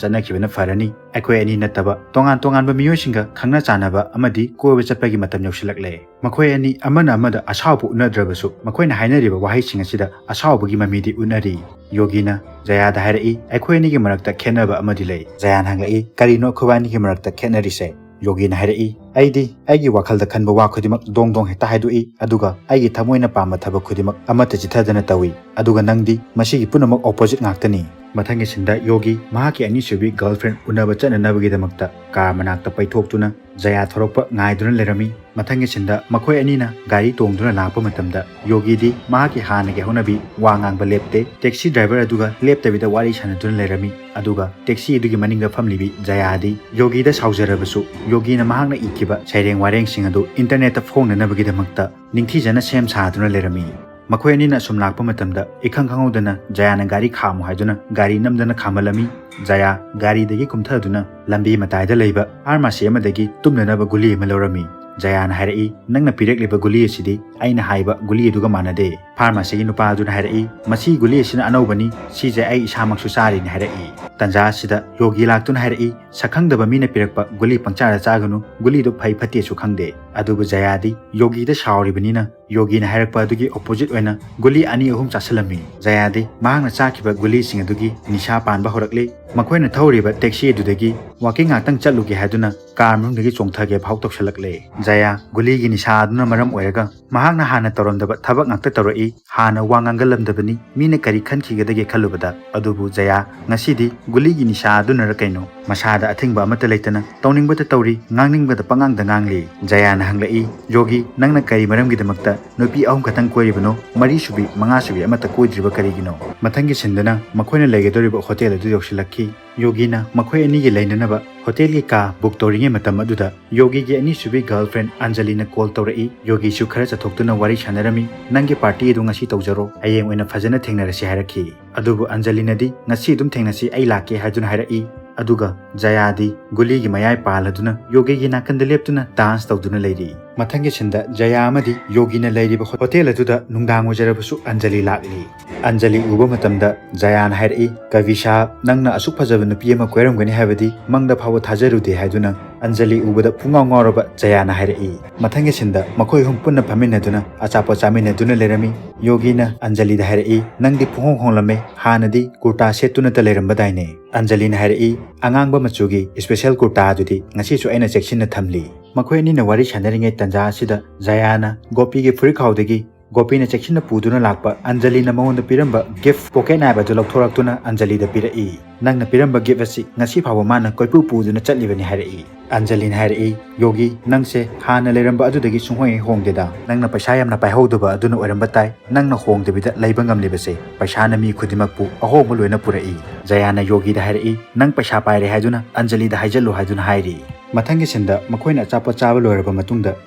ꯆꯠꯅꯈꯤꯕꯅ ꯐꯔꯅꯤ꯫ ꯑꯩꯈꯣꯏ ꯑꯅꯤ ꯅꯠꯇꯕ ꯇꯣꯉꯥꯟ ꯇꯣꯉꯥꯟꯕ ꯃꯤꯑꯣꯏꯁꯤꯡꯒ ꯈꯪꯅ ꯆꯥꯟꯅꯕ ꯑꯃꯗꯤ ꯀꯣꯏꯕ ꯆꯠꯄꯒꯤ ꯃꯇꯝ ꯌꯧꯁꯤꯜꯂꯛꯂꯦ꯫" ꯃꯈꯣꯏ ꯑꯅꯤ ꯑꯃꯅ ꯑꯃꯗ ꯑꯁꯥꯎꯕ ꯎꯠꯅꯗ꯭ꯔꯕꯁꯨ ꯃꯈꯣꯏꯅ ꯍꯥꯏꯅꯔꯤꯕ ꯋꯥꯍꯩꯁꯤꯡ ꯑꯁꯤꯗ ꯑꯁꯥꯎꯕꯒꯤ ꯃꯃꯤꯗꯤ ꯎꯠꯅꯔꯤ꯫ ꯌꯣꯒꯤꯅ ꯖꯌꯥꯗ ꯍꯥꯏꯔꯛꯏ, "ꯑꯩꯈꯣꯏ ꯑꯅꯤꯒꯤ ꯃꯔꯛꯇ ꯈꯦꯠꯅꯕ ꯑꯃꯗꯤ ꯂꯩ꯫" ꯖꯌꯥꯟ ꯍꯪꯂꯛꯏ, "ꯀꯔꯤꯅꯣ ꯑꯩꯈꯣꯏꯕꯥꯅꯤꯒꯤ ꯃꯔꯛꯇ ꯈꯦꯠꯅꯔꯤꯁꯦ?" ꯌꯣꯒꯤꯅ ꯍꯥꯏꯔꯛꯏ, "ꯑꯩꯗꯤ ꯑꯩꯒꯤ ꯋꯥꯈꯜꯗ ꯈꯟꯕ ꯋꯥ ꯈꯨꯗꯤꯡꯃꯛ ꯗꯣꯡ ꯗꯣꯡ ꯍꯦꯛꯇ ꯍꯥꯏꯗꯣꯛꯏ, ꯑꯗꯨꯒ ꯑꯩꯒꯤ ꯊꯃꯣꯏꯅ ꯄꯥꯝꯕ ꯊꯕꯛ ꯈꯨꯗꯤꯡꯃꯛ ꯑꯃꯠꯇ ꯆꯤꯊꯗꯅ ꯇꯧꯏ, ꯑꯗꯨꯒ ꯅꯪꯗꯤ ꯃꯁꯤꯒꯤ ꯄꯨꯝꯅꯃꯛ ꯑꯣꯄꯣꯖꯤꯠ ꯉꯥꯛꯇꯅꯤ꯫" ꯃꯊꯪꯒꯤ ꯁꯤꯟꯗ ꯌꯣꯒꯤ ꯃꯍꯥꯛꯀꯤ ꯑꯅꯤꯁꯨꯕꯤ ꯒꯔꯜꯐ꯭ꯔꯦꯟ ꯎꯅꯕ ꯆꯠꯅꯅꯕꯒꯤꯗꯃꯛꯇ ꯀꯥꯔ ꯃꯅꯥꯛꯇ ꯄꯩꯊꯣꯛꯇꯨꯅ ꯖꯌꯥ ꯊꯣꯔꯛꯄ ꯉꯥꯏꯗꯨꯅ ꯂꯩꯔꯝꯃꯤ꯫ ꯃꯊꯪꯒꯤ ꯁꯤꯟꯗ ꯃꯈꯣꯏ ꯑꯅꯤꯅ ꯒꯥꯔꯤ ꯇꯣꯡꯗꯨꯅ ꯂꯥꯛꯄ ꯃꯇꯝꯗ ꯌꯣꯒꯤꯗꯤ ꯃꯍꯥꯛꯀꯤ ꯍꯥꯟꯅꯒꯤ ꯍꯧꯅꯕꯤ ꯋꯥ ꯉꯥꯡꯕ ꯂꯦꯞꯇꯦ꯫ ꯇꯦꯛꯁꯤ ꯗ꯭ꯔꯥꯏꯚꯔ ꯑꯗꯨꯒ ꯂꯦꯞꯇꯕꯤꯗ ꯋꯥꯔꯤ ꯁꯥꯟꯅꯗꯨꯅ ꯂꯩꯔꯝꯃꯤ꯫ ꯑꯗꯨꯒ ꯇꯦꯛꯁꯤ ꯑꯗꯨꯒꯤ ꯃꯅꯤꯡꯗ ꯐꯝꯂꯤꯕꯤ ꯖꯌꯥꯗꯤ ꯌꯣꯒꯤꯗ ꯁꯥꯎꯖꯔꯕꯁꯨ ꯌꯣꯒꯤꯅ ꯃꯍꯥꯛꯅ ꯏꯈꯤꯕ ꯁꯩꯔꯦꯡ ꯋꯥꯔꯦꯡꯁꯤꯡ ꯑꯗꯨ ꯏꯟꯇꯔꯅꯦꯠꯇ ꯐꯣꯡꯅꯅꯕꯒꯤꯗꯃꯛꯇ ꯅꯤꯡꯊꯤꯖꯅ ꯁꯦꯝ ꯁꯥꯗꯨꯅ ꯂꯩꯔꯝꯃꯤ꯫ ꯃꯈꯣꯏ ꯑꯅꯤꯅ ꯑꯁꯨꯝ ꯂꯥꯛꯄ ꯃꯇꯝꯗ ꯏꯈꯪ ꯈꯪꯍꯧꯗꯅ ꯖꯌꯥꯅ ꯒꯥꯔꯤ ꯈꯥꯝꯃꯨ ꯍꯥꯏꯗꯨꯅ ꯒꯥꯔꯤ ꯅꯝꯗꯅ ꯈꯥꯝꯍꯜꯂꯝꯃꯤ꯫ ꯖꯌꯥ ꯒꯥꯔꯤꯗꯒꯤ ꯀꯨꯝꯊꯗꯨꯅ ꯂꯝꯕꯤ ꯃꯇꯥꯏꯗ ꯂꯩꯕ ꯐꯥꯔꯃꯥꯁꯤ ꯑꯃꯗꯒꯤ ꯇꯨꯝꯅꯅꯕ ꯒꯨꯂꯤ ꯑꯃ ꯂꯧꯔꯝꯃꯤ꯫ ꯖꯌꯥꯅ ꯍꯥꯏꯔꯛꯏ, "ꯅꯪꯅ ꯄꯤꯔꯛꯂꯤꯕ ꯒꯨꯂꯤ ꯑꯁꯤꯗꯤ ꯑꯩꯅ ꯍꯥꯏꯕ ꯒꯨꯂꯤ ꯑꯗꯨꯒ ꯃꯥꯟꯅꯗꯦ꯫ ꯐꯥꯔꯃꯥꯁꯤꯒꯤ ꯅꯨꯄꯥ ꯑꯗꯨꯅ ꯍꯥꯏꯔꯛꯏ, "ꯃꯁꯤ ꯒꯨꯂꯤ ꯑꯁꯤꯅ ꯑꯅꯧꯕꯅꯤ, ꯁꯤꯁꯦ ꯑꯩ ꯏꯁꯥꯃꯛꯁꯨ ꯆꯥꯔꯤꯅꯤ" ꯍꯥꯏꯔꯛꯏ꯫ ꯇꯟꯖꯥ ꯑꯁꯤꯗ ꯌꯣꯒꯤ ꯂꯥꯛꯇꯨꯅ ꯍꯥꯏꯔꯛꯏ, "ꯁꯛꯈꯪꯗꯕ ꯃꯤꯅ ꯄꯤꯔꯛꯄ ꯒꯨꯂꯤ ꯄꯪꯆꯥꯗ ꯆꯥꯒꯅꯨ, ꯒꯨꯂꯤꯗꯨ ꯐꯩ ꯐꯠꯇꯦꯁꯨ ꯈꯪꯗꯦ"꯫ ꯑꯗꯨꯕꯨ ꯖꯌꯥꯗꯤ ꯌꯣꯒꯤꯗ ꯁꯥꯎꯔꯤꯕꯅꯤꯅ ꯌꯣꯒꯤꯅ ꯍꯥꯏꯔꯛꯄ ꯑꯗꯨꯒꯤ ꯑꯣꯄꯣꯖꯤꯠ ꯑꯣꯏꯅ ꯒꯨꯂꯤ ꯑꯅꯤ ꯑꯍꯨꯝ ꯆꯥꯁꯤꯜꯂꯝꯃꯤ꯫ ꯖꯌꯥꯗꯤ ꯃꯍꯥꯛꯅ ꯆꯥꯈꯤꯕ ꯒꯨꯂꯤꯁꯤꯡ ꯑꯗꯨꯒꯤ ꯅꯤꯁꯥ ꯄꯥꯟꯕ ꯍꯧꯔꯛꯂꯤ꯫ ꯃꯈꯣꯏꯅ ꯊꯧꯔꯤꯕ ꯇꯦꯛꯁꯤ ꯑꯗꯨꯗꯒꯤ ꯋꯥꯀꯤꯡ ꯉꯥꯛꯇꯪ ꯆꯠꯂꯨꯒꯦ ꯍꯥꯏꯗꯨꯅ ꯀꯥꯔ ꯃꯅꯨꯡꯗꯒꯤ ꯆꯣꯡꯊꯒꯦ ꯐꯥꯎ ꯇꯧꯁꯜꯂꯛꯂꯦ꯫ ꯖꯌꯥ ꯒꯨꯂꯤꯒꯤ ꯅꯤꯁꯥ ꯑꯗꯨꯅ ꯃꯔꯝ ꯑꯣꯏꯔꯒ ꯃꯍꯥꯛꯅ ꯍꯥꯟꯅ ꯇꯧꯔꯝꯗꯕ ꯊꯕꯛ ꯉꯥꯛꯇ ꯇꯧꯔꯛꯏ꯫ ꯍꯥꯟꯅ ꯋꯥ ꯉꯥꯡꯒꯜꯂꯝꯗꯕꯅꯤ꯫ ꯃꯤꯅ ꯀꯔꯤ ꯈꯟꯈꯤꯒꯗꯒꯦ ꯈꯜꯂꯨꯕꯗ꯫ ꯑꯗꯨꯕꯨ ꯖꯌꯥ ꯉꯁꯤꯗꯤ ꯒꯨꯂꯤꯒꯤ ꯅꯤꯁꯥ ꯑꯗꯨꯅꯔ ꯀꯩꯅꯣ, ꯃꯁꯥꯗ ꯑꯊꯤꯡꯕ ꯑꯃꯠꯇ ꯂꯩꯇꯅ ꯇꯧꯅꯤꯡꯕꯗ ꯇꯧꯔꯤ, ꯉꯥꯡꯅꯤꯡꯕꯗ ꯄꯉꯥꯡꯗ ꯉꯥꯡꯂꯤ꯫ ꯖꯌꯥꯅ ꯍꯪꯂꯛꯏ, "ꯌꯣꯒꯤ, ꯅꯪꯅ ꯀꯔꯤ ꯃꯔꯝꯒꯤꯗꯃꯛꯇ ꯅꯨꯄꯤ ꯑꯍꯨꯝ ꯈꯛꯇꯪ ꯀꯣꯏꯔꯤꯕꯅꯣ? ꯃꯔꯤ ꯁꯨꯕꯤ, ꯃꯉꯥ ꯁꯨꯕꯤ ꯑꯃꯠꯇ ꯀꯣꯏꯗ꯭ꯔꯤꯕ ꯀꯔꯤꯒꯤꯅꯣ?" ꯃꯊꯪꯒꯤ ꯁꯤꯟꯗꯨꯅ ꯃꯈꯣꯏꯅ ꯂꯩꯒꯗꯧꯔꯤꯕ ꯍꯣꯇꯦꯜ ꯑꯗꯨ ꯌꯧꯁꯤꯜꯂꯛꯈꯤ꯫ ꯌꯣꯒꯤꯅ ꯃꯈꯣꯏ ꯑꯅꯤꯒꯤ ꯂꯩꯅꯅꯕ ꯍꯣꯇꯦꯜꯒꯤ ꯀꯥ ꯕꯨꯛ ꯇꯧꯔꯤꯉꯩ ꯃꯇꯝ ꯑꯗꯨꯗ ꯌꯣꯒꯤꯒꯤ ꯑꯅꯤꯁꯨꯕꯤ ꯒꯔꯜꯐ꯭ꯔꯦꯟ ꯑꯟꯖꯂꯤꯅ ꯀꯣꯜ ꯇꯧꯔꯛꯏ꯫ ꯌꯣꯒꯤꯁꯨ ꯈꯔ ꯆꯠꯊꯣꯛꯇꯨꯅ ꯋꯥꯔꯤ ꯁꯥꯟꯅꯔꯝꯃꯤ꯫ "ꯅꯪꯒꯤ ꯄꯥꯔꯇꯤ ꯑꯗꯨ ꯉꯁꯤ ꯇꯧꯖꯔꯣ, ꯍꯌꯦꯡ ꯑꯣꯏꯅ ꯐꯖꯅ ꯊꯦꯡꯅꯔꯁꯤ" ꯍꯥꯏꯔꯛꯈꯤ꯫ ꯑꯗꯨꯕꯨ ꯑꯟꯖꯂꯤꯅꯗꯤ "ꯉꯁꯤ ꯑꯗꯨꯝ ꯊꯦꯡꯅꯁꯤ, ꯑꯩ ꯂꯥꯛꯀꯦ" ꯍꯥꯏꯗꯨꯅ ꯍꯥꯏꯔꯛꯏ꯫ ꯑꯗꯨꯒ ꯖꯌꯥꯗꯤ ꯒꯨꯂꯤꯒꯤ ꯃꯌꯥꯏ ꯄꯥꯜꯂꯗꯨꯅ ꯌꯣꯒꯤꯒꯤ ꯅꯥꯀꯟꯗ ꯂꯦꯞꯇꯨꯅ ꯗꯥꯟꯁ ꯇꯧꯗꯨꯅ ꯂꯩꯔꯤ꯫ ꯃꯊꯪꯒꯤ ꯁꯤꯟꯗ ꯖꯌꯥ ꯑꯃꯗꯤ ꯌꯣꯒꯤꯅ ꯂꯩꯔꯤꯕ ꯍꯣꯇꯦꯜ ꯑꯗꯨꯗ ꯅꯨꯡꯗꯥꯡ ꯑꯣꯏꯖꯔꯕꯁꯨ ꯑꯟꯖꯂꯤ ꯂꯥꯛꯂꯤ꯫ ꯑꯟꯖꯂꯤ ꯎꯕ ꯃꯇꯝꯗ ꯖꯌꯥꯅ ꯍꯥꯏꯔꯛꯏ, "ꯀꯕꯤꯁꯥ, ꯅꯪꯅ ꯑꯁꯨꯛ ꯐꯖꯕ ꯅꯨꯄꯤ ꯑꯃ ꯀꯣꯏꯔꯝꯒꯅꯤ ꯍꯥꯏꯕꯗꯤ ꯃꯪꯗ ꯐꯥꯎꯕ ꯊꯥꯖꯔꯨꯗꯦ" ꯍꯥꯏꯗꯨꯅ ꯑꯟꯖꯂꯤ ꯎꯕꯗ ꯄꯨꯡꯉꯥꯎ ꯉꯥꯎꯔꯕ ꯖꯌꯥꯅ ꯍꯥꯏꯔꯛꯏ꯫ ꯃꯊꯪꯒꯤ ꯁꯤꯟꯗ ꯃꯈꯣꯏ ꯑꯍꯨꯝ ꯄꯨꯟꯅ ꯐꯝꯃꯤꯟꯅꯗꯨꯅ ꯑꯆꯥꯄꯣꯠ ꯆꯥꯃꯤꯟꯅꯗꯨꯅ ꯂꯩꯔꯝꯃꯤ꯫ ꯌꯣꯒꯤꯅ ꯑꯟꯖꯂꯤꯗ ꯍꯥꯏꯔꯛꯏ, "ꯅꯪꯗꯤ ꯄꯨꯡꯍꯣꯡ ꯍꯣꯡꯂꯝꯃꯦ, ꯍꯥꯟꯅꯗꯤ ꯀꯨꯔꯇꯥ ꯁꯦꯠꯇꯨꯅꯇ ꯂꯩꯔꯝꯕꯗꯥꯏꯅꯦ?" ꯑꯟꯖꯂꯤꯅ ꯍꯥꯏꯔꯛꯏ, "ꯑꯉꯥꯡꯕ ꯃꯆꯨꯒꯤ ꯏꯁꯄꯦꯁꯦꯜ ꯀꯨꯔꯇꯥ ꯑꯗꯨꯗꯤ ꯉꯁꯤꯁꯨ ꯑꯩꯅ ꯆꯦꯛꯁꯤꯟꯅ ꯊꯝꯂꯤ"꯫ ꯃꯈꯣꯏ ꯑꯅꯤꯅ ꯋꯥꯔꯤ ꯁꯥꯟꯅꯔꯤꯉꯩ ꯇꯟꯖꯥ ꯑꯁꯤꯗ ꯖꯌꯥꯅ ꯒꯣꯄꯤꯒꯤ ꯐꯨꯔꯤꯠꯈꯥꯎꯗꯒꯤ ꯒꯣꯄꯤꯅ ꯆꯦꯛꯁꯤꯟꯅ ꯄꯨꯗꯨꯅ ꯂꯥꯛꯄ ꯑꯟꯖꯂꯤꯅ ꯃꯉꯣꯟꯗ ꯄꯤꯔꯝꯕ ꯒꯤꯐ ꯄꯣꯀꯦꯠ ꯅꯥꯏꯐ ꯑꯗꯨ ꯂꯧꯊꯣꯔꯛꯇꯨꯅ ꯑꯟꯖꯂꯤꯗ ꯄꯤꯔꯛꯏ꯫ "ꯅꯪꯅ ꯄꯤꯔꯝꯕ ꯒꯤꯐ ꯑꯁꯤ ꯉꯁꯤ ꯐꯥꯎꯕ ꯃꯥꯅ ꯀꯣꯏꯄꯨ ꯄꯨꯗꯨꯅ ꯆꯠꯂꯤꯕꯅꯤ" ꯍꯥꯏꯔꯛꯏ꯫ ꯑꯟꯖꯂꯤꯅ ꯍꯥꯏꯔꯛꯏ, "ꯌꯣꯒꯤ, ꯅꯪꯁꯦ ꯍꯥꯟꯅ ꯂꯩꯔꯝꯕ ꯑꯗꯨꯗꯒꯤ ꯁꯨꯡꯍꯣꯡ ꯍꯦꯛ ꯍꯣꯡꯗꯦꯗ꯫ ꯅꯪꯅ ꯄꯩꯁꯥ ꯌꯥꯝꯅ ꯄꯥꯏꯍꯧꯗꯕ ꯑꯗꯨꯅ ꯑꯣꯏꯔꯝꯕ ꯇꯥꯏ꯫ ꯅꯪꯅ ꯍꯣꯡꯗꯕꯤꯗ ꯂꯩꯕ ꯉꯝꯂꯤꯕꯁꯦ ꯄꯩꯁꯥꯅ ꯃꯤ ꯈꯨꯗꯤꯡꯃꯛꯄꯨ ꯑꯍꯣꯡꯕ ꯂꯣꯏꯅ ꯄꯨꯔꯛꯏ"꯫ ꯖꯌꯥꯅ ꯌꯣꯒꯤꯗ ꯍꯥꯏꯔꯛꯏ, "ꯅꯪ ꯄꯩꯁꯥ ꯄꯥꯏꯔꯦ ꯍꯥꯏꯗꯨꯅ ꯑꯟꯖꯂꯤꯗ ꯍꯥꯏꯖꯜꯂꯨ" ꯍꯥꯏꯗꯨꯅ ꯍꯥꯏꯔꯤ꯫ ꯃꯊꯪꯒꯤ ꯁꯤꯟꯗ ꯃꯈꯣꯏꯅ ꯑꯆꯥꯄꯣꯠ ꯆꯥꯕ ꯂꯣꯏꯔꯕ ꯃꯇꯨꯡꯗ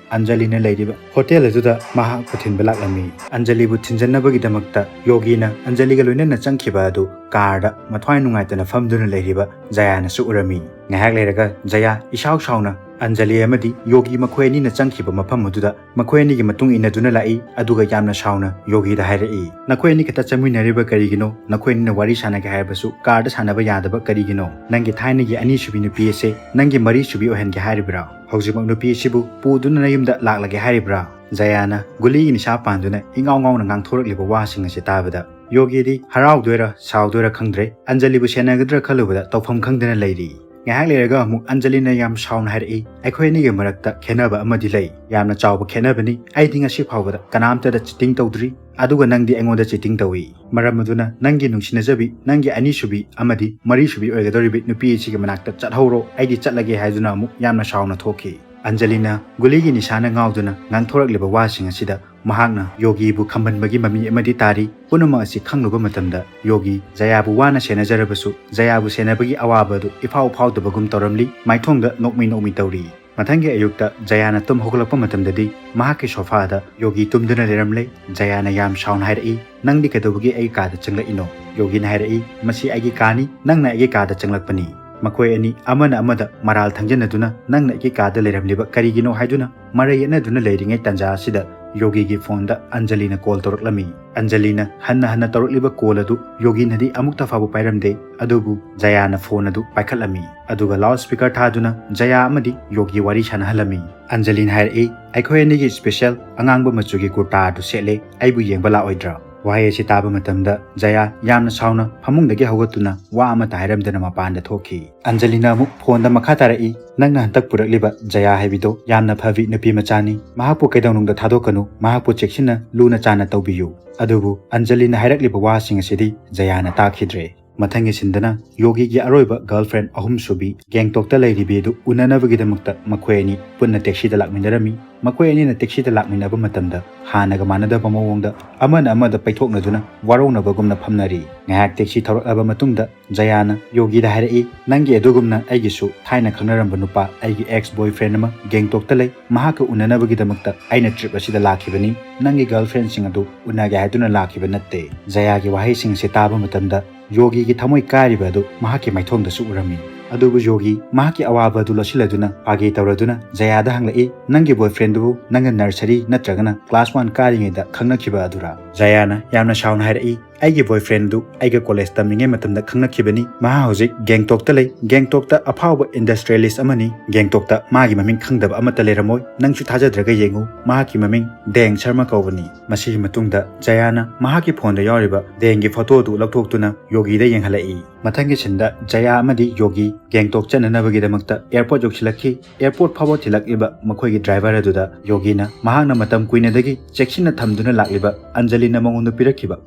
ꯑꯟꯖꯂꯤꯅ ꯂꯩꯔꯤꯕ ꯍꯣꯇꯦꯜ ꯑꯗꯨꯗ ꯃꯍꯥꯛꯄꯨ ꯊꯤꯟꯕ ꯂꯥꯛꯂꯝꯃꯤ꯫ ꯑꯟꯖꯂꯤꯕꯨ ꯊꯤꯟꯖꯟꯅꯕꯒꯤꯗꯃꯛꯇ ꯌꯣꯒꯤꯅ ꯑꯟꯖꯂꯤꯒ ꯂꯣꯏꯅꯅ ꯆꯪꯈꯤꯕ ꯑꯗꯨ ꯀꯥꯔꯗ ꯃꯊ꯭ꯋꯥꯏ ꯅꯨꯡꯉꯥꯏꯇꯅ ꯐꯝꯗꯨꯅ ꯂꯩꯔꯤꯕ ꯖꯌꯥꯅꯁꯨ ꯎꯔꯝꯃꯤ꯫ ꯉꯥꯏꯍꯥꯛ ꯂꯩꯔꯒ ꯖꯌꯥ ꯏꯁꯥꯎ ꯁꯥꯎꯅ ꯑꯟꯖꯂꯤ ꯑꯃꯗꯤ ꯌꯣꯒꯤ ꯃꯈꯣꯏ ꯑꯅꯤꯅ ꯆꯪꯈꯤꯕ ꯃꯐꯝ ꯑꯗꯨꯗ ꯃꯈꯣꯏ ꯑꯅꯤꯒꯤ ꯃꯇꯨꯡ ꯏꯟꯅꯗꯨꯅ ꯂꯥꯛꯏ, ꯑꯗꯨꯒ ꯌꯥꯝꯅ ꯁꯥꯎꯅ ꯌꯣꯒꯤꯗ ꯍꯥꯏꯔꯛꯏ, "ꯅꯈꯣꯏ ꯑꯅꯤ ꯈꯛꯇ ꯆꯪꯃꯤꯟꯅꯔꯤꯕ ꯀꯔꯤꯒꯤꯅꯣ? ꯅꯈꯣꯏ ꯑꯅꯤꯅ ꯋꯥꯔꯤ ꯁꯥꯟꯅꯒꯦ ꯍꯥꯏꯔꯕꯁꯨ ꯀꯥꯔꯗ ꯁꯥꯟꯅꯕ ꯌꯥꯗꯕ ꯀꯔꯤꯒꯤꯅꯣ? ꯅꯪꯒꯤ ꯊꯥꯏꯅꯒꯤ ꯑꯅꯤꯁꯨꯕꯤ ꯅꯨꯄꯤ ꯑꯁꯦ ꯅꯪꯒꯤ ꯃꯔꯤꯁꯨꯕꯤ ꯑꯣꯏꯍꯟꯒꯦ ꯍꯥꯏꯔꯤꯕ꯭ꯔꯥ? ꯍꯧꯖꯤꯛꯃꯛ ꯅꯨꯄꯤ ꯑꯁꯤꯕꯨ ꯄꯨꯗꯨꯅ ꯅꯌꯨꯝꯗ ꯂꯥꯛꯂꯒꯦ ꯍꯥꯏꯔꯤꯕ꯭ꯔꯥ?" ꯖꯌꯥꯅ ꯒꯨꯂꯤꯒꯤ ꯅꯤꯁꯥ ꯄꯥꯟꯗꯨꯅ ꯏꯉꯥꯎ ꯉꯥꯎꯅ ꯉꯥꯡꯊꯣꯔꯛꯂꯤꯕ ꯋꯥꯁꯤꯡ ꯑꯁꯤ ꯇꯥꯕꯗ ꯌꯣꯒꯤꯗꯤ ꯍꯔꯥꯎꯗꯣꯏꯔꯥ ꯁꯥꯎꯗꯣꯏꯔꯥ ꯈꯪꯗ꯭ꯔꯦ, ꯑꯟꯖꯂꯤꯕꯨ ꯁꯦꯟꯅꯒꯗ꯭ꯔꯥ ꯈꯜꯂꯨꯕꯗ ꯇꯧꯐꯝ ꯈꯪꯗꯅ ꯂꯩꯔꯤ꯫ ꯉꯥꯏꯍꯥꯛ ꯂꯩꯔꯒ ꯑꯃꯨꯛ ꯑꯟꯖꯂꯤꯅ ꯌꯥꯝ ꯁꯥꯎꯅ ꯍꯥꯏꯔꯛꯏ, "ꯑꯩꯈꯣꯏ ꯑꯅꯤꯒꯤ ꯃꯔꯛꯇ ꯈꯦꯠꯅꯕ ꯑꯃꯗꯤ ꯂꯩ, ꯌꯥꯝꯅ ꯆꯥꯎꯕ ꯈꯦꯠꯅꯕꯅꯤ꯫ ꯑꯩꯗꯤ ꯉꯁꯤ ꯐꯥꯎꯕꯗ ꯀꯅꯥꯝꯇꯗ ꯆꯤꯇꯤꯡ ꯇꯧꯗ꯭ꯔꯤ, ꯑꯗꯨꯒ ꯅꯪꯗꯤ ꯑꯩꯉꯣꯟꯗ ꯆꯤꯇꯤꯡ ꯇꯧꯏ꯫ ꯃꯔꯝ ꯑꯗꯨꯅ ꯅꯪꯒꯤ ꯅꯨꯡꯁꯤꯅꯖꯕꯤ, ꯅꯪꯒꯤ ꯑꯅꯤꯁꯨꯕꯤ ꯑꯃꯗꯤ ꯃꯔꯤꯁꯨꯕꯤ ꯑꯣꯏꯒꯗꯧꯔꯤꯕꯤ ꯅꯨꯄꯤ ꯑꯁꯤꯒꯤ ꯃꯅꯥꯛꯇ ꯆꯠꯍꯧꯔꯣ, ꯑꯩꯗꯤ ꯆꯠꯂꯒꯦ" ꯍꯥꯏꯗꯨꯅ ꯑꯃꯨꯛ ꯌꯥꯝꯅ ꯁꯥꯎꯅ ꯊꯣꯛꯈꯤ꯫ ꯑꯟꯖꯂꯤꯅ ꯒꯨꯂꯤꯒꯤ ꯅꯤꯁꯥꯅ ꯉꯥꯎꯗꯨꯅ ꯉꯥꯡꯊꯣꯔꯛꯂꯤꯕ ꯋꯥꯁꯤꯡ ꯑꯁꯤꯗ ꯃꯍꯥꯛꯅ ꯌꯣꯒꯤꯕꯨ ꯈꯝꯍꯟꯕꯒꯤ ꯃꯃꯤ ꯑꯃꯗꯤ ꯇꯥꯔꯤ꯫ ꯄꯨꯝꯅꯃꯛ ꯑꯁꯤ ꯈꯪꯂꯨꯕ ꯃꯇꯝꯗ ꯌꯣꯒꯤ ꯖꯌꯥꯕꯨ ꯋꯥꯅ ꯁꯦꯟꯅꯖꯔꯕꯁꯨ ꯖꯌꯥꯕꯨ ꯁꯦꯟꯅꯕꯒꯤ ꯑꯋꯥꯕ ꯑꯗꯨ ꯏꯐꯥꯎ ꯐꯥꯎꯗꯕꯒꯨꯝ ꯇꯧꯔꯝꯂꯤ꯫ ꯃꯥꯏꯊꯣꯡꯗ ꯅꯣꯛꯃꯤ ꯅꯣꯛꯃꯤ ꯇꯧꯔꯤ꯫ ꯃꯊꯪꯒꯤ ꯑꯌꯨꯛꯇ ꯖꯌꯥꯅ ꯇꯨꯝ ꯍꯧꯒꯠꯂꯛꯄ ꯃꯇꯝꯗꯗꯤ ꯃꯍꯥꯛꯀꯤ ꯁꯣꯐꯥꯗ ꯌꯣꯒꯤ ꯇꯨꯝꯗꯨꯅ ꯂꯩꯔꯝꯂꯦ꯫ ꯖꯌꯥꯅ ꯌꯥꯝ ꯁꯥꯎꯅ ꯍꯥꯏꯔꯛꯏ, "ꯅꯪꯗꯤ ꯀꯩꯗꯧꯕꯒꯤ ꯑꯩ ꯀꯥꯗ ꯆꯪꯂꯛꯏꯅꯣ?" ꯌꯣꯒꯤꯅ ꯍꯥꯏꯔꯛꯏ, "ꯃꯁꯤ ꯑꯩꯒꯤ ꯀꯥꯅꯤ, ꯅꯪꯅ ꯑꯩꯒꯤ ꯀꯥꯗ ꯆꯪꯂꯛꯄꯅꯤ꯫" ꯃꯈꯣꯏ ꯑꯅꯤ ꯑꯃꯅ ꯑꯃꯗ ꯃꯔꯥꯜ ꯊꯪꯖꯅꯗꯨꯅ ꯅꯪꯅ ꯑꯩꯒꯤ ꯀꯥꯗ ꯂꯩꯔꯝꯂꯤꯕ ꯀꯔꯤꯒꯤꯅꯣ ꯍꯥꯏꯗꯨꯅ ꯃꯔꯩ ꯌꯦꯠꯅꯗꯨꯅ ꯂꯩꯔꯤꯉꯩ ꯇꯥꯟꯖꯥ ꯑꯁꯤꯗ ꯌꯣꯒꯤꯒꯤ ꯐꯣꯟꯗ ꯑꯟꯖꯂꯤꯅ ꯀꯣꯜ ꯇꯧꯔꯛꯂꯝꯃꯤ꯫ ꯑꯟꯖꯂꯤꯅ ꯍꯟꯅ ꯍꯟꯅ ꯇꯧꯔꯛꯂꯤꯕ ꯀꯣꯜ ꯑꯗꯨ ꯌꯣꯒꯤꯅꯗꯤ ꯑꯃꯨꯛꯇ ꯐꯥꯎꯕ ꯄꯥꯏꯔꯝꯗꯦ, ꯑꯗꯨꯕꯨ ꯖꯌꯥꯅ ꯐꯣꯟ ꯑꯗꯨ ꯄꯥꯏꯈꯠꯂꯝꯃꯤ꯫ ꯑꯗꯨꯒ ꯂꯥꯎꯗ ꯁ꯭ꯄꯤꯀꯔ ꯊꯥꯗꯨꯅ ꯖꯌꯥ ꯑꯃꯗꯤ ꯌꯣꯒꯤ ꯋꯥꯔꯤ ꯁꯥꯟꯅꯍꯜꯂꯝꯃꯤ꯫ ꯑꯟꯖꯂꯤꯅ ꯍꯥꯏꯔꯛꯏ, "ꯑꯩꯈꯣꯏ ꯑꯅꯤꯒꯤ ꯁ꯭ꯄꯦꯁꯦꯜ ꯑꯉꯥꯡꯕ ꯃꯆꯨꯒꯤ ꯀꯨꯔꯇꯥ ꯑꯗꯨ ꯁꯦꯠꯂꯦ, ꯑꯩꯕꯨ ꯌꯦꯡꯕ ꯂꯥꯛꯑꯣꯏꯗ꯭ꯔꯥ?" ꯋꯥꯍꯩ ꯑꯁꯤ ꯇꯥꯕ ꯃꯇꯝꯗ ꯖꯌꯥ ꯌꯥꯝꯅ ꯁꯥꯎꯅ ꯐꯃꯨꯡꯗꯒꯤ ꯍꯧꯒꯠꯇꯨꯅ ꯋꯥ ꯑꯃꯠꯇ ꯍꯥꯏꯔꯝꯗꯅ ꯃꯄꯥꯟꯗ ꯊꯣꯛꯈꯤ꯫ ꯑꯟꯖꯂꯤꯅ ꯑꯃꯨꯛ ꯐꯣꯟꯗ ꯃꯈꯥ ꯇꯥꯔꯛꯏ, "ꯅꯪꯅ ꯍꯟꯗꯛ ꯄꯨꯔꯛꯂꯤꯕ ꯖꯌꯥ ꯍꯥꯏꯕꯤꯗꯣ ꯌꯥꯝꯅ ꯐꯕꯤ ꯅꯨꯄꯤ ꯃꯆꯥꯅꯤ꯫ ꯃꯍꯥꯛꯄꯨ ꯀꯩꯗꯧꯅꯨꯡꯗ ꯊꯥꯗꯣꯛꯀꯅꯨ, ꯃꯍꯥꯛꯄꯨ ꯆꯦꯛꯁꯤꯟꯅ ꯂꯨꯅ ꯆꯥꯟꯅ ꯇꯧꯕꯤꯌꯨ꯫" ꯑꯗꯨꯕꯨ ꯑꯟꯖꯂꯤꯅ ꯍꯥꯏꯔꯛꯂꯤꯕ ꯋꯥꯁꯤꯡ ꯑꯁꯤꯗꯤ ꯖꯌꯥꯅ ꯇꯥꯈꯤꯗ꯭ꯔꯦ꯫ ꯃꯊꯪꯒꯤ ꯁꯤꯟꯗꯅ ꯌꯣꯒꯤꯒꯤ ꯑꯔꯣꯏꯕ ꯒꯔꯜꯐ꯭ꯔꯦꯟ ꯑꯍꯨꯝꯁꯨꯕꯤ ꯒꯦꯡꯇꯣꯛꯇ ꯂꯩꯔꯤꯕꯤ ꯑꯗꯨ ꯎꯅꯅꯕꯒꯤꯗꯃꯛꯇ ꯃꯈꯣꯏ ꯑꯅꯤ ꯄꯨꯟꯅ ꯇꯦꯛꯁꯤꯗ ꯂꯥꯛꯃꯤꯟꯅꯔꯝꯃꯤ꯫ ꯃꯈꯣꯏ ꯑꯅꯤꯅ ꯇꯦꯛꯁꯤꯗ ꯂꯥꯛꯃꯤꯟꯅꯕ ꯃꯇꯝꯗ ꯍꯥꯟꯅꯒ ꯃꯥꯟꯅꯗꯕ ꯃꯑꯣꯡꯗ ꯑꯃꯅ ꯑꯃꯗ ꯄꯩꯊꯣꯛꯅꯗꯨꯅ ꯋꯥꯔꯧꯅꯕꯒꯨꯝꯅ ꯐꯝꯅꯔꯤ꯫ ꯉꯥꯏꯍꯥꯛ ꯇꯦꯛꯁꯤ ꯊꯧꯔꯛꯂꯕ ꯃꯇꯨꯡꯗ ꯖꯌꯥꯅ ꯌꯣꯒꯤꯗ ꯍꯥꯏꯔꯛꯏ, "ꯅꯪꯒꯤ ꯑꯗꯨꯒꯨꯝꯅ ꯑꯩꯒꯤꯁꯨ ꯊꯥꯏꯅ ꯈꯪꯅꯔꯝꯕ ꯅꯨꯄꯥ, ꯑꯩꯒꯤ ꯑꯦꯛꯁ ꯕꯣꯏꯐ꯭ꯔꯦꯟ ꯑꯃ ꯒꯦꯡꯇꯣꯛꯇ ꯂꯩ꯫ ꯃꯍꯥꯛꯀ ꯎꯅꯅꯕꯒꯤꯗꯃꯛꯇ ꯑꯩꯅ ꯇ꯭ꯔꯤꯞ ꯑꯁꯤꯗ ꯂꯥꯛꯈꯤꯕꯅꯤ꯫ ꯅꯪꯒꯤ ꯒꯔꯜꯐ꯭ꯔꯦꯟꯁꯤꯡ ꯑꯗꯨ ꯎꯅꯒꯦ ꯍꯥꯏꯗꯨꯅ ꯂꯥꯛꯈꯤꯕ ꯅꯠꯇꯦ꯫" ꯖꯌꯥꯒꯤ ꯋꯥꯍꯩꯁꯤꯡ ꯑꯁꯤ ꯇꯥꯕ ꯃꯇꯝꯗ ꯌꯣꯒꯤꯒꯤ ꯊꯃꯣꯏ ꯀꯥꯏꯔꯤꯕ ꯑꯗꯨ ꯃꯍꯥꯛꯀꯤ ꯃꯥꯏꯊꯣꯡꯗꯁꯨ ꯎꯔꯝꯃꯤ꯫ ꯑꯗꯨꯕꯨ ꯌꯣꯒꯤ ꯃꯍꯥꯛꯀꯤ ꯑꯋꯥꯕ ꯑꯗꯨ ꯂꯧꯁꯤꯜꯂꯗꯨꯅ ꯐꯥꯒꯤ ꯇꯧꯔꯗꯨꯅ ꯖꯌꯥꯗ ꯍꯪꯂꯛꯏ, "ꯅꯪꯒꯤ boyfriend ꯗꯨꯕꯨ ꯅꯪꯅ nursery ꯅꯠꯇ꯭ꯔꯒꯅ class one ꯀꯥꯔꯤꯉꯩꯗ ꯈꯪꯅꯈꯤꯕ ꯑꯗꯨꯔꯥ?" ꯖꯌꯥꯅ ꯌꯥꯝꯅ ꯁꯥꯎꯅ ꯍꯥꯏꯔꯛꯏ, "ꯑꯩꯒꯤ boyfriend ꯗꯨ ꯑꯩꯒ college ꯇꯝꯂꯤꯉꯩ ꯃꯇꯝꯗ ꯈꯪꯅꯈꯤꯕꯅꯤ꯫ ꯃꯍꯥꯛ ꯍꯧꯖꯤꯛ ꯒꯦꯡꯇꯣꯛꯇ ꯂꯩ꯫ ꯒꯦꯡꯇꯣꯛꯇ ꯑꯐꯥꯎꯕ industrialist ꯑꯃꯅꯤ꯫ ꯒꯦꯡꯇꯣꯛꯇ ꯃꯥꯒꯤ ꯃꯃꯤꯡ ꯈꯪꯗꯕ ꯑꯃꯠꯇ ꯂꯩꯔꯝꯃꯣꯏ꯫ ꯅꯪꯁꯨ ꯊꯥꯖꯗ꯭ꯔꯒ ꯌꯦꯡꯉꯨ, ꯃꯍꯥꯛꯀꯤ ꯃꯃꯤꯡ ꯗꯦꯡ ꯁꯔꯃ ꯀꯧꯕꯅꯤ꯫" ꯃꯁꯤꯒꯤ ꯃꯇꯨꯡꯗ ꯖꯌꯥꯅ ꯃꯍꯥꯛꯀꯤ phoneꯗ ꯌꯥꯎꯔꯤꯕ ꯗꯦꯡꯒꯤ photo ꯑꯗꯨ ꯂꯧꯊꯣꯛꯇꯨꯅ ꯌꯣꯒꯤꯗ ꯌꯦꯡꯍꯜꯂꯛꯏ꯫ ꯃꯊꯪꯒꯤ sceneꯗ ꯖꯌꯥ ꯑꯃꯗꯤ ꯌꯣꯒꯤ ꯒꯦꯡꯇꯣꯛ ꯆꯠꯅꯅꯕꯒꯤꯗꯃꯛꯇ airport ꯌꯧꯁꯤꯜꯂꯛꯈꯤ꯫ Airport ꯐꯥꯎꯕ ꯊꯤꯜꯂꯛꯂꯤꯕ ꯃꯈꯣꯏꯒꯤ driver ꯑꯗꯨꯗ ꯌꯣꯒꯤꯅ ꯃꯍꯥꯛꯅ ꯃꯇꯝ ꯀꯨꯏꯅꯗꯒꯤ ꯆꯦꯛꯁꯤꯟꯅ ꯊꯝꯗꯨꯅ ꯂꯥꯛꯂꯤꯕ ꯑꯟꯖꯂꯤꯅ ꯃꯉꯣꯟꯗ ꯄꯤꯔꯛꯈꯤꯕ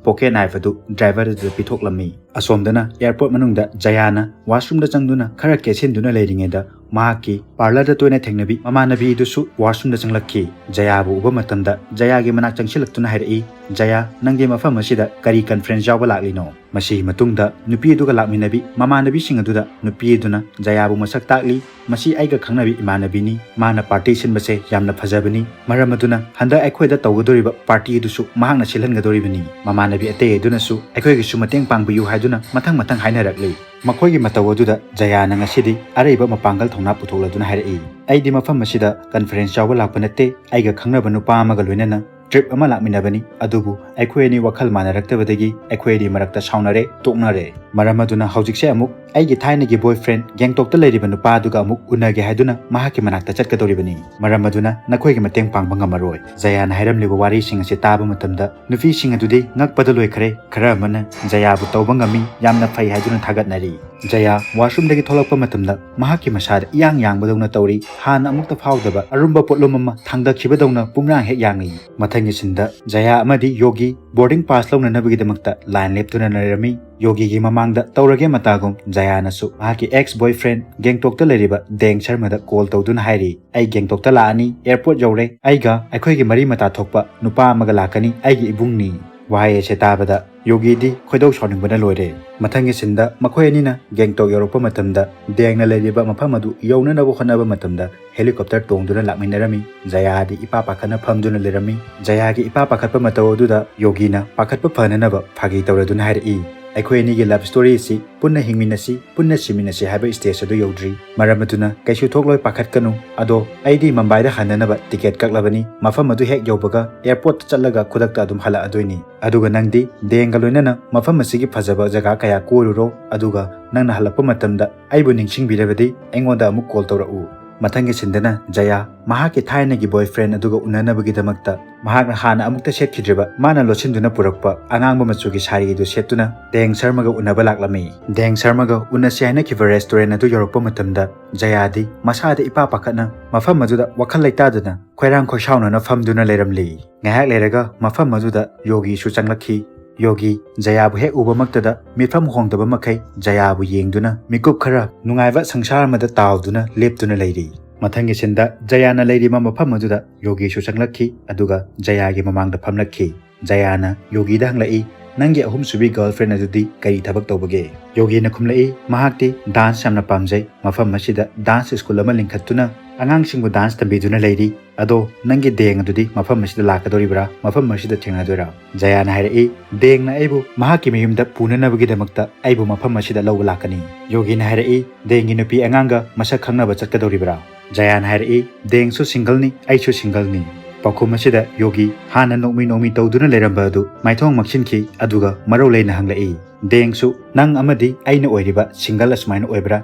pocket knife ꯑꯗꯨ driver ꯑꯗꯨꯗ ꯄꯤꯊꯣꯛꯂꯝꯃꯤ꯫ ꯑꯁꯣꯝꯗꯅ airport ꯃꯅꯨꯡꯗ ꯖꯌꯥꯅ washroomꯗ ꯆꯪꯗꯨꯅ ꯈꯔ ꯀꯦꯁꯤꯟꯗꯨꯅ ꯂꯩꯔꯤꯉꯩꯗ ꯃꯍꯥꯛꯀꯤ parlourꯗ ꯇꯣꯏꯅ ꯊꯦꯡꯅꯕꯤ ꯃꯃꯥꯟꯅꯕꯤꯗꯨꯁꯨ washroomꯗ ꯆꯪꯂꯛꯈꯤ꯫ ꯖꯌꯥꯕꯨ ꯎꯕ ꯃꯇꯝꯗ ꯖꯌꯥꯒꯤ ꯃꯅꯥꯛ ꯆꯪꯁꯤꯜꯂꯛꯇꯨꯅ ꯍꯥꯏꯔꯛꯏ, "ꯖꯌꯥ, ꯅꯪꯗꯤ ꯃꯐꯝ ꯑꯁꯤꯗ ꯀꯔꯤ conference ꯌꯥꯎꯕ ꯂꯥꯛꯂꯤꯅꯣ?" ꯃꯁꯤꯒꯤ ꯃꯇꯨꯡꯗ ꯅꯨꯄꯤ ꯑꯗꯨꯒ ꯂꯥꯛꯃꯤꯟꯅꯕꯤ ꯃꯃꯥꯟꯅꯕꯤꯁꯤꯡ ꯑꯗꯨꯗ ꯅꯨꯄꯤ ꯑꯗꯨꯅ ꯖꯌꯥꯕꯨ ꯃꯁꯛ ꯇꯥꯛꯂꯤ, "ꯃꯁꯤ ꯑꯩꯒ ꯈꯪꯅꯕꯤ ꯏꯃꯥꯟꯅꯕꯤꯅꯤ꯫ ꯃꯥꯅ party ꯁꯤꯟꯕꯁꯦ ꯌꯥꯝꯅ ꯐꯖꯕꯅꯤ꯫ ꯃꯔꯝ ꯑꯗꯨꯅ ꯍꯟꯗꯛ ꯑꯩꯈꯣꯏꯗ ꯇꯧꯒꯗꯧꯔꯤꯕ party ꯑꯗꯨꯁꯨ ꯃꯍꯥꯛꯅ ꯁꯤꯜꯍꯟꯒꯗꯧꯔꯤꯕꯅꯤ꯫" ꯃꯃꯥꯟꯅꯕꯤ ꯑꯇꯩ ꯑꯗꯨꯅꯁꯨ "ꯑꯩꯈꯣꯏꯒꯤꯁꯨ ꯃꯇꯦꯡ ꯄꯥꯡꯕꯤꯌꯨ" ꯍꯥꯏꯗꯨꯅ ꯃꯊꯪ ꯃꯊꯪ ꯍꯥꯏꯅꯔꯛꯂꯤ꯫ ꯃꯈꯣꯏꯒꯤ ꯃꯇꯧ ꯑꯗꯨꯗ ꯖꯌꯥꯅ ꯉꯁꯤꯗꯤ ꯑꯔꯩꯕ ꯃꯄꯥꯡꯒꯜ ꯊꯧꯅꯥ ꯄꯨꯊꯣꯛꯂꯗꯨꯅ ꯍꯥꯏꯔꯛꯏ, "ꯑꯩꯗꯤ ꯃꯐꯝ ꯑꯁꯤꯗ conference ꯌꯥꯎꯕ ꯂꯥꯛꯄ ꯅꯠꯇꯦ꯫ ꯑꯩꯒ ꯈꯪꯅꯕ ꯅꯨꯄꯥ ꯑꯃꯒ ꯂꯣꯏꯅꯅ trip ꯑꯃ ꯂꯥꯛꯃꯤꯟꯅꯕꯅꯤ꯫ ꯑꯗꯨꯕꯨ ꯑꯩꯈꯣꯏ ꯑꯅꯤ ꯋꯥꯈꯜ ꯃꯥꯟꯅꯔꯛꯇꯕꯗꯒꯤ ꯑꯩꯈꯣꯏ ꯑꯅꯤ ꯃꯔꯛꯇ ꯁꯥꯎꯅꯔꯦ, ꯇꯣꯛꯅꯔꯦ꯫ ꯃꯔꯝ ꯑꯗꯨꯅ ꯍꯧꯖꯤꯛꯁꯦ ꯑꯃꯨꯛ ꯑꯩꯒꯤ ꯊꯥꯏꯅꯒꯤ boyfriend ꯒꯦꯡꯇꯣꯛꯇ ꯂꯩꯔꯤꯕ ꯅꯨꯄꯥ ꯑꯗꯨꯒ ꯑꯃꯨꯛ ꯎꯅꯒꯦ ꯍꯥꯏꯗꯨꯅ ꯃꯍꯥꯛꯀꯤ ꯃꯅꯥꯛꯇ ꯆꯠꯀꯗꯧꯔꯤꯕꯅꯤ꯫ ꯃꯔꯝ ꯑꯗꯨꯅ ꯅꯈꯣꯏꯒꯤ ꯃꯇꯦꯡ ꯄꯥꯡꯕ ꯉꯝꯃꯔꯣꯏ꯫" ꯖꯌꯥꯅ ꯍꯥꯏꯔꯝꯂꯤꯕ ꯋꯥꯔꯤꯁꯤꯡ ꯑꯁꯤ ꯇꯥꯕ ꯃꯇꯝꯗ ꯅꯨꯄꯤꯁꯤꯡ ꯑꯗꯨꯗꯤ ꯉꯛꯄꯗ ꯂꯣꯏꯈ꯭ꯔꯦ꯫ ꯈꯔ ꯑꯃꯅ ꯖꯌꯥꯕꯨ ꯇꯧꯕ ꯉꯝꯃꯤ, ꯌꯥꯝꯅ ꯐꯩ ꯍꯥꯏꯗꯨꯅ ꯊꯥꯒꯠꯅꯔꯤ꯫ ꯖꯌꯥ washroomꯗꯒꯤ ꯊꯣꯛꯂꯛꯄ ꯃꯇꯝꯗ ꯃꯍꯥꯛꯀꯤ ꯃꯁꯥꯗ ꯏꯌꯥꯡ ꯌꯥꯡꯕꯗꯧꯅ ꯇꯧꯔꯤ꯫ ꯍꯥꯟꯅ ꯑꯃꯨꯛꯇ ꯐꯥꯎꯗꯕ ꯑꯔꯨꯝꯕ ꯄꯣꯠꯂꯨꯝ ꯑꯃ ꯊꯥꯡꯗꯈꯤꯕꯗꯧꯅ ꯄꯨꯝꯌꯥꯡ ꯍꯦꯛ ꯌꯥꯡꯏ꯫ ꯃꯊꯪꯒꯤ sceneꯗ ꯖꯌꯥ ꯑꯃꯗꯤ ꯌꯣꯒꯤ boarding pass ꯂꯧꯅꯅꯕꯒꯤꯗꯃꯛꯇ line ꯂꯦꯞꯇꯨꯅ ꯂꯩꯔꯝꯃꯤ꯫ ꯌꯣꯒꯤꯒꯤ ꯃꯃꯥꯡꯗ ꯇꯧꯔꯒꯦ ꯃꯇꯥꯒꯨꯝ ꯖꯌꯥꯅꯁꯨ ꯃꯍꯥꯛꯀꯤ ex boyfriend ꯒꯦꯡꯇꯣꯛꯇ ꯂꯩꯔꯤꯕ ꯗꯦꯡ ꯁꯔꯃꯗ call ꯇꯧꯗꯨꯅ ꯍꯥꯏꯔꯤ, "ꯑꯩ ꯒꯦꯡꯇꯣꯛꯇ ꯂꯥꯛꯑꯅꯤ, airport ꯌꯧꯔꯦ꯫ ꯑꯩꯒ ꯑꯩꯈꯣꯏꯒꯤ ꯃꯔꯤ ꯃꯇꯥ ꯊꯣꯛꯄ ꯅꯨꯄꯥ ꯑꯃꯒ ꯂꯥꯛꯀꯅꯤ, ꯑꯩꯒꯤ ꯏꯕꯨꯡꯅꯤ꯫" ꯋꯥꯍꯩ ꯑꯁꯤ ꯇꯥꯕꯗ ꯌꯣꯒꯤꯗꯤ ꯈꯣꯏꯗꯧ ꯁꯥꯎꯅꯤꯡꯕꯅ ꯂꯣꯏꯔꯦ꯫ ꯃꯊꯪꯒꯤ sceneꯗ ꯃꯈꯣꯏ ꯑꯅꯤꯅ ꯒꯦꯡꯇꯣꯛ ꯌꯧꯔꯛꯄ ꯃꯇꯝꯗ ꯗꯦꯡꯅ ꯂꯩꯔꯤꯕ ꯃꯐꯝ ꯑꯗꯨ ꯌꯧꯅꯅꯕ ꯍꯣꯠꯅꯕ ꯃꯇꯝꯗ helicopter ꯇꯣꯡꯗꯨꯅ ꯂꯥꯛꯃꯤꯟꯅꯔꯝꯃꯤ꯫ ꯖꯌꯥꯗꯤ ꯏꯄꯥ ꯄꯥꯈꯠꯅ ꯐꯝꯗꯨꯅ ꯂꯩꯔꯝꯃꯤ꯫ ꯖꯌꯥꯒꯤ ꯏꯄꯥ ꯄꯥꯈꯠꯄ ꯃꯇꯧ ꯑꯗꯨꯗ ꯌꯣꯒꯤꯅ ꯄꯥꯈꯠꯄ ꯐꯅꯅꯕ ꯐꯥꯒꯤ ꯇꯧꯔꯗꯨꯅ ꯍꯥꯏꯔꯛꯏ, ꯑꯩꯈꯣꯏ ꯑꯅꯤꯒꯤ love story ꯑꯁꯤ ꯄꯨꯟꯅ ꯍꯤꯡꯃꯤꯟꯅꯁꯤ, ꯄꯨꯟꯅ ꯁꯤꯃꯤꯟꯅꯁꯤ ꯍꯥꯏꯕ stage ꯑꯗꯨ ꯌꯧꯗ꯭ꯔꯤ꯫ ꯃꯔꯝ ꯑꯗꯨꯅ ꯀꯩꯁꯨ ꯊꯣꯛꯂꯣꯏ, ꯄꯥꯈꯠꯀꯅꯨ꯫ ꯑꯗꯣ ꯑꯩꯗꯤ ꯃꯝꯕꯥꯏꯗ ꯍꯟꯅꯅꯕ ticket ꯀꯛꯂꯕꯅꯤ꯫ ꯃꯐꯝ ꯑꯗꯨ ꯍꯦꯛ ꯌꯧꯕꯒ airport ꯇ ꯆꯠꯂꯒ ꯈꯨꯗꯛꯇ ꯑꯗꯨꯝ ꯍꯜꯂꯛꯑꯗꯣꯏꯅꯤ꯫ ꯑꯗꯨꯒ ꯅꯪꯗꯤ ꯗꯦꯡꯒ ꯂꯣꯏꯅꯅ ꯃꯐꯝ ꯑꯁꯤꯒꯤ ꯐꯖꯕ ꯖꯒꯥ ꯀꯌꯥ ꯀꯣꯏꯔꯨꯔꯣ, ꯑꯗꯨꯒ ꯅꯪꯅ ꯍꯜꯂꯛꯄ ꯃꯇꯝꯗ ꯑꯩꯕꯨ ꯅꯤꯡꯁꯤꯡꯕꯤꯔꯕꯗꯤ ꯑꯩꯉꯣꯟꯗ ꯑꯃꯨꯛ call ꯇꯧꯔꯛꯎ꯫ ꯃꯊꯪꯒꯤ scene ꯗꯅ ꯖꯌꯥ ꯃꯍꯥꯛꯀꯤ ꯊꯥꯏꯅꯒꯤ boyfriend ꯑꯗꯨꯒ ꯎꯅꯅꯕꯒꯤꯗꯃꯛꯇ ꯃꯍꯥꯛꯅ ꯍꯥꯟꯅ ꯑꯃꯨꯛꯇ ꯁꯦꯠꯈꯤꯗ꯭ꯔꯤꯕ ꯃꯥꯅ ꯂꯣꯠꯁꯤꯟꯗꯨꯅ ꯄꯨꯔꯛꯄ ꯑꯉꯥꯡꯕ ꯃꯆꯨꯒꯤ ꯁꯥꯔꯤ ꯑꯗꯨ ꯁꯦꯠꯇꯨꯅ ꯗꯦꯡ ꯁꯔꯃꯒ ꯎꯅꯕ ꯂꯥꯛꯂꯝꯃꯤ꯫ ꯗꯦꯡ ꯁꯔꯃꯒ ꯎꯅꯁꯤ ꯍꯥꯏꯅꯈꯤꯕ restaurant ꯑꯗꯨ ꯌꯧꯔꯛꯄ ꯃꯇꯝꯗ ꯖꯌꯥꯗꯤ ꯃꯁꯥꯗ ꯏꯄꯥ ꯄꯥꯈꯠꯅ ꯃꯐꯝ ꯑꯗꯨꯗ ꯋꯥꯈꯜ ꯂꯩꯇꯥꯗꯅ ꯈꯣꯏꯔꯥꯡ ꯈꯣꯏꯁꯥꯎꯅꯅ ꯐꯝꯗꯨꯅ ꯂꯩꯔꯝꯂꯤ꯫ ꯉꯥꯏꯍꯥꯛ ꯂꯩꯔꯒ ꯃꯐꯝ ꯑꯗꯨꯗ ꯌꯣꯒꯤꯁꯨ ꯆꯪꯂꯛꯈꯤ꯫ ꯌꯣꯒꯤ ꯖꯌꯥꯕꯨ ꯍꯦꯛ ꯎꯕ ꯃꯛꯇꯗ ꯃꯤꯐꯝ ꯍꯣꯡꯗꯕ ꯃꯈꯩ ꯖꯌꯥꯕꯨ ꯌꯦꯡꯗꯨꯅ ꯃꯤꯀꯨꯞ ꯈꯔ ꯅꯨꯡꯉꯥꯏꯕ ꯁꯪꯁꯥꯔ ꯑꯃꯗ ꯇꯥꯎꯗꯨꯅ ꯂꯦꯞꯇꯨꯅ ꯂꯩꯔꯤ꯫ ꯃꯊꯪꯒꯤ scene ꯗ ꯖꯌꯥꯅ ꯂꯩꯔꯤꯕ ꯃꯐꯝ ꯑꯗꯨꯗ ꯌꯣꯒꯤꯁꯨ ꯆꯪꯂꯛꯈꯤ, ꯑꯗꯨꯒ ꯖꯌꯥꯒꯤ ꯃꯃꯥꯡꯗ ꯐꯝꯂꯛꯈꯤ꯫ ꯖꯌꯥꯅ ꯌꯣꯒꯤꯗ ꯍꯪꯂꯛꯏ, "ꯅꯪꯒꯤ ꯑꯍꯨꯝꯁꯨꯕꯤ girlfriend ꯑꯗꯨꯗꯤ ꯀꯔꯤ ꯊꯕꯛ ꯇꯧꯕꯒꯦ?" ꯌꯣꯒꯤꯅ ꯈꯨꯝꯂꯛꯏ, "ꯃꯍꯥꯛꯇꯤ dance ꯌꯥꯝꯅ ꯄꯥꯝꯖꯩ, ꯃꯐꯝ ꯑꯁꯤꯗ dance school ꯑꯃ ꯂꯤꯡꯈꯠꯇꯨꯅ ꯑꯉꯥꯡꯁꯤꯡꯕꯨ dance ꯇꯝꯕꯤꯗꯨꯅ ꯂꯩꯔꯤ꯫ ꯑꯗꯣ ꯅꯪꯒꯤ ꯗꯦꯡ ꯑꯗꯨꯗꯤ ꯃꯐꯝ ꯑꯁꯤꯗ ꯂꯥꯛꯀꯗꯧꯔꯤꯕ꯭ꯔꯥ? ꯃꯐꯝ ꯑꯁꯤꯗ ꯊꯦꯡꯅꯗꯣꯏꯔꯥ?" ꯖꯌꯥꯅ ꯍꯥꯏꯔꯛꯏ, "ꯗꯦꯡꯅ ꯑꯩꯕꯨ ꯃꯍꯥꯛꯀꯤ ꯃꯌꯨꯝꯗ ꯄꯨꯅꯅꯕꯒꯤꯗꯃꯛꯇ ꯑꯩꯕꯨ ꯃꯐꯝ ꯑꯁꯤꯗ ꯂꯧꯕ ꯂꯥꯛꯀꯅꯤ꯫" ꯌꯣꯒꯤꯅ ꯍꯥꯏꯔꯛꯏ, "ꯗꯦꯡꯒꯤ ꯅꯨꯄꯤ ꯑꯉꯥꯡꯒ ꯃꯁꯛ ꯈꯪꯅꯕ ꯆꯠꯀꯗꯧꯔꯤꯕ꯭ꯔꯥ?" ꯖꯌꯥꯅ ꯍꯥꯏꯔꯛꯏ, "ꯗꯦꯡꯁꯨ single ꯅꯤ, ꯑꯩꯁꯨ single ꯅꯤ꯫" ꯄꯥꯎꯈꯨꯝ ꯑꯁꯤꯗ ꯌꯣꯒꯤ ꯍꯥꯟꯅ ꯅꯣꯛꯃꯤ ꯅꯣꯛꯃꯤ ꯇꯧꯗꯨꯅ ꯂꯩꯔꯝꯕ ꯑꯗꯨ ꯃꯥꯏꯊꯣꯡ ꯃꯛꯁꯤꯟꯈꯤ, ꯑꯗꯨꯒ ꯃꯔꯧ ꯂꯩꯅ ꯍꯪꯂꯛꯏ, "ꯗꯦꯡꯁꯨ ꯅꯪ ꯑꯃꯗꯤ ꯑꯩꯅ ꯑꯣꯏꯔꯤꯕ single ꯑꯁꯨꯃꯥꯏꯅ ꯑꯣꯏꯕ꯭ꯔꯥ?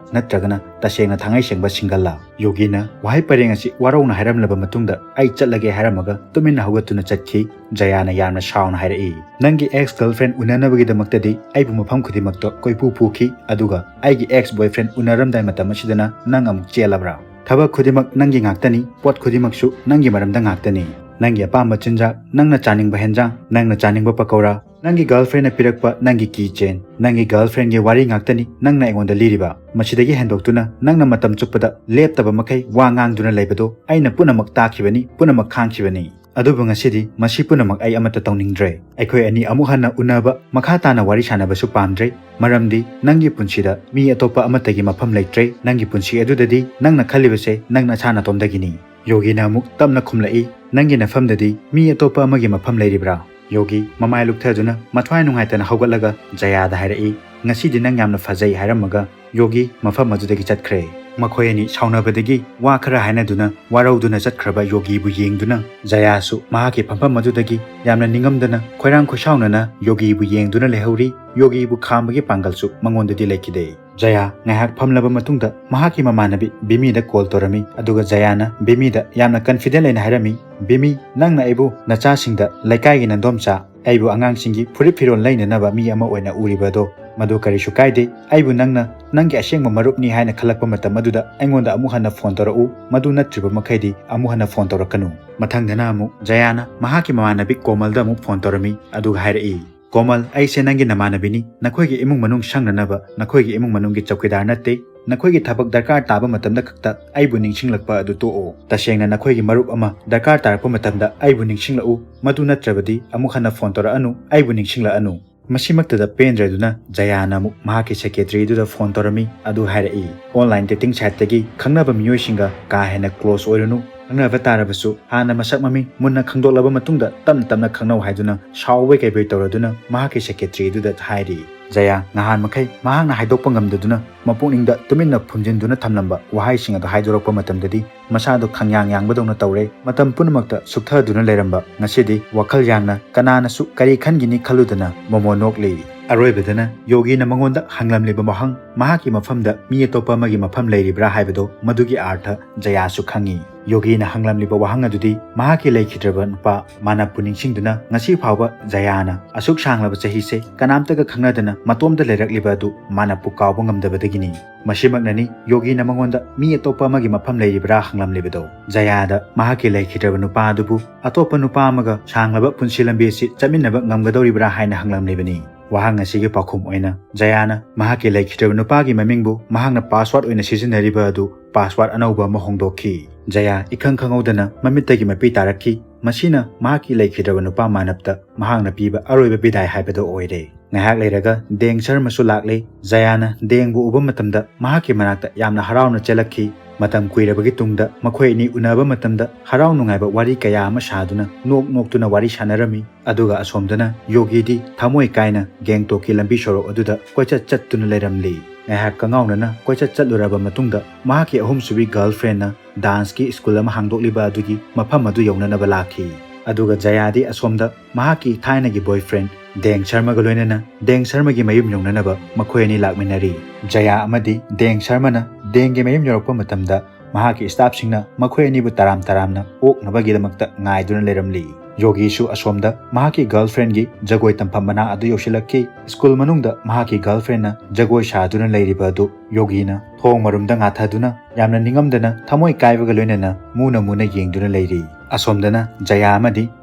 ꯅꯠꯇ꯭ꯔꯒꯅ ꯇꯁꯦꯡꯅ ꯊꯥꯡꯉꯩ ꯁꯦꯡꯕ single ꯂꯥ?" ꯌꯣꯒꯤꯅ ꯋꯥꯍꯩ ꯄꯔꯦꯡ ꯑꯁꯤ ꯋꯥꯔꯧꯅ ꯍꯥꯏꯔꯝꯂꯕ ꯃꯇꯨꯡꯗ, "ꯑꯩ ꯆꯠꯂꯒꯦ" ꯍꯥꯏꯔꯝꯃꯒ ꯇꯨꯃꯤꯟꯅ ꯍꯧꯒꯠꯇꯨꯅ ꯆꯠꯈꯤ꯫ ꯖꯌꯥꯅ ꯌꯥꯝꯅ ꯁꯥꯎꯅ ꯍꯥꯏꯔꯛꯏ, "ꯅꯪꯒꯤ ex girlfriend ꯎꯅꯅꯕꯒꯤꯗꯃꯛꯇꯗꯤ ꯑꯩꯕꯨ ꯃꯐꯝ ꯈꯨꯗꯤꯡꯃꯛꯇ ꯀꯣꯏꯄꯨ ꯄꯨꯈꯤ, ꯑꯗꯨꯒ ꯑꯩꯒꯤ ex boyfriend ꯎꯅꯔꯝꯗꯥꯏ ꯃꯇꯝ ꯑꯁꯤꯗꯅ ꯅꯪ ꯑꯃꯨꯛ ꯆꯦꯜꯂꯕ꯭ꯔꯥ? ꯊꯕꯛ ꯈꯨꯗꯤꯡꯃꯛ ꯅꯪꯒꯤ ꯉꯥꯛꯇꯅꯤ, ꯄꯣꯠ ꯈꯨꯗꯤꯡꯃꯛꯁꯨ ꯅꯪꯒꯤ ꯃꯔꯝꯗ ꯉꯥꯛꯇꯅꯤ꯫ ꯅꯪꯒꯤ ꯑꯄꯥꯝꯕ ꯆꯤꯟꯖꯥꯛ, ꯅꯪꯅ ꯆꯥꯅꯤꯡꯕ ꯍꯦꯟꯖꯥꯡ, ꯅꯪꯅ ꯆꯥꯅꯤꯡꯕ ꯄꯀꯧꯔꯥ, ꯅꯪꯒꯤ girlfriendꯅ ꯄꯤꯔꯛꯄ ꯅꯪꯒꯤ key chain, ꯅꯪꯒꯤ girlfriendꯒꯤ ꯋꯥꯔꯤ ꯉꯥꯛꯇꯅꯤ ꯅꯪꯅ ꯑꯩꯉꯣꯟꯗ ꯂꯤꯔꯤꯕ꯫ ꯃꯁꯤꯗꯒꯤ ꯍꯦꯟꯗꯣꯛꯇꯨꯅ ꯅꯪꯅ ꯃꯇꯝ ꯆꯨꯞꯄꯗ ꯂꯦꯞꯇꯕ ꯃꯈꯩ ꯋꯥ ꯉꯥꯡꯗꯨꯅ ꯂꯩꯕꯗꯣ ꯑꯩꯅ ꯄꯨꯝꯅꯃꯛ ꯇꯥꯈꯤꯕꯅꯤ, ꯄꯨꯝꯅꯃꯛ ꯈꯥꯡꯈꯤꯕꯅꯤ꯫ ꯑꯗꯨꯕꯨ ꯉꯁꯤꯗꯤ ꯃꯁꯤ ꯄꯨꯝꯅꯃꯛ ꯑꯩ ꯑꯃꯠꯇ ꯇꯧꯅꯤꯡꯗ꯭ꯔꯦ꯫ ꯑꯩꯈꯣꯏ ꯑꯅꯤ ꯑꯃꯨꯛ ꯍꯟꯅ ꯎꯅꯕ, ꯃꯈꯥ ꯇꯥꯅ ꯋꯥꯔꯤ ꯁꯥꯟꯅꯕꯁꯨ ꯄꯥꯝꯗ꯭ꯔꯦ, ꯃꯔꯝꯗꯤ ꯅꯪꯒꯤ ꯄꯨꯟꯁꯤꯗ ꯃꯤ ꯑꯇꯣꯞꯄ ꯑꯃꯠꯇꯒꯤ ꯃꯐꯝ ꯂꯩꯇ꯭ꯔꯦ꯫ ꯅꯪꯒꯤ ꯄꯨꯟꯁꯤ ꯑꯗꯨꯗꯗꯤ ꯅꯪꯅ ꯈꯜꯂꯤꯕꯁꯦ ꯅꯪ ꯅꯁꯥ ꯅꯇꯣꯝꯗꯒꯤꯅꯤ꯫" ꯌꯣꯒꯤꯅ ꯑꯃꯨꯛ ꯇꯞꯅ ꯈꯨꯝꯂꯛꯏ, "ꯅꯪꯒꯤ ꯅꯐꯝꯗꯗꯤ ꯃꯤ ꯑꯇꯣꯞꯄ ꯑꯃꯒꯤ ꯃꯐꯝ ꯂꯩꯔꯤꯕ꯭ꯔꯥ?" ꯌꯣꯒꯤ ꯃꯃꯥꯏ ꯂꯨꯞꯊꯗꯨꯅ ꯃꯊ꯭ꯋꯥꯏ ꯅꯨꯡꯉꯥꯏꯇꯅ ꯍꯧꯒꯠꯂꯒ ꯖꯌꯥꯗ ꯍꯥꯏꯔꯛꯏ, "ꯉꯁꯤꯗꯤ ꯅꯪ ꯌꯥꯝꯅ ꯐꯖꯩ" ꯍꯥꯏꯔꯝꯃꯒ ꯌꯣꯒꯤ ꯃꯐꯝ ꯑꯗꯨꯗꯒꯤ ꯆꯠꯈ꯭ꯔꯦ꯫ ꯃꯈꯣꯏ ꯑꯅꯤ ꯁꯥꯎꯅꯕꯗꯒꯤ ꯋꯥ ꯈꯔ ꯍꯥꯏꯅꯗꯨꯅ ꯋꯥꯔꯧꯗꯨꯅ ꯆꯠꯈ꯭ꯔꯕ ꯌꯣꯒꯤꯕꯨ ꯌꯦꯡꯗꯨꯅ ꯖꯌꯥꯁꯨ ꯃꯍꯥꯛꯀꯤ ꯐꯝꯐꯝ ꯑꯗꯨꯗꯒꯤ ꯌꯥꯝꯅ ꯅꯤꯡꯉꯝꯗꯅ ꯈꯣꯏꯔꯥꯡ ꯈꯣꯏꯁꯥꯎꯅꯅ ꯌꯣꯒꯤꯕꯨ ꯌꯦꯡꯗꯨꯅ ꯂꯩꯍꯧꯔꯤ꯫ ꯌꯣꯒꯤꯕꯨ ꯈꯥꯝꯕꯒꯤ ꯄꯥꯡꯒꯜꯁꯨ ꯃꯉꯣꯟꯗꯗꯤ ꯂꯩꯈꯤꯗꯦ꯫ ꯖꯌꯥ ꯉꯥꯏꯍꯥꯛ ꯐꯝꯂꯕ ꯃꯇꯨꯡꯗ ꯃꯍꯥꯛꯀꯤ ꯃꯃꯥꯟꯅꯕꯤ ꯕꯤꯃꯤꯗ ꯀꯣꯜ ꯇꯧꯔꯝꯃꯤ, ꯑꯗꯨꯒ ꯖꯌꯥꯅ ꯕꯤꯃꯤꯗ ꯌꯥꯝꯅ ꯀꯟꯐꯤꯗꯦꯟ ꯂꯩꯅ ꯍꯥꯏꯔꯝꯃꯤ, "ꯕꯤꯃꯤ, ꯅꯪꯅ ꯑꯩꯕꯨ ꯅꯆꯥꯁꯤꯡꯗ ꯂꯩꯀꯥꯏꯒꯤ ꯅꯟꯗꯣꯝꯆꯥ, ꯑꯩꯕꯨ ꯑꯉꯥꯡꯁꯤꯡꯒꯤ ꯐꯨꯔꯤꯠ ꯐꯤꯔꯣꯜ ꯂꯩꯅꯅꯕ ꯃꯤ ꯑꯃ ꯑꯣꯏꯅ ꯎꯔꯤꯕ ꯑꯗꯣ, ꯃꯗꯨ ꯀꯔꯤꯁꯨ ꯀꯥꯏꯗꯦ꯫ ꯑꯩꯕꯨ ꯅꯪꯅ ꯅꯪꯒꯤ ꯑꯁꯦꯡꯕ ꯃꯔꯨꯞꯅꯤ ꯍꯥꯏꯅ ꯈꯜꯂꯛꯄ ꯃꯇꯝ ꯑꯗꯨꯗ ꯑꯩꯉꯣꯟꯗ ꯑꯃꯨꯛ ꯍꯟꯅ ꯐꯣꯟ ꯇꯧꯔꯛꯎ꯫ ꯃꯗꯨ ꯅꯠꯇ꯭ꯔꯤꯕ ꯃꯈꯩꯗꯤ ꯑꯃꯨꯛ ꯍꯟꯅ ꯐꯣꯟ ꯇꯧꯔꯛꯀꯅꯨ"꯫ ꯃꯊꯪꯗꯅ ꯑꯃꯨꯛ ꯖꯌꯥꯅ ꯃꯍꯥꯛꯀꯤ ꯃꯃꯥꯟꯅꯕꯤ ꯀꯣꯃꯜꯗ ꯑꯃꯨꯛ ꯐꯣꯟ ꯇꯧꯔꯝꯃꯤ, ꯑꯗꯨꯒ ꯍꯥꯏꯔꯛꯏ, "ꯀꯣꯃꯜ, ꯑꯩꯁꯦ ꯅꯪꯒꯤ ꯅꯃꯥꯟꯅꯕꯤꯅꯤ꯫ ꯅꯈꯣꯏꯒꯤ ꯏꯃꯨꯡ ꯃꯅꯨꯡ ꯁꯪꯅꯅꯕ ꯅꯈꯣꯏꯒꯤ ꯏꯃꯨꯡ ꯃꯅꯨꯡꯒꯤ ꯆꯧꯀꯤꯗꯥꯔ ꯅꯠꯇꯦ꯫ ꯅꯈꯣꯏꯒꯤ ꯊꯕꯛ ꯗꯔꯀꯥꯔ ꯇꯥꯕ ꯃꯇꯝꯗ ꯈꯛꯇ ꯑꯩꯕꯨ ꯅꯤꯡꯁꯤꯡꯂꯛꯄ ꯑꯗꯨ ꯇꯣꯛꯑꯣ꯫ ꯇꯁꯦꯡꯅ ꯅꯈꯣꯏꯒꯤ ꯃꯔꯨꯞ ꯑꯃ ꯗꯔꯀꯥꯔ ꯇꯥꯔꯛꯄ ꯃꯇꯝꯗ ꯑꯩꯕꯨ ꯅꯤꯡꯁꯤꯡꯂꯛꯎ꯫ ꯃꯗꯨ ꯅꯠꯇ꯭ꯔꯕꯗꯤ ꯑꯃꯨꯛ ꯍꯟꯅ ꯐꯣꯟ ꯇꯧꯔꯛꯑꯅꯨ, ꯑꯩꯕꯨ ꯅꯤꯡꯁꯤꯡꯂꯛꯑꯅꯨ"꯫ ꯃꯁꯤꯃꯛꯇꯗ ꯄꯦꯟꯗ꯭ꯔꯗꯨꯅ ꯖꯌꯥꯅ ꯑꯃꯨꯛ ꯃꯍꯥꯛꯀꯤ ꯁꯦꯀ꯭ꯔꯦꯇꯔꯤꯗꯨꯗ ꯐꯣꯟ ꯇꯧꯔꯝꯃꯤ, ꯑꯗꯨ ꯍꯥꯏꯔꯛꯏ, "ꯑꯣꯟꯂꯥꯏꯟ ꯗꯦꯇꯤꯡ ꯁꯥꯏꯠꯇꯒꯤ ꯈꯪꯅꯕ ꯃꯤꯑꯣꯏꯁꯤꯡꯒ ꯀꯥ ꯍꯦꯟꯅ ꯀ꯭ꯂꯣꯁ ꯑꯣꯏꯔꯨꯅꯨ꯫ ꯈꯪꯅꯕ ꯇꯥꯔꯕꯁꯨ ꯍꯥꯟꯅ ꯃꯁꯛ ꯃꯃꯤꯡ ꯃꯨꯟꯅ ꯈꯪꯗꯣꯛꯂꯕ ꯃꯇꯨꯡꯗ ꯇꯞꯅ ꯇꯞꯅ ꯈꯪꯅꯧ" ꯍꯥꯏꯗꯨꯅ ꯁꯥꯎꯕꯣꯏ ꯀꯩꯕꯣꯏ ꯇꯧꯔꯗꯨꯅ ꯃꯍꯥꯛꯀꯤ ꯁꯦꯀ꯭ꯔꯦꯇꯔꯤꯗꯨꯗ ꯍꯥꯏꯔꯤ꯫ ꯖꯌꯥ ꯅꯍꯥꯟ ꯃꯈꯩ ꯃꯍꯥꯛꯅ ꯍꯥꯏꯗꯣꯛꯄ ꯉꯝꯗꯗꯨꯅ ꯃꯄꯨꯛꯅꯤꯡꯗ ꯇꯨꯃꯤꯟꯅ ꯐꯨꯝꯖꯤꯟꯗꯨꯅ ꯊꯝꯂꯝꯕ ꯋꯥꯍꯩꯁꯤꯡ ꯑꯗꯨ ꯍꯥꯏꯗꯣꯔꯛꯄ ꯃꯇꯝꯗꯗꯤ ꯃꯁꯥꯗꯨ ꯈꯪꯌꯥꯡ ꯌꯥꯡꯕꯗꯧꯅ ꯇꯧꯔꯦ꯫ ꯃꯇꯝ ꯄꯨꯝꯅꯃꯛꯇ ꯁꯨꯞꯊꯗꯨꯅ ꯂꯩꯔꯝꯕ ꯉꯁꯤꯗꯤ ꯋꯥꯈꯜ ꯌꯥꯡꯅ ꯀꯅꯥꯅꯁꯨ ꯀꯔꯤ ꯈꯟꯒꯤꯅꯤ ꯈꯜꯂꯨꯗꯅ ꯃꯣꯃꯣ ꯅꯣꯛꯂꯤ꯫ ꯑꯔꯣꯏꯕꯗꯅ ꯌꯣꯒꯤꯅ ꯃꯉꯣꯟꯗ ꯍꯪꯂꯝꯂꯤꯕ ꯋꯥꯍꯪ, ꯃꯍꯥꯛꯀꯤ ꯃꯐꯝꯗ ꯃꯤ ꯑꯇꯣꯞꯄ ꯑꯃꯒꯤ ꯃꯐꯝ ꯂꯩꯔꯤꯕ꯭ꯔꯥ ꯍꯥꯏꯕꯗꯣ, ꯃꯗꯨꯒꯤ ꯑꯥꯔꯊ ꯖꯌꯥꯁꯨ ꯈꯪꯉꯤ꯫ ꯌꯣꯒꯤꯅ ꯍꯪꯂꯝꯂꯤꯕ ꯋꯥꯍꯪ ꯑꯗꯨꯗꯤ ꯃꯍꯥꯛꯀꯤ ꯂꯩꯈꯤꯗ꯭ꯔꯕ ꯅꯨꯄꯥ ꯃꯥꯅꯞꯄꯨ ꯅꯤꯡꯁꯤꯡꯗꯨꯅ ꯉꯁꯤ ꯐꯥꯎꯕ ꯖꯌꯥꯅ ꯑꯁꯨꯛ ꯁꯥꯡꯂꯕ ꯆꯍꯤꯁꯦ ꯀꯅꯥꯝꯇꯒ ꯈꯪꯅꯗꯅ ꯃꯇꯣꯝꯇ ꯂꯩꯔꯛꯂꯤꯕ ꯑꯗꯨ ꯃꯥꯅꯞꯄꯨ ꯀꯥꯎꯕ ꯉꯝꯗꯕꯗꯒꯤꯅꯤ꯫ ꯃꯁꯤꯃꯛꯅꯅꯤ ꯌꯣꯒꯤꯅ ꯃꯉꯣꯟꯗ ꯃꯤ ꯑꯇꯣꯞꯄ ꯑꯃꯒꯤ ꯃꯐꯝ ꯂꯩꯔꯤꯕ꯭ꯔꯥ ꯍꯪꯂꯝꯂꯤꯕꯗꯣ꯫ ꯖꯌꯥꯗ ꯃꯍꯥꯛꯀꯤ ꯂꯩꯈꯤꯗ꯭ꯔꯕ ꯅꯨꯄꯥ ꯑꯗꯨꯕꯨ ꯑꯇꯣꯞꯄ ꯅꯨꯄꯥ ꯑꯃꯒ ꯁꯥꯡꯂꯕ ꯄꯨꯟꯁꯤ ꯂꯝꯕꯤ ꯑꯁꯤ ꯆꯠꯃꯤꯟꯅꯕ ꯉꯝꯒꯗꯧꯔꯤꯕ꯭ꯔꯥ ꯍꯥꯏꯅ ꯍꯪꯂꯝꯂꯤꯕꯅꯤ꯫ ꯋꯥꯍꯪ ꯑꯁꯤꯒꯤ ꯄꯥꯎꯈꯨꯝ ꯑꯣꯏꯅ ꯖꯌꯥꯅ ꯃꯍꯥꯛꯀꯤ ꯂꯩꯈꯤꯗ꯭ꯔꯕ ꯅꯨꯄꯥꯒꯤ ꯃꯃꯤꯡꯕꯨ ꯃꯍꯥꯛꯅ ꯄꯥꯁꯋꯥꯔꯗ ꯑꯣꯏꯅ ꯁꯤꯖꯤꯟꯅꯔꯤꯕ ꯑꯗꯨ ꯄꯥꯁꯋꯥꯔꯗ ꯑꯅꯧꯕ ꯑꯃ ꯍꯣꯡꯗꯣꯛꯈꯤ꯫ ꯖꯌꯥ ꯏꯈꯪ ꯈꯪꯍꯧꯗꯅ ꯃꯃꯤꯠꯇꯒꯤ ꯃꯄꯤ ꯇꯥꯔꯛꯈꯤ꯫ ꯃꯁꯤꯅ ꯃꯍꯥꯛꯀꯤ ꯂꯩꯈꯤꯗ꯭ꯔꯕ ꯅꯨꯄꯥ ꯃꯥꯅꯞꯇ ꯃꯍꯥꯛꯅ ꯄꯤꯕ ꯑꯔꯣꯏꯕ ꯕꯤꯗꯥꯏ ꯍꯥꯏꯕꯗꯨ ꯑꯣꯏꯔꯦ꯫ ꯉꯥꯏꯍꯥꯛ ꯂꯩꯔꯒ ꯗꯦꯡ ꯁꯔꯃꯁꯨ ꯂꯥꯛꯂꯦ꯫ ꯖꯌꯥꯅ ꯗꯦꯡꯕꯨ ꯎꯕ ꯃꯇꯝꯗ ꯃꯍꯥꯛꯀꯤ ꯃꯅꯥꯛꯇ ꯌꯥꯝꯅ ꯍꯔꯥꯎꯅ ꯆꯦꯜꯂꯛꯈꯤ꯫ ꯃꯇꯝ ꯀꯨꯏꯔꯕꯒꯤ ꯇꯨꯡꯗ ꯃꯈꯣꯏ ꯑꯅꯤ ꯎꯅꯕ ꯃꯇꯝꯗ ꯍꯔꯥꯎ ꯅꯨꯡꯉꯥꯏꯕ ꯋꯥꯔꯤ ꯀꯌꯥ ꯑꯃ ꯁꯥꯗꯨꯅ ꯅꯣꯛ ꯅꯣꯛꯇꯨꯅ ꯋꯥꯔꯤ ꯁꯥꯟꯅꯔꯝꯃꯤ꯫ ꯑꯗꯨꯒ ꯑꯁꯣꯝꯗꯅ ꯌꯣꯒꯤꯗꯤ ꯊꯃꯣꯏ ꯀꯥꯏꯅ ꯒꯦꯡꯇꯣꯛꯀꯤ ꯂꯝꯕꯤ ꯁꯣꯔꯣꯛ ꯑꯗꯨꯗ ꯀꯣꯏꯆꯠ ꯆꯠꯇꯨꯅ ꯂꯩꯔꯝꯂꯤ꯫ ꯉꯥꯏꯍꯥꯛ ꯀꯉꯥꯎꯅꯅ ꯀꯣꯏꯆꯠ ꯆꯠꯂꯨꯔꯕ ꯃꯇꯨꯡꯗ ꯃꯍꯥꯛꯀꯤ ꯑꯍꯨꯝꯁꯨꯕꯤ ꯒꯔꯜꯐ꯭ꯔꯦꯟꯅ ꯗꯥꯟꯁꯀꯤ ꯁ꯭ꯀꯨꯜ ꯑꯃ ꯍꯥꯡꯗꯣꯛꯂꯤꯕ ꯑꯗꯨꯒꯤ ꯃꯐꯝ ꯑꯗꯨ ꯌꯧꯅꯅꯕ ꯂꯥꯛꯈꯤ꯫ ꯑꯗꯨꯒ ꯖꯌꯥꯗꯤ ꯑꯁꯣꯝꯗ ꯃꯍꯥꯛꯀꯤ ꯊꯥꯏꯅꯒꯤ ꯕꯣꯏꯐ꯭ꯔꯦꯟ ꯗꯦꯡ ꯁꯔꯃꯒ ꯂꯣꯏꯅꯅ ꯗꯦꯡ ꯁꯔꯃꯒꯤ ꯃꯌꯨꯝ ꯌꯧꯅꯅꯕ ꯃꯈꯣꯏ ꯑꯅꯤ ꯂꯥꯛꯃꯤꯟꯅꯔꯤ꯫ ꯖꯌꯥ ꯑꯃꯗꯤ ꯗꯦꯡ ꯁꯔꯃꯅ ꯗꯦꯡꯒꯤ ꯃꯌꯨꯝ ꯌꯧꯔꯛꯄ ꯃꯇꯝꯗ ꯃꯍꯥꯛꯀꯤ ꯁ꯭ꯇꯥꯐꯁꯤꯡꯅ ꯃꯈꯣꯏ ꯑꯅꯤꯕꯨ ꯇꯔꯥꯝ ꯇꯔꯥꯝꯅ ꯑꯣꯛꯅꯕꯒꯤꯗꯃꯛꯇ ꯉꯥꯏꯗꯨꯅ ꯂꯩꯔꯝꯂꯤ꯫ ꯌꯣꯒꯤꯁꯨ ꯑꯁꯣꯝꯗ ꯃꯍꯥꯛꯀꯤ ꯒꯔꯜꯐ꯭ꯔꯦꯟꯒꯤ ꯖꯒꯣꯏ ꯇꯝꯐꯝ ꯃꯅꯥꯛ ꯑꯗꯨ ꯌꯧꯁꯤꯜꯂꯛꯈꯤ꯫ ꯁ꯭ꯀꯨꯜ ꯃꯅꯨꯡꯗ ꯃꯍꯥꯛꯀꯤ ꯒꯔꯜꯐ꯭ꯔꯦꯟꯅ ꯖꯒꯣꯏ ꯁꯥꯗꯨꯅ ꯂꯩꯔꯤꯕ ꯑꯗꯨ ꯌꯣꯒꯤꯅ ꯊꯣꯡ ꯃꯔꯨꯝꯗ ꯉꯥꯊꯗꯨꯅ ꯌꯥꯝꯅ ꯅꯤꯡꯉꯝꯗꯅ ꯊꯃꯣꯏ ꯀꯥꯏꯕꯒ ꯂꯣꯏꯅꯅ ꯃꯨꯅ ꯃꯨꯅ ꯌꯦꯡꯗꯨꯅ ꯂꯩꯔꯤ꯫ ꯑꯁꯣꯝꯗꯅ ꯖꯌꯥ ꯑꯃꯗꯤ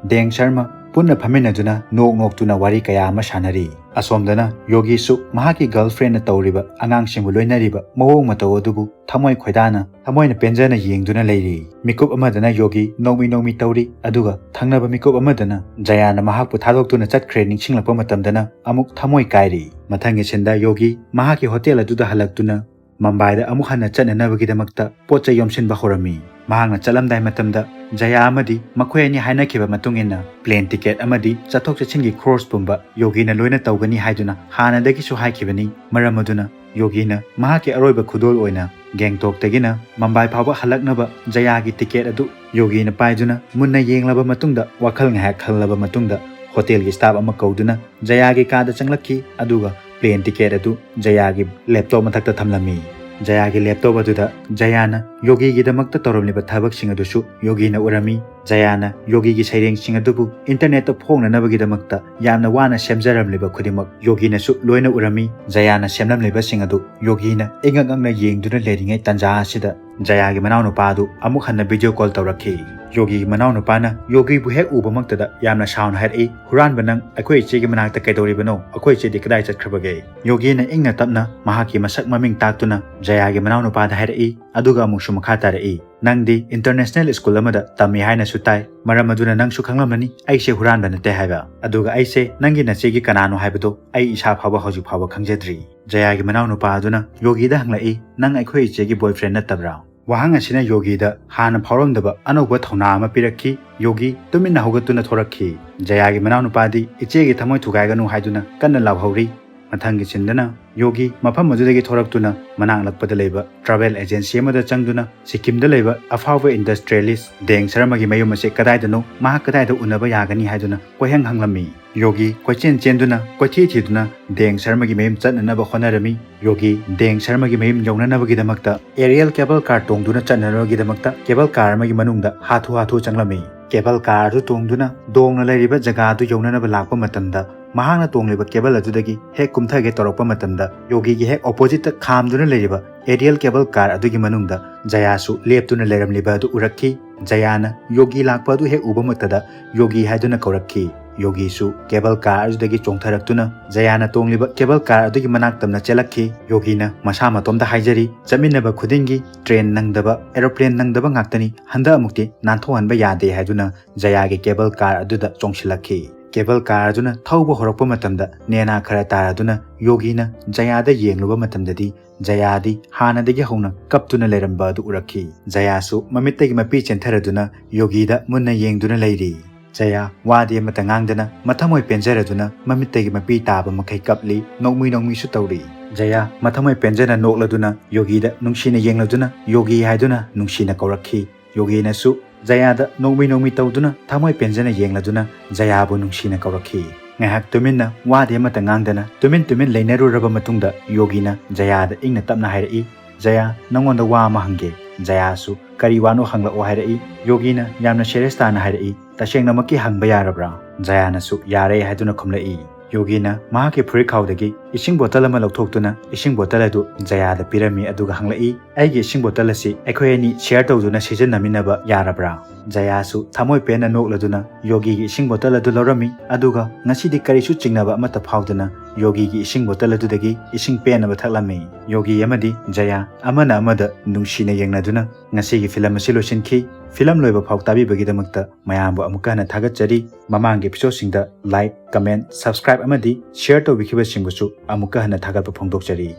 ꯗꯦꯡ ꯁꯔꯃ ꯄꯨꯟꯅ ꯐꯝꯃꯤꯟꯅꯗꯨꯅ ꯅꯣꯛ ꯅꯣꯛꯇꯨꯅ ꯋꯥꯔꯤ ꯀꯌꯥ ꯑꯃ ꯁꯥꯟꯅꯔꯤ꯫ ꯑꯁꯣꯝꯗꯅ ꯌꯣꯒꯤꯁꯨ ꯃꯍꯥꯛꯀꯤ ꯒꯔꯜꯐ꯭ꯔꯦꯟꯅ ꯇꯧꯔꯤꯕ ꯑꯉꯥꯡꯁꯤꯡꯕꯨ ꯂꯣꯏꯅꯔꯤꯕ ꯃꯑꯣꯡ ꯃꯇꯧ ꯑꯗꯨꯕꯨ ꯊꯃꯣꯏ ꯈꯣꯏꯗꯥꯅ ꯊꯃꯣꯏꯅ ꯄꯦꯟꯖꯅ ꯌꯦꯡꯗꯨꯅ ꯂꯩꯔꯤ꯫ ꯃꯤꯀꯨꯞ ꯑꯃꯗꯅ ꯌꯣꯒꯤ ꯅꯣꯡꯃꯤ ꯅꯣꯡꯃꯤ ꯇꯧꯔꯤ, ꯑꯗꯨꯒ ꯊꯪꯅꯕ ꯃꯤꯀꯨꯞ ꯑꯃꯗꯅ ꯖꯌꯥꯅ ꯃꯍꯥꯛꯄꯨ ꯊꯥꯗꯣꯛꯇꯨꯅ ꯆꯠꯈ꯭ꯔꯦ ꯅꯤꯡꯁꯤꯡꯂꯛꯄ ꯃꯇꯝꯗꯅ ꯑꯃꯨꯛ ꯊꯃꯣꯏ ꯀꯥꯏꯔꯤ꯫ ꯃꯊꯪꯒꯤ ꯁꯤꯟꯗ ꯌꯣꯒꯤ ꯃꯍꯥꯛꯀꯤ ꯍꯣꯇꯦꯜ ꯑꯗꯨꯗ ꯍꯜꯂꯛꯇꯨꯅ ꯃꯝꯕꯥꯏꯗ ꯑꯃꯨꯛ ꯍꯟꯅ ꯆꯠꯅꯅꯕꯒꯤꯗꯃꯛꯇ ꯄꯣꯠ ꯆꯩ ꯌꯣꯝꯁꯤꯟꯕ ꯍꯧꯔꯝꯃꯤ꯫ ꯃꯍꯥꯛꯅ ꯆꯠꯂꯝꯗꯥꯏ ꯃꯇꯝꯗ ꯖꯌꯥ ꯑꯃꯗꯤ ꯃꯈꯣꯏ ꯑꯅꯤ ꯍꯥꯏꯅꯈꯤꯕ ꯃꯇꯨꯡ ꯏꯟꯅ ꯄ꯭ꯂꯦꯟ ꯇꯤꯀꯦꯠ ꯑꯃꯗꯤ ꯆꯠꯊꯣꯛ ꯆꯠꯁꯤꯟꯒꯤ ꯈꯣꯔꯁ ꯄꯨꯝꯕ ꯌꯣꯒꯤꯅ ꯂꯣꯏꯅ ꯇꯧꯒꯅꯤ ꯍꯥꯏꯗꯨꯅ ꯍꯥꯟꯅꯗꯒꯤꯁꯨ ꯍꯥꯏꯈꯤꯕꯅꯤ꯫ ꯃꯔꯝ ꯑꯗꯨꯅ ꯌꯣꯒꯤꯅ ꯃꯍꯥꯛꯀꯤ ꯑꯔꯣꯏꯕ ꯈꯨꯗꯣꯜ ꯑꯣꯏꯅ ꯒꯦꯡꯇꯣꯛꯇꯒꯤꯅ ꯃꯝꯕꯥꯏ ꯐꯥꯎꯕ ꯍꯜꯂꯛꯅꯕ ꯖꯌꯥꯒꯤ ꯇꯤꯀꯦꯠ ꯑꯗꯨ ꯌꯣꯒꯤꯅ ꯄꯥꯏꯗꯨꯅ ꯃꯨꯟꯅ ꯌꯦꯡꯂꯕ ꯃꯇꯨꯡꯗ ꯋꯥꯈꯜ ꯉꯥꯏꯍꯥꯛ ꯈꯜꯂꯕ ꯃꯇꯨꯡꯗ ꯍꯣꯇꯦꯜꯒꯤ ꯁ꯭ꯇꯥꯐ ꯑꯃ ꯀꯧꯗꯨꯅ ꯖꯌꯥꯒꯤ ꯀꯥꯗ ꯆꯪꯂꯛꯈꯤ꯫ ꯑꯗꯨꯒ ꯄ꯭ꯂꯦꯟ ꯇꯤꯀꯦꯠ ꯑꯗꯨ ꯖꯌꯥꯒꯤ ꯂꯦꯞꯇꯣꯞ ꯃꯊꯛꯇ ꯊꯝꯂꯝꯃꯤ꯫ ꯖꯌꯥꯒꯤ ꯂꯦꯞꯇꯣꯞ ꯑꯗꯨꯗ ꯖꯌꯥꯅ ꯌꯣꯒꯤꯒꯤꯗꯃꯛꯇ ꯇꯧꯔꯝꯂꯤꯕ ꯊꯕꯛꯁꯤꯡ ꯑꯗꯨꯁꯨ ꯌꯣꯒꯤꯅ ꯎꯔꯝꯃꯤ꯫ ꯖꯌꯥꯅ ꯌꯣꯒꯤꯒꯤ ꯁꯩꯔꯦꯡꯁꯤꯡ ꯑꯗꯨꯕꯨ ꯏꯟꯇꯔꯅꯦꯠꯇ ꯐꯣꯡꯅꯅꯕꯒꯤꯗꯃꯛꯇ ꯌꯥꯝꯅ ꯋꯥꯅ ꯁꯦꯝꯖꯔꯝꯂꯤꯕ ꯈꯨꯗꯤꯡꯃꯛ ꯌꯣꯒꯤꯅꯁꯨ ꯂꯣꯏꯅ ꯎꯔꯝꯃꯤ꯫ ꯖꯌꯥꯅ ꯁꯦꯝꯂꯝꯂꯤꯕꯁꯤꯡ ꯑꯗꯨ ꯌꯣꯒꯤꯅ ꯏꯉꯛ ꯉꯛꯅ ꯌꯦꯡꯗꯨꯅ ꯂꯩꯔꯤꯉꯩ ꯇꯥꯟꯖꯥ ꯑꯁꯤꯗ ꯖꯌꯥꯒꯤ ꯃꯅꯥꯎꯅꯨꯄꯥ ꯑꯗꯨ ꯑꯃꯨꯛ ꯍꯟꯅ ꯚꯤꯗꯤꯑꯣ ꯀꯣꯜ ꯇꯧꯔꯛꯈꯤ꯫ ꯌꯣꯒꯤꯒꯤ ꯃꯅꯥꯎꯅꯨꯄꯥꯅ ꯌꯣꯒꯤꯕꯨ ꯍꯦꯛ ꯎꯕꯃꯛꯇꯗ ꯌꯥꯝꯅ ꯁꯥꯎꯅ ꯍꯥꯏꯔꯛꯏ, "ꯍꯨꯔꯥꯟꯕ ꯅꯪ, ꯑꯩꯈꯣꯏ ꯏꯆꯦꯒꯤ ꯃꯅꯥꯛꯇ ꯀꯩꯗꯧꯔꯤꯕꯅꯣ? ꯑꯩꯈꯣꯏ ꯏꯆꯦꯗꯤ ꯀꯗꯥꯏ ꯆꯠꯈ꯭ꯔꯕꯒꯦ?" ꯌꯣꯒꯤꯅ ꯏꯪꯅ ꯇꯞꯅ ꯃꯍꯥꯛꯀꯤ ꯃꯁꯛ ꯃꯃꯤꯡ ꯇꯥꯛꯇꯨꯅ ꯖꯌꯥꯒꯤ ꯃꯅꯥꯎꯅꯨꯄꯥꯗ ꯍꯥꯏꯔꯛꯏ꯫ ꯑꯗꯨꯒ ꯑꯃꯨꯛꯁꯨ ꯃꯈꯥ ꯇꯥꯔꯛꯏ, "ꯅꯪꯗꯤ ꯏꯟꯇꯔꯅꯦꯁꯅꯦꯜ ꯁ꯭ꯀꯨꯜ ꯑꯃꯗ ꯇꯝꯃꯤ ꯍꯥꯏꯅꯁꯨ ꯇꯥꯏ, ꯃꯔꯝ ꯑꯗꯨꯅ ꯅꯪꯁꯨ ꯈꯪꯂꯝꯂꯅꯤ ꯑꯩꯁꯦ ꯍꯨꯔꯥꯟꯕ ꯅꯠꯇꯦ ꯍꯥꯏꯕ꯫ ꯑꯗꯨꯒ ꯑꯩꯁꯦ ꯅꯪꯒꯤ ꯅꯆꯦꯒꯤ ꯀꯅꯥꯅꯣ ꯍꯥꯏꯕꯗꯣ ꯑꯩ ꯏꯁꯥ ꯐꯥꯎꯕ ꯍꯧꯖꯤꯛ ꯐꯥꯎꯕ ꯈꯪꯖꯗ꯭ꯔꯤ꯫" ꯖꯌꯥꯒꯤ ꯃꯅꯥꯎꯅꯨꯄꯥ ꯑꯗꯨꯅ ꯌꯣꯒꯤꯗ ꯍꯪꯂꯛꯏ, "ꯅꯪ ꯑꯩꯈꯣꯏ ꯏꯆꯦꯒꯤ ꯕꯣꯏꯐ꯭ꯔꯦꯟ ꯅꯠꯇꯕ꯭ꯔꯥ?" ꯋꯥꯍꯪ ꯑꯁꯤꯅ ꯌꯣꯒꯤꯗ ꯍꯥꯟꯅ ꯐꯥꯎꯔꯝꯗꯕ ꯑꯅꯧꯕ ꯊꯧꯅꯥ ꯑꯃ ꯄꯤꯔꯛꯈꯤ꯫ ꯌꯣꯒꯤ ꯇꯨꯃꯤꯟꯅ ꯍꯧꯒꯠꯇꯨꯅ ꯊꯣꯔꯛꯈꯤ꯫ ꯖꯌꯥꯒꯤ ꯃꯅꯥꯎꯅꯨꯄꯥꯗꯤ ꯏꯆꯦꯒꯤ ꯊꯃꯣꯏ ꯊꯨꯒꯥꯏꯒꯅꯨ ꯍꯥꯏꯗꯨꯅ ꯀꯟꯅ ꯂꯥꯎꯍꯧꯔꯤ꯫ ꯃꯊꯪꯒꯤ ꯁꯤꯟꯗꯅ ꯌꯣꯒꯤ ꯃꯐꯝ ꯑꯗꯨꯗꯒꯤ ꯊꯣꯔꯛꯇꯨꯅ ꯃꯅꯥꯛ ꯅꯛꯄꯗ ꯂꯩꯕ travel agency ꯑꯃꯗ ꯆꯪꯗꯨꯅ ꯁꯤꯛꯀꯤꯝꯗ ꯂꯩꯕ ꯑꯐꯥꯎꯕ industrialist ꯗꯦꯡ ꯁꯔꯃꯒꯤ ꯃꯌꯨꯝ ꯑꯁꯤ ꯀꯗꯥꯏꯗꯅꯣ, ꯃꯍꯥꯛ ꯀꯗꯥꯏꯗ ꯎꯅꯕ ꯌꯥꯒꯅꯤ ꯍꯥꯏꯗꯨꯅ ꯀꯣꯏꯍꯪ ꯍꯪꯂꯝꯃꯤ꯫ ꯌꯣꯒꯤ ꯀꯣꯏꯆꯦꯟ ꯆꯦꯟꯗꯨꯅ ꯀꯣꯏꯊꯤ ꯊꯤꯗꯨꯅ ꯗꯦꯡ ꯁꯔꯃꯒꯤ ꯃꯌꯨꯝ ꯆꯠꯅꯅꯕ ꯍꯣꯠꯅꯔꯝꯃꯤ꯫ ꯌꯣꯒꯤ ꯗꯦꯡ ꯁꯔꯃꯒꯤ ꯃꯌꯨꯝ ꯌꯧꯅꯅꯕꯒꯤꯗꯃꯛꯇ aerial cable car ꯇꯣꯡꯗꯨꯅ ꯆꯠꯅꯅꯕꯒꯤꯗꯃꯛꯇ cable car ꯑꯃꯒꯤ ꯃꯅꯨꯡꯗ ꯍꯥꯊꯨ ꯍꯥꯊꯨ ꯆꯪꯂꯝꯃꯤ꯫ Cable car ꯑꯗꯨ ꯇꯣꯡꯗꯨꯅ ꯗꯣꯡꯅ ꯂꯩꯔꯤꯕ ꯖꯒꯥ ꯑꯗꯨ ꯌꯧꯅꯅꯕ ꯂꯥꯛꯄ ꯃꯇꯝꯗ ꯃꯍꯥꯛꯅ ꯇꯣꯡꯂꯤꯕ cable ꯑꯗꯨꯗꯒꯤ ꯍꯦꯛ ꯀꯨꯝꯊꯒꯦ ꯇꯧꯔꯛꯄ ꯃꯇꯝꯗ ꯌꯣꯒꯤꯒꯤ ꯍꯦꯛ oppositeꯇ ꯈꯥꯝꯗꯨꯅ ꯂꯩꯔꯤꯕ aerial cable car ꯑꯗꯨꯒꯤ ꯃꯅꯨꯡꯗ ꯖꯌꯥꯁꯨ ꯂꯦꯞꯇꯨꯅ ꯂꯩꯔꯝꯂꯤꯕ ꯑꯗꯨ ꯎꯔꯛꯈꯤ꯫ ꯖꯌꯥꯅ ꯌꯣꯒꯤ ꯂꯥꯛꯄ ꯑꯗꯨ ꯍꯦꯛ ꯎꯕ ꯃꯛꯇꯗ ꯌꯣꯒꯤ ꯍꯥꯏꯗꯨꯅ ꯀꯧꯔꯛꯈꯤ꯫ ꯌꯣꯒꯤꯁꯨ cable car ꯑꯗꯨꯗꯒꯤ ꯆꯣꯡꯊꯔꯛꯇꯨꯅ ꯖꯌꯥꯅ ꯇꯣꯡꯂꯤꯕ cable car ꯑꯗꯨꯒꯤ ꯃꯅꯥꯛ ꯇꯝꯅ ꯆꯦꯜꯂꯛꯈꯤ꯫ ꯌꯣꯒꯤꯅ ꯃꯁꯥ ꯃꯇꯣꯝꯗ ꯍꯥꯏꯖꯔꯤ, ꯆꯠꯃꯤꯟꯅꯕ ꯈꯨꯗꯤꯡꯒꯤ train ꯅꯪꯗꯕ, aeroplane ꯅꯪꯗꯕ ꯉꯥꯛꯇꯅꯤ, ꯍꯟꯗꯛ ꯑꯃꯨꯛꯇꯤ ꯅꯥꯟꯊꯣꯛꯍꯟꯕ ꯌꯥꯗꯦ ꯍꯥꯏꯗꯨꯅ ꯖꯌꯥꯒꯤ cable car ꯑꯗꯨꯗ ꯆꯣꯡꯁꯤꯜꯂꯛꯈꯤ꯫ Cable car ꯑꯗꯨꯅ ꯊꯧꯕ ꯍꯧꯔꯛꯄ ꯃꯇꯝꯗ ꯅꯦꯅꯥ ꯈꯔ ꯇꯥꯔꯗꯨꯅ ꯌꯣꯒꯤꯅ ꯖꯌꯥꯗ ꯌꯦꯡꯂꯨꯕ ꯃꯇꯝꯗꯗꯤ ꯖꯌꯥꯗꯤ ꯍꯥꯟꯅꯗꯒꯤ ꯍꯧꯅ ꯀꯞꯇꯨꯅ ꯂꯩꯔꯝꯕ ꯑꯗꯨ ꯎꯔꯛꯈꯤ꯫ ꯖꯌꯥꯁꯨ ꯃꯃꯤꯠꯇꯒꯤ ꯃꯄꯤ ꯆꯦꯟꯊꯔꯗꯨꯅ ꯌꯣꯒꯤꯗ ꯃꯨꯟꯅ ꯌꯦꯡꯗꯨꯅ ꯂꯩꯔꯤ꯫ ꯖꯌꯥ ꯋꯥꯗꯤ ꯑꯃꯠꯇ ꯉꯥꯡꯗꯅ ꯃꯊꯃꯣꯏ ꯄꯦꯟꯖꯔꯗꯨꯅ ꯃꯃꯤꯠꯇꯒꯤ ꯃꯄꯤ ꯇꯥꯕ ꯃꯈꯩ ꯀꯞꯂꯤ, ꯅꯣꯛꯃꯤ ꯅꯣꯛꯃꯤꯁꯨ ꯇꯧꯔꯤ꯫ ꯖꯌꯥ ꯃꯊꯃꯣꯏ ꯄꯦꯟꯖꯅ ꯅꯣꯛꯂꯗꯨꯅ ꯌꯣꯒꯤꯗ ꯅꯨꯡꯁꯤꯅ ꯌꯦꯡꯂꯗꯨꯅ ꯌꯣꯒꯤ ꯍꯥꯏꯗꯨꯅ ꯅꯨꯡꯁꯤꯅ ꯀꯧꯔꯛꯈꯤ꯫ ꯌꯣꯒꯤꯅꯁꯨ ꯖꯌꯥꯗ ꯅꯣꯛꯃꯤ ꯅꯣꯛꯃꯤ ꯇꯧꯗꯨꯅ ꯊꯃꯣꯏ ꯄꯦꯟꯖꯅ ꯌꯦꯡꯂꯗꯨꯅ ꯖꯌꯥꯕꯨ ꯅꯨꯡꯁꯤꯅ ꯀꯧꯔꯛꯈꯤ꯫ ꯉꯥꯏꯍꯥꯛ ꯇꯨꯃꯤꯟꯅ ꯋꯥꯗꯤ ꯑꯃꯠꯇ ꯉꯥꯡꯗꯅ ꯇꯨꯃꯤꯟ ꯇꯨꯃꯤꯟ ꯂꯩꯅꯔꯨꯔꯕ ꯃꯇꯨꯡꯗ ꯌꯣꯒꯤꯅ ꯖꯌꯥꯗ ꯏꯪꯅ ꯇꯞꯅ ꯍꯥꯏꯔꯛꯏ, "ꯖꯌꯥ, ꯅꯪꯉꯣꯟꯗ ꯋꯥ ꯑꯃ ꯍꯪꯒꯦ꯫" ꯖꯌꯥꯁꯨ "ꯀꯔꯤ ꯋꯥꯅꯣ ꯍꯪꯂꯛꯑꯣ" ꯍꯥꯏꯔꯛꯏ꯫ ꯌꯣꯒꯤꯅ ꯌꯥꯝꯅ serious ꯇꯥꯅ ꯍꯥꯏꯔꯛꯏ, "ꯇꯁꯦꯡꯅꯃꯛꯀꯤ ꯍꯪꯕ ꯌꯥꯔꯕ꯭ꯔꯥ?" ꯖꯌꯥꯅꯁꯨ "ꯌꯥꯔꯦ" ꯍꯥꯏꯗꯨꯅ ꯈꯨꯝꯂꯛꯏ꯫ ꯌꯣꯒꯤꯅ ꯃꯍꯥꯛꯀꯤ ꯐꯨꯔꯤꯠ ꯈꯥꯎꯗꯒꯤ ꯏꯁꯤꯡ bottle ꯑꯃ ꯂꯧꯊꯣꯛꯇꯨꯅ ꯏꯁꯤꯡ bottle ꯑꯗꯨ ꯖꯌꯥꯗ ꯄꯤꯔꯝꯃꯤ, ꯑꯗꯨꯒ ꯍꯪꯂꯛꯏ, "ꯑꯩꯒꯤ ꯏꯁꯤꯡ bottle ꯑꯁꯤ ꯑꯩꯈꯣꯏ ꯑꯅꯤ share ꯇꯧꯗꯨꯅ ꯁꯤꯖꯤꯟꯅꯃꯤꯟꯅꯕ ꯌꯥꯔꯕ꯭ꯔꯥ?" ꯖꯌꯥꯁꯨ ꯊꯃꯣꯏ ꯄꯦꯟꯅ ꯅꯣꯛꯂꯗꯨꯅ ꯌꯣꯒꯤꯒꯤ ꯏꯁꯤꯡ bottle ꯑꯗꯨ ꯂꯧꯔꯝꯃꯤ, ꯑꯗꯨꯒ ꯉꯁꯤꯗꯤ ꯀꯔꯤꯁꯨ ꯆꯤꯡꯅꯕ ꯑꯃꯠꯇ ꯐꯥꯎꯗꯅ ꯌꯣꯒꯤꯒꯤ ꯏꯁꯤꯡ bottle ꯑꯗꯨꯗꯒꯤ ꯏꯁꯤꯡ ꯄꯦꯟꯅꯕ ꯊꯛꯂꯝꯃꯤ꯫ ꯌꯣꯒꯤ ꯑꯃꯗꯤ ꯖꯌꯥ ꯑꯃꯅ ꯑꯃꯗ ꯅꯨꯡꯁꯤꯅ ꯌꯦꯡꯅꯗꯨꯅ ꯉꯁꯤꯒꯤ film ꯑꯁꯤ ꯂꯣꯏꯁꯤꯟꯈꯤ꯫ Film ꯂꯣꯏꯕ ꯐꯥꯎ ꯇꯥꯕꯤꯕꯒꯤꯗꯃꯛꯇ ꯃꯌꯥꯝꯕꯨ ꯑꯃꯨꯛꯀ ꯍꯟꯅ ꯊꯥꯒꯠꯆꯔꯤ꯫ ꯃꯃꯥꯡꯒꯤ episodeꯁꯤꯡꯗ like, comment, subscribe ꯑꯃꯗꯤ share ꯇꯧꯕꯤꯈꯤꯕꯁꯤꯡꯕꯨꯁꯨ ꯑꯃꯨꯛꯀ ꯍꯟꯅ ꯊꯥꯒꯠꯄ ꯐꯣꯡꯗꯣꯛꯆꯔꯤ꯫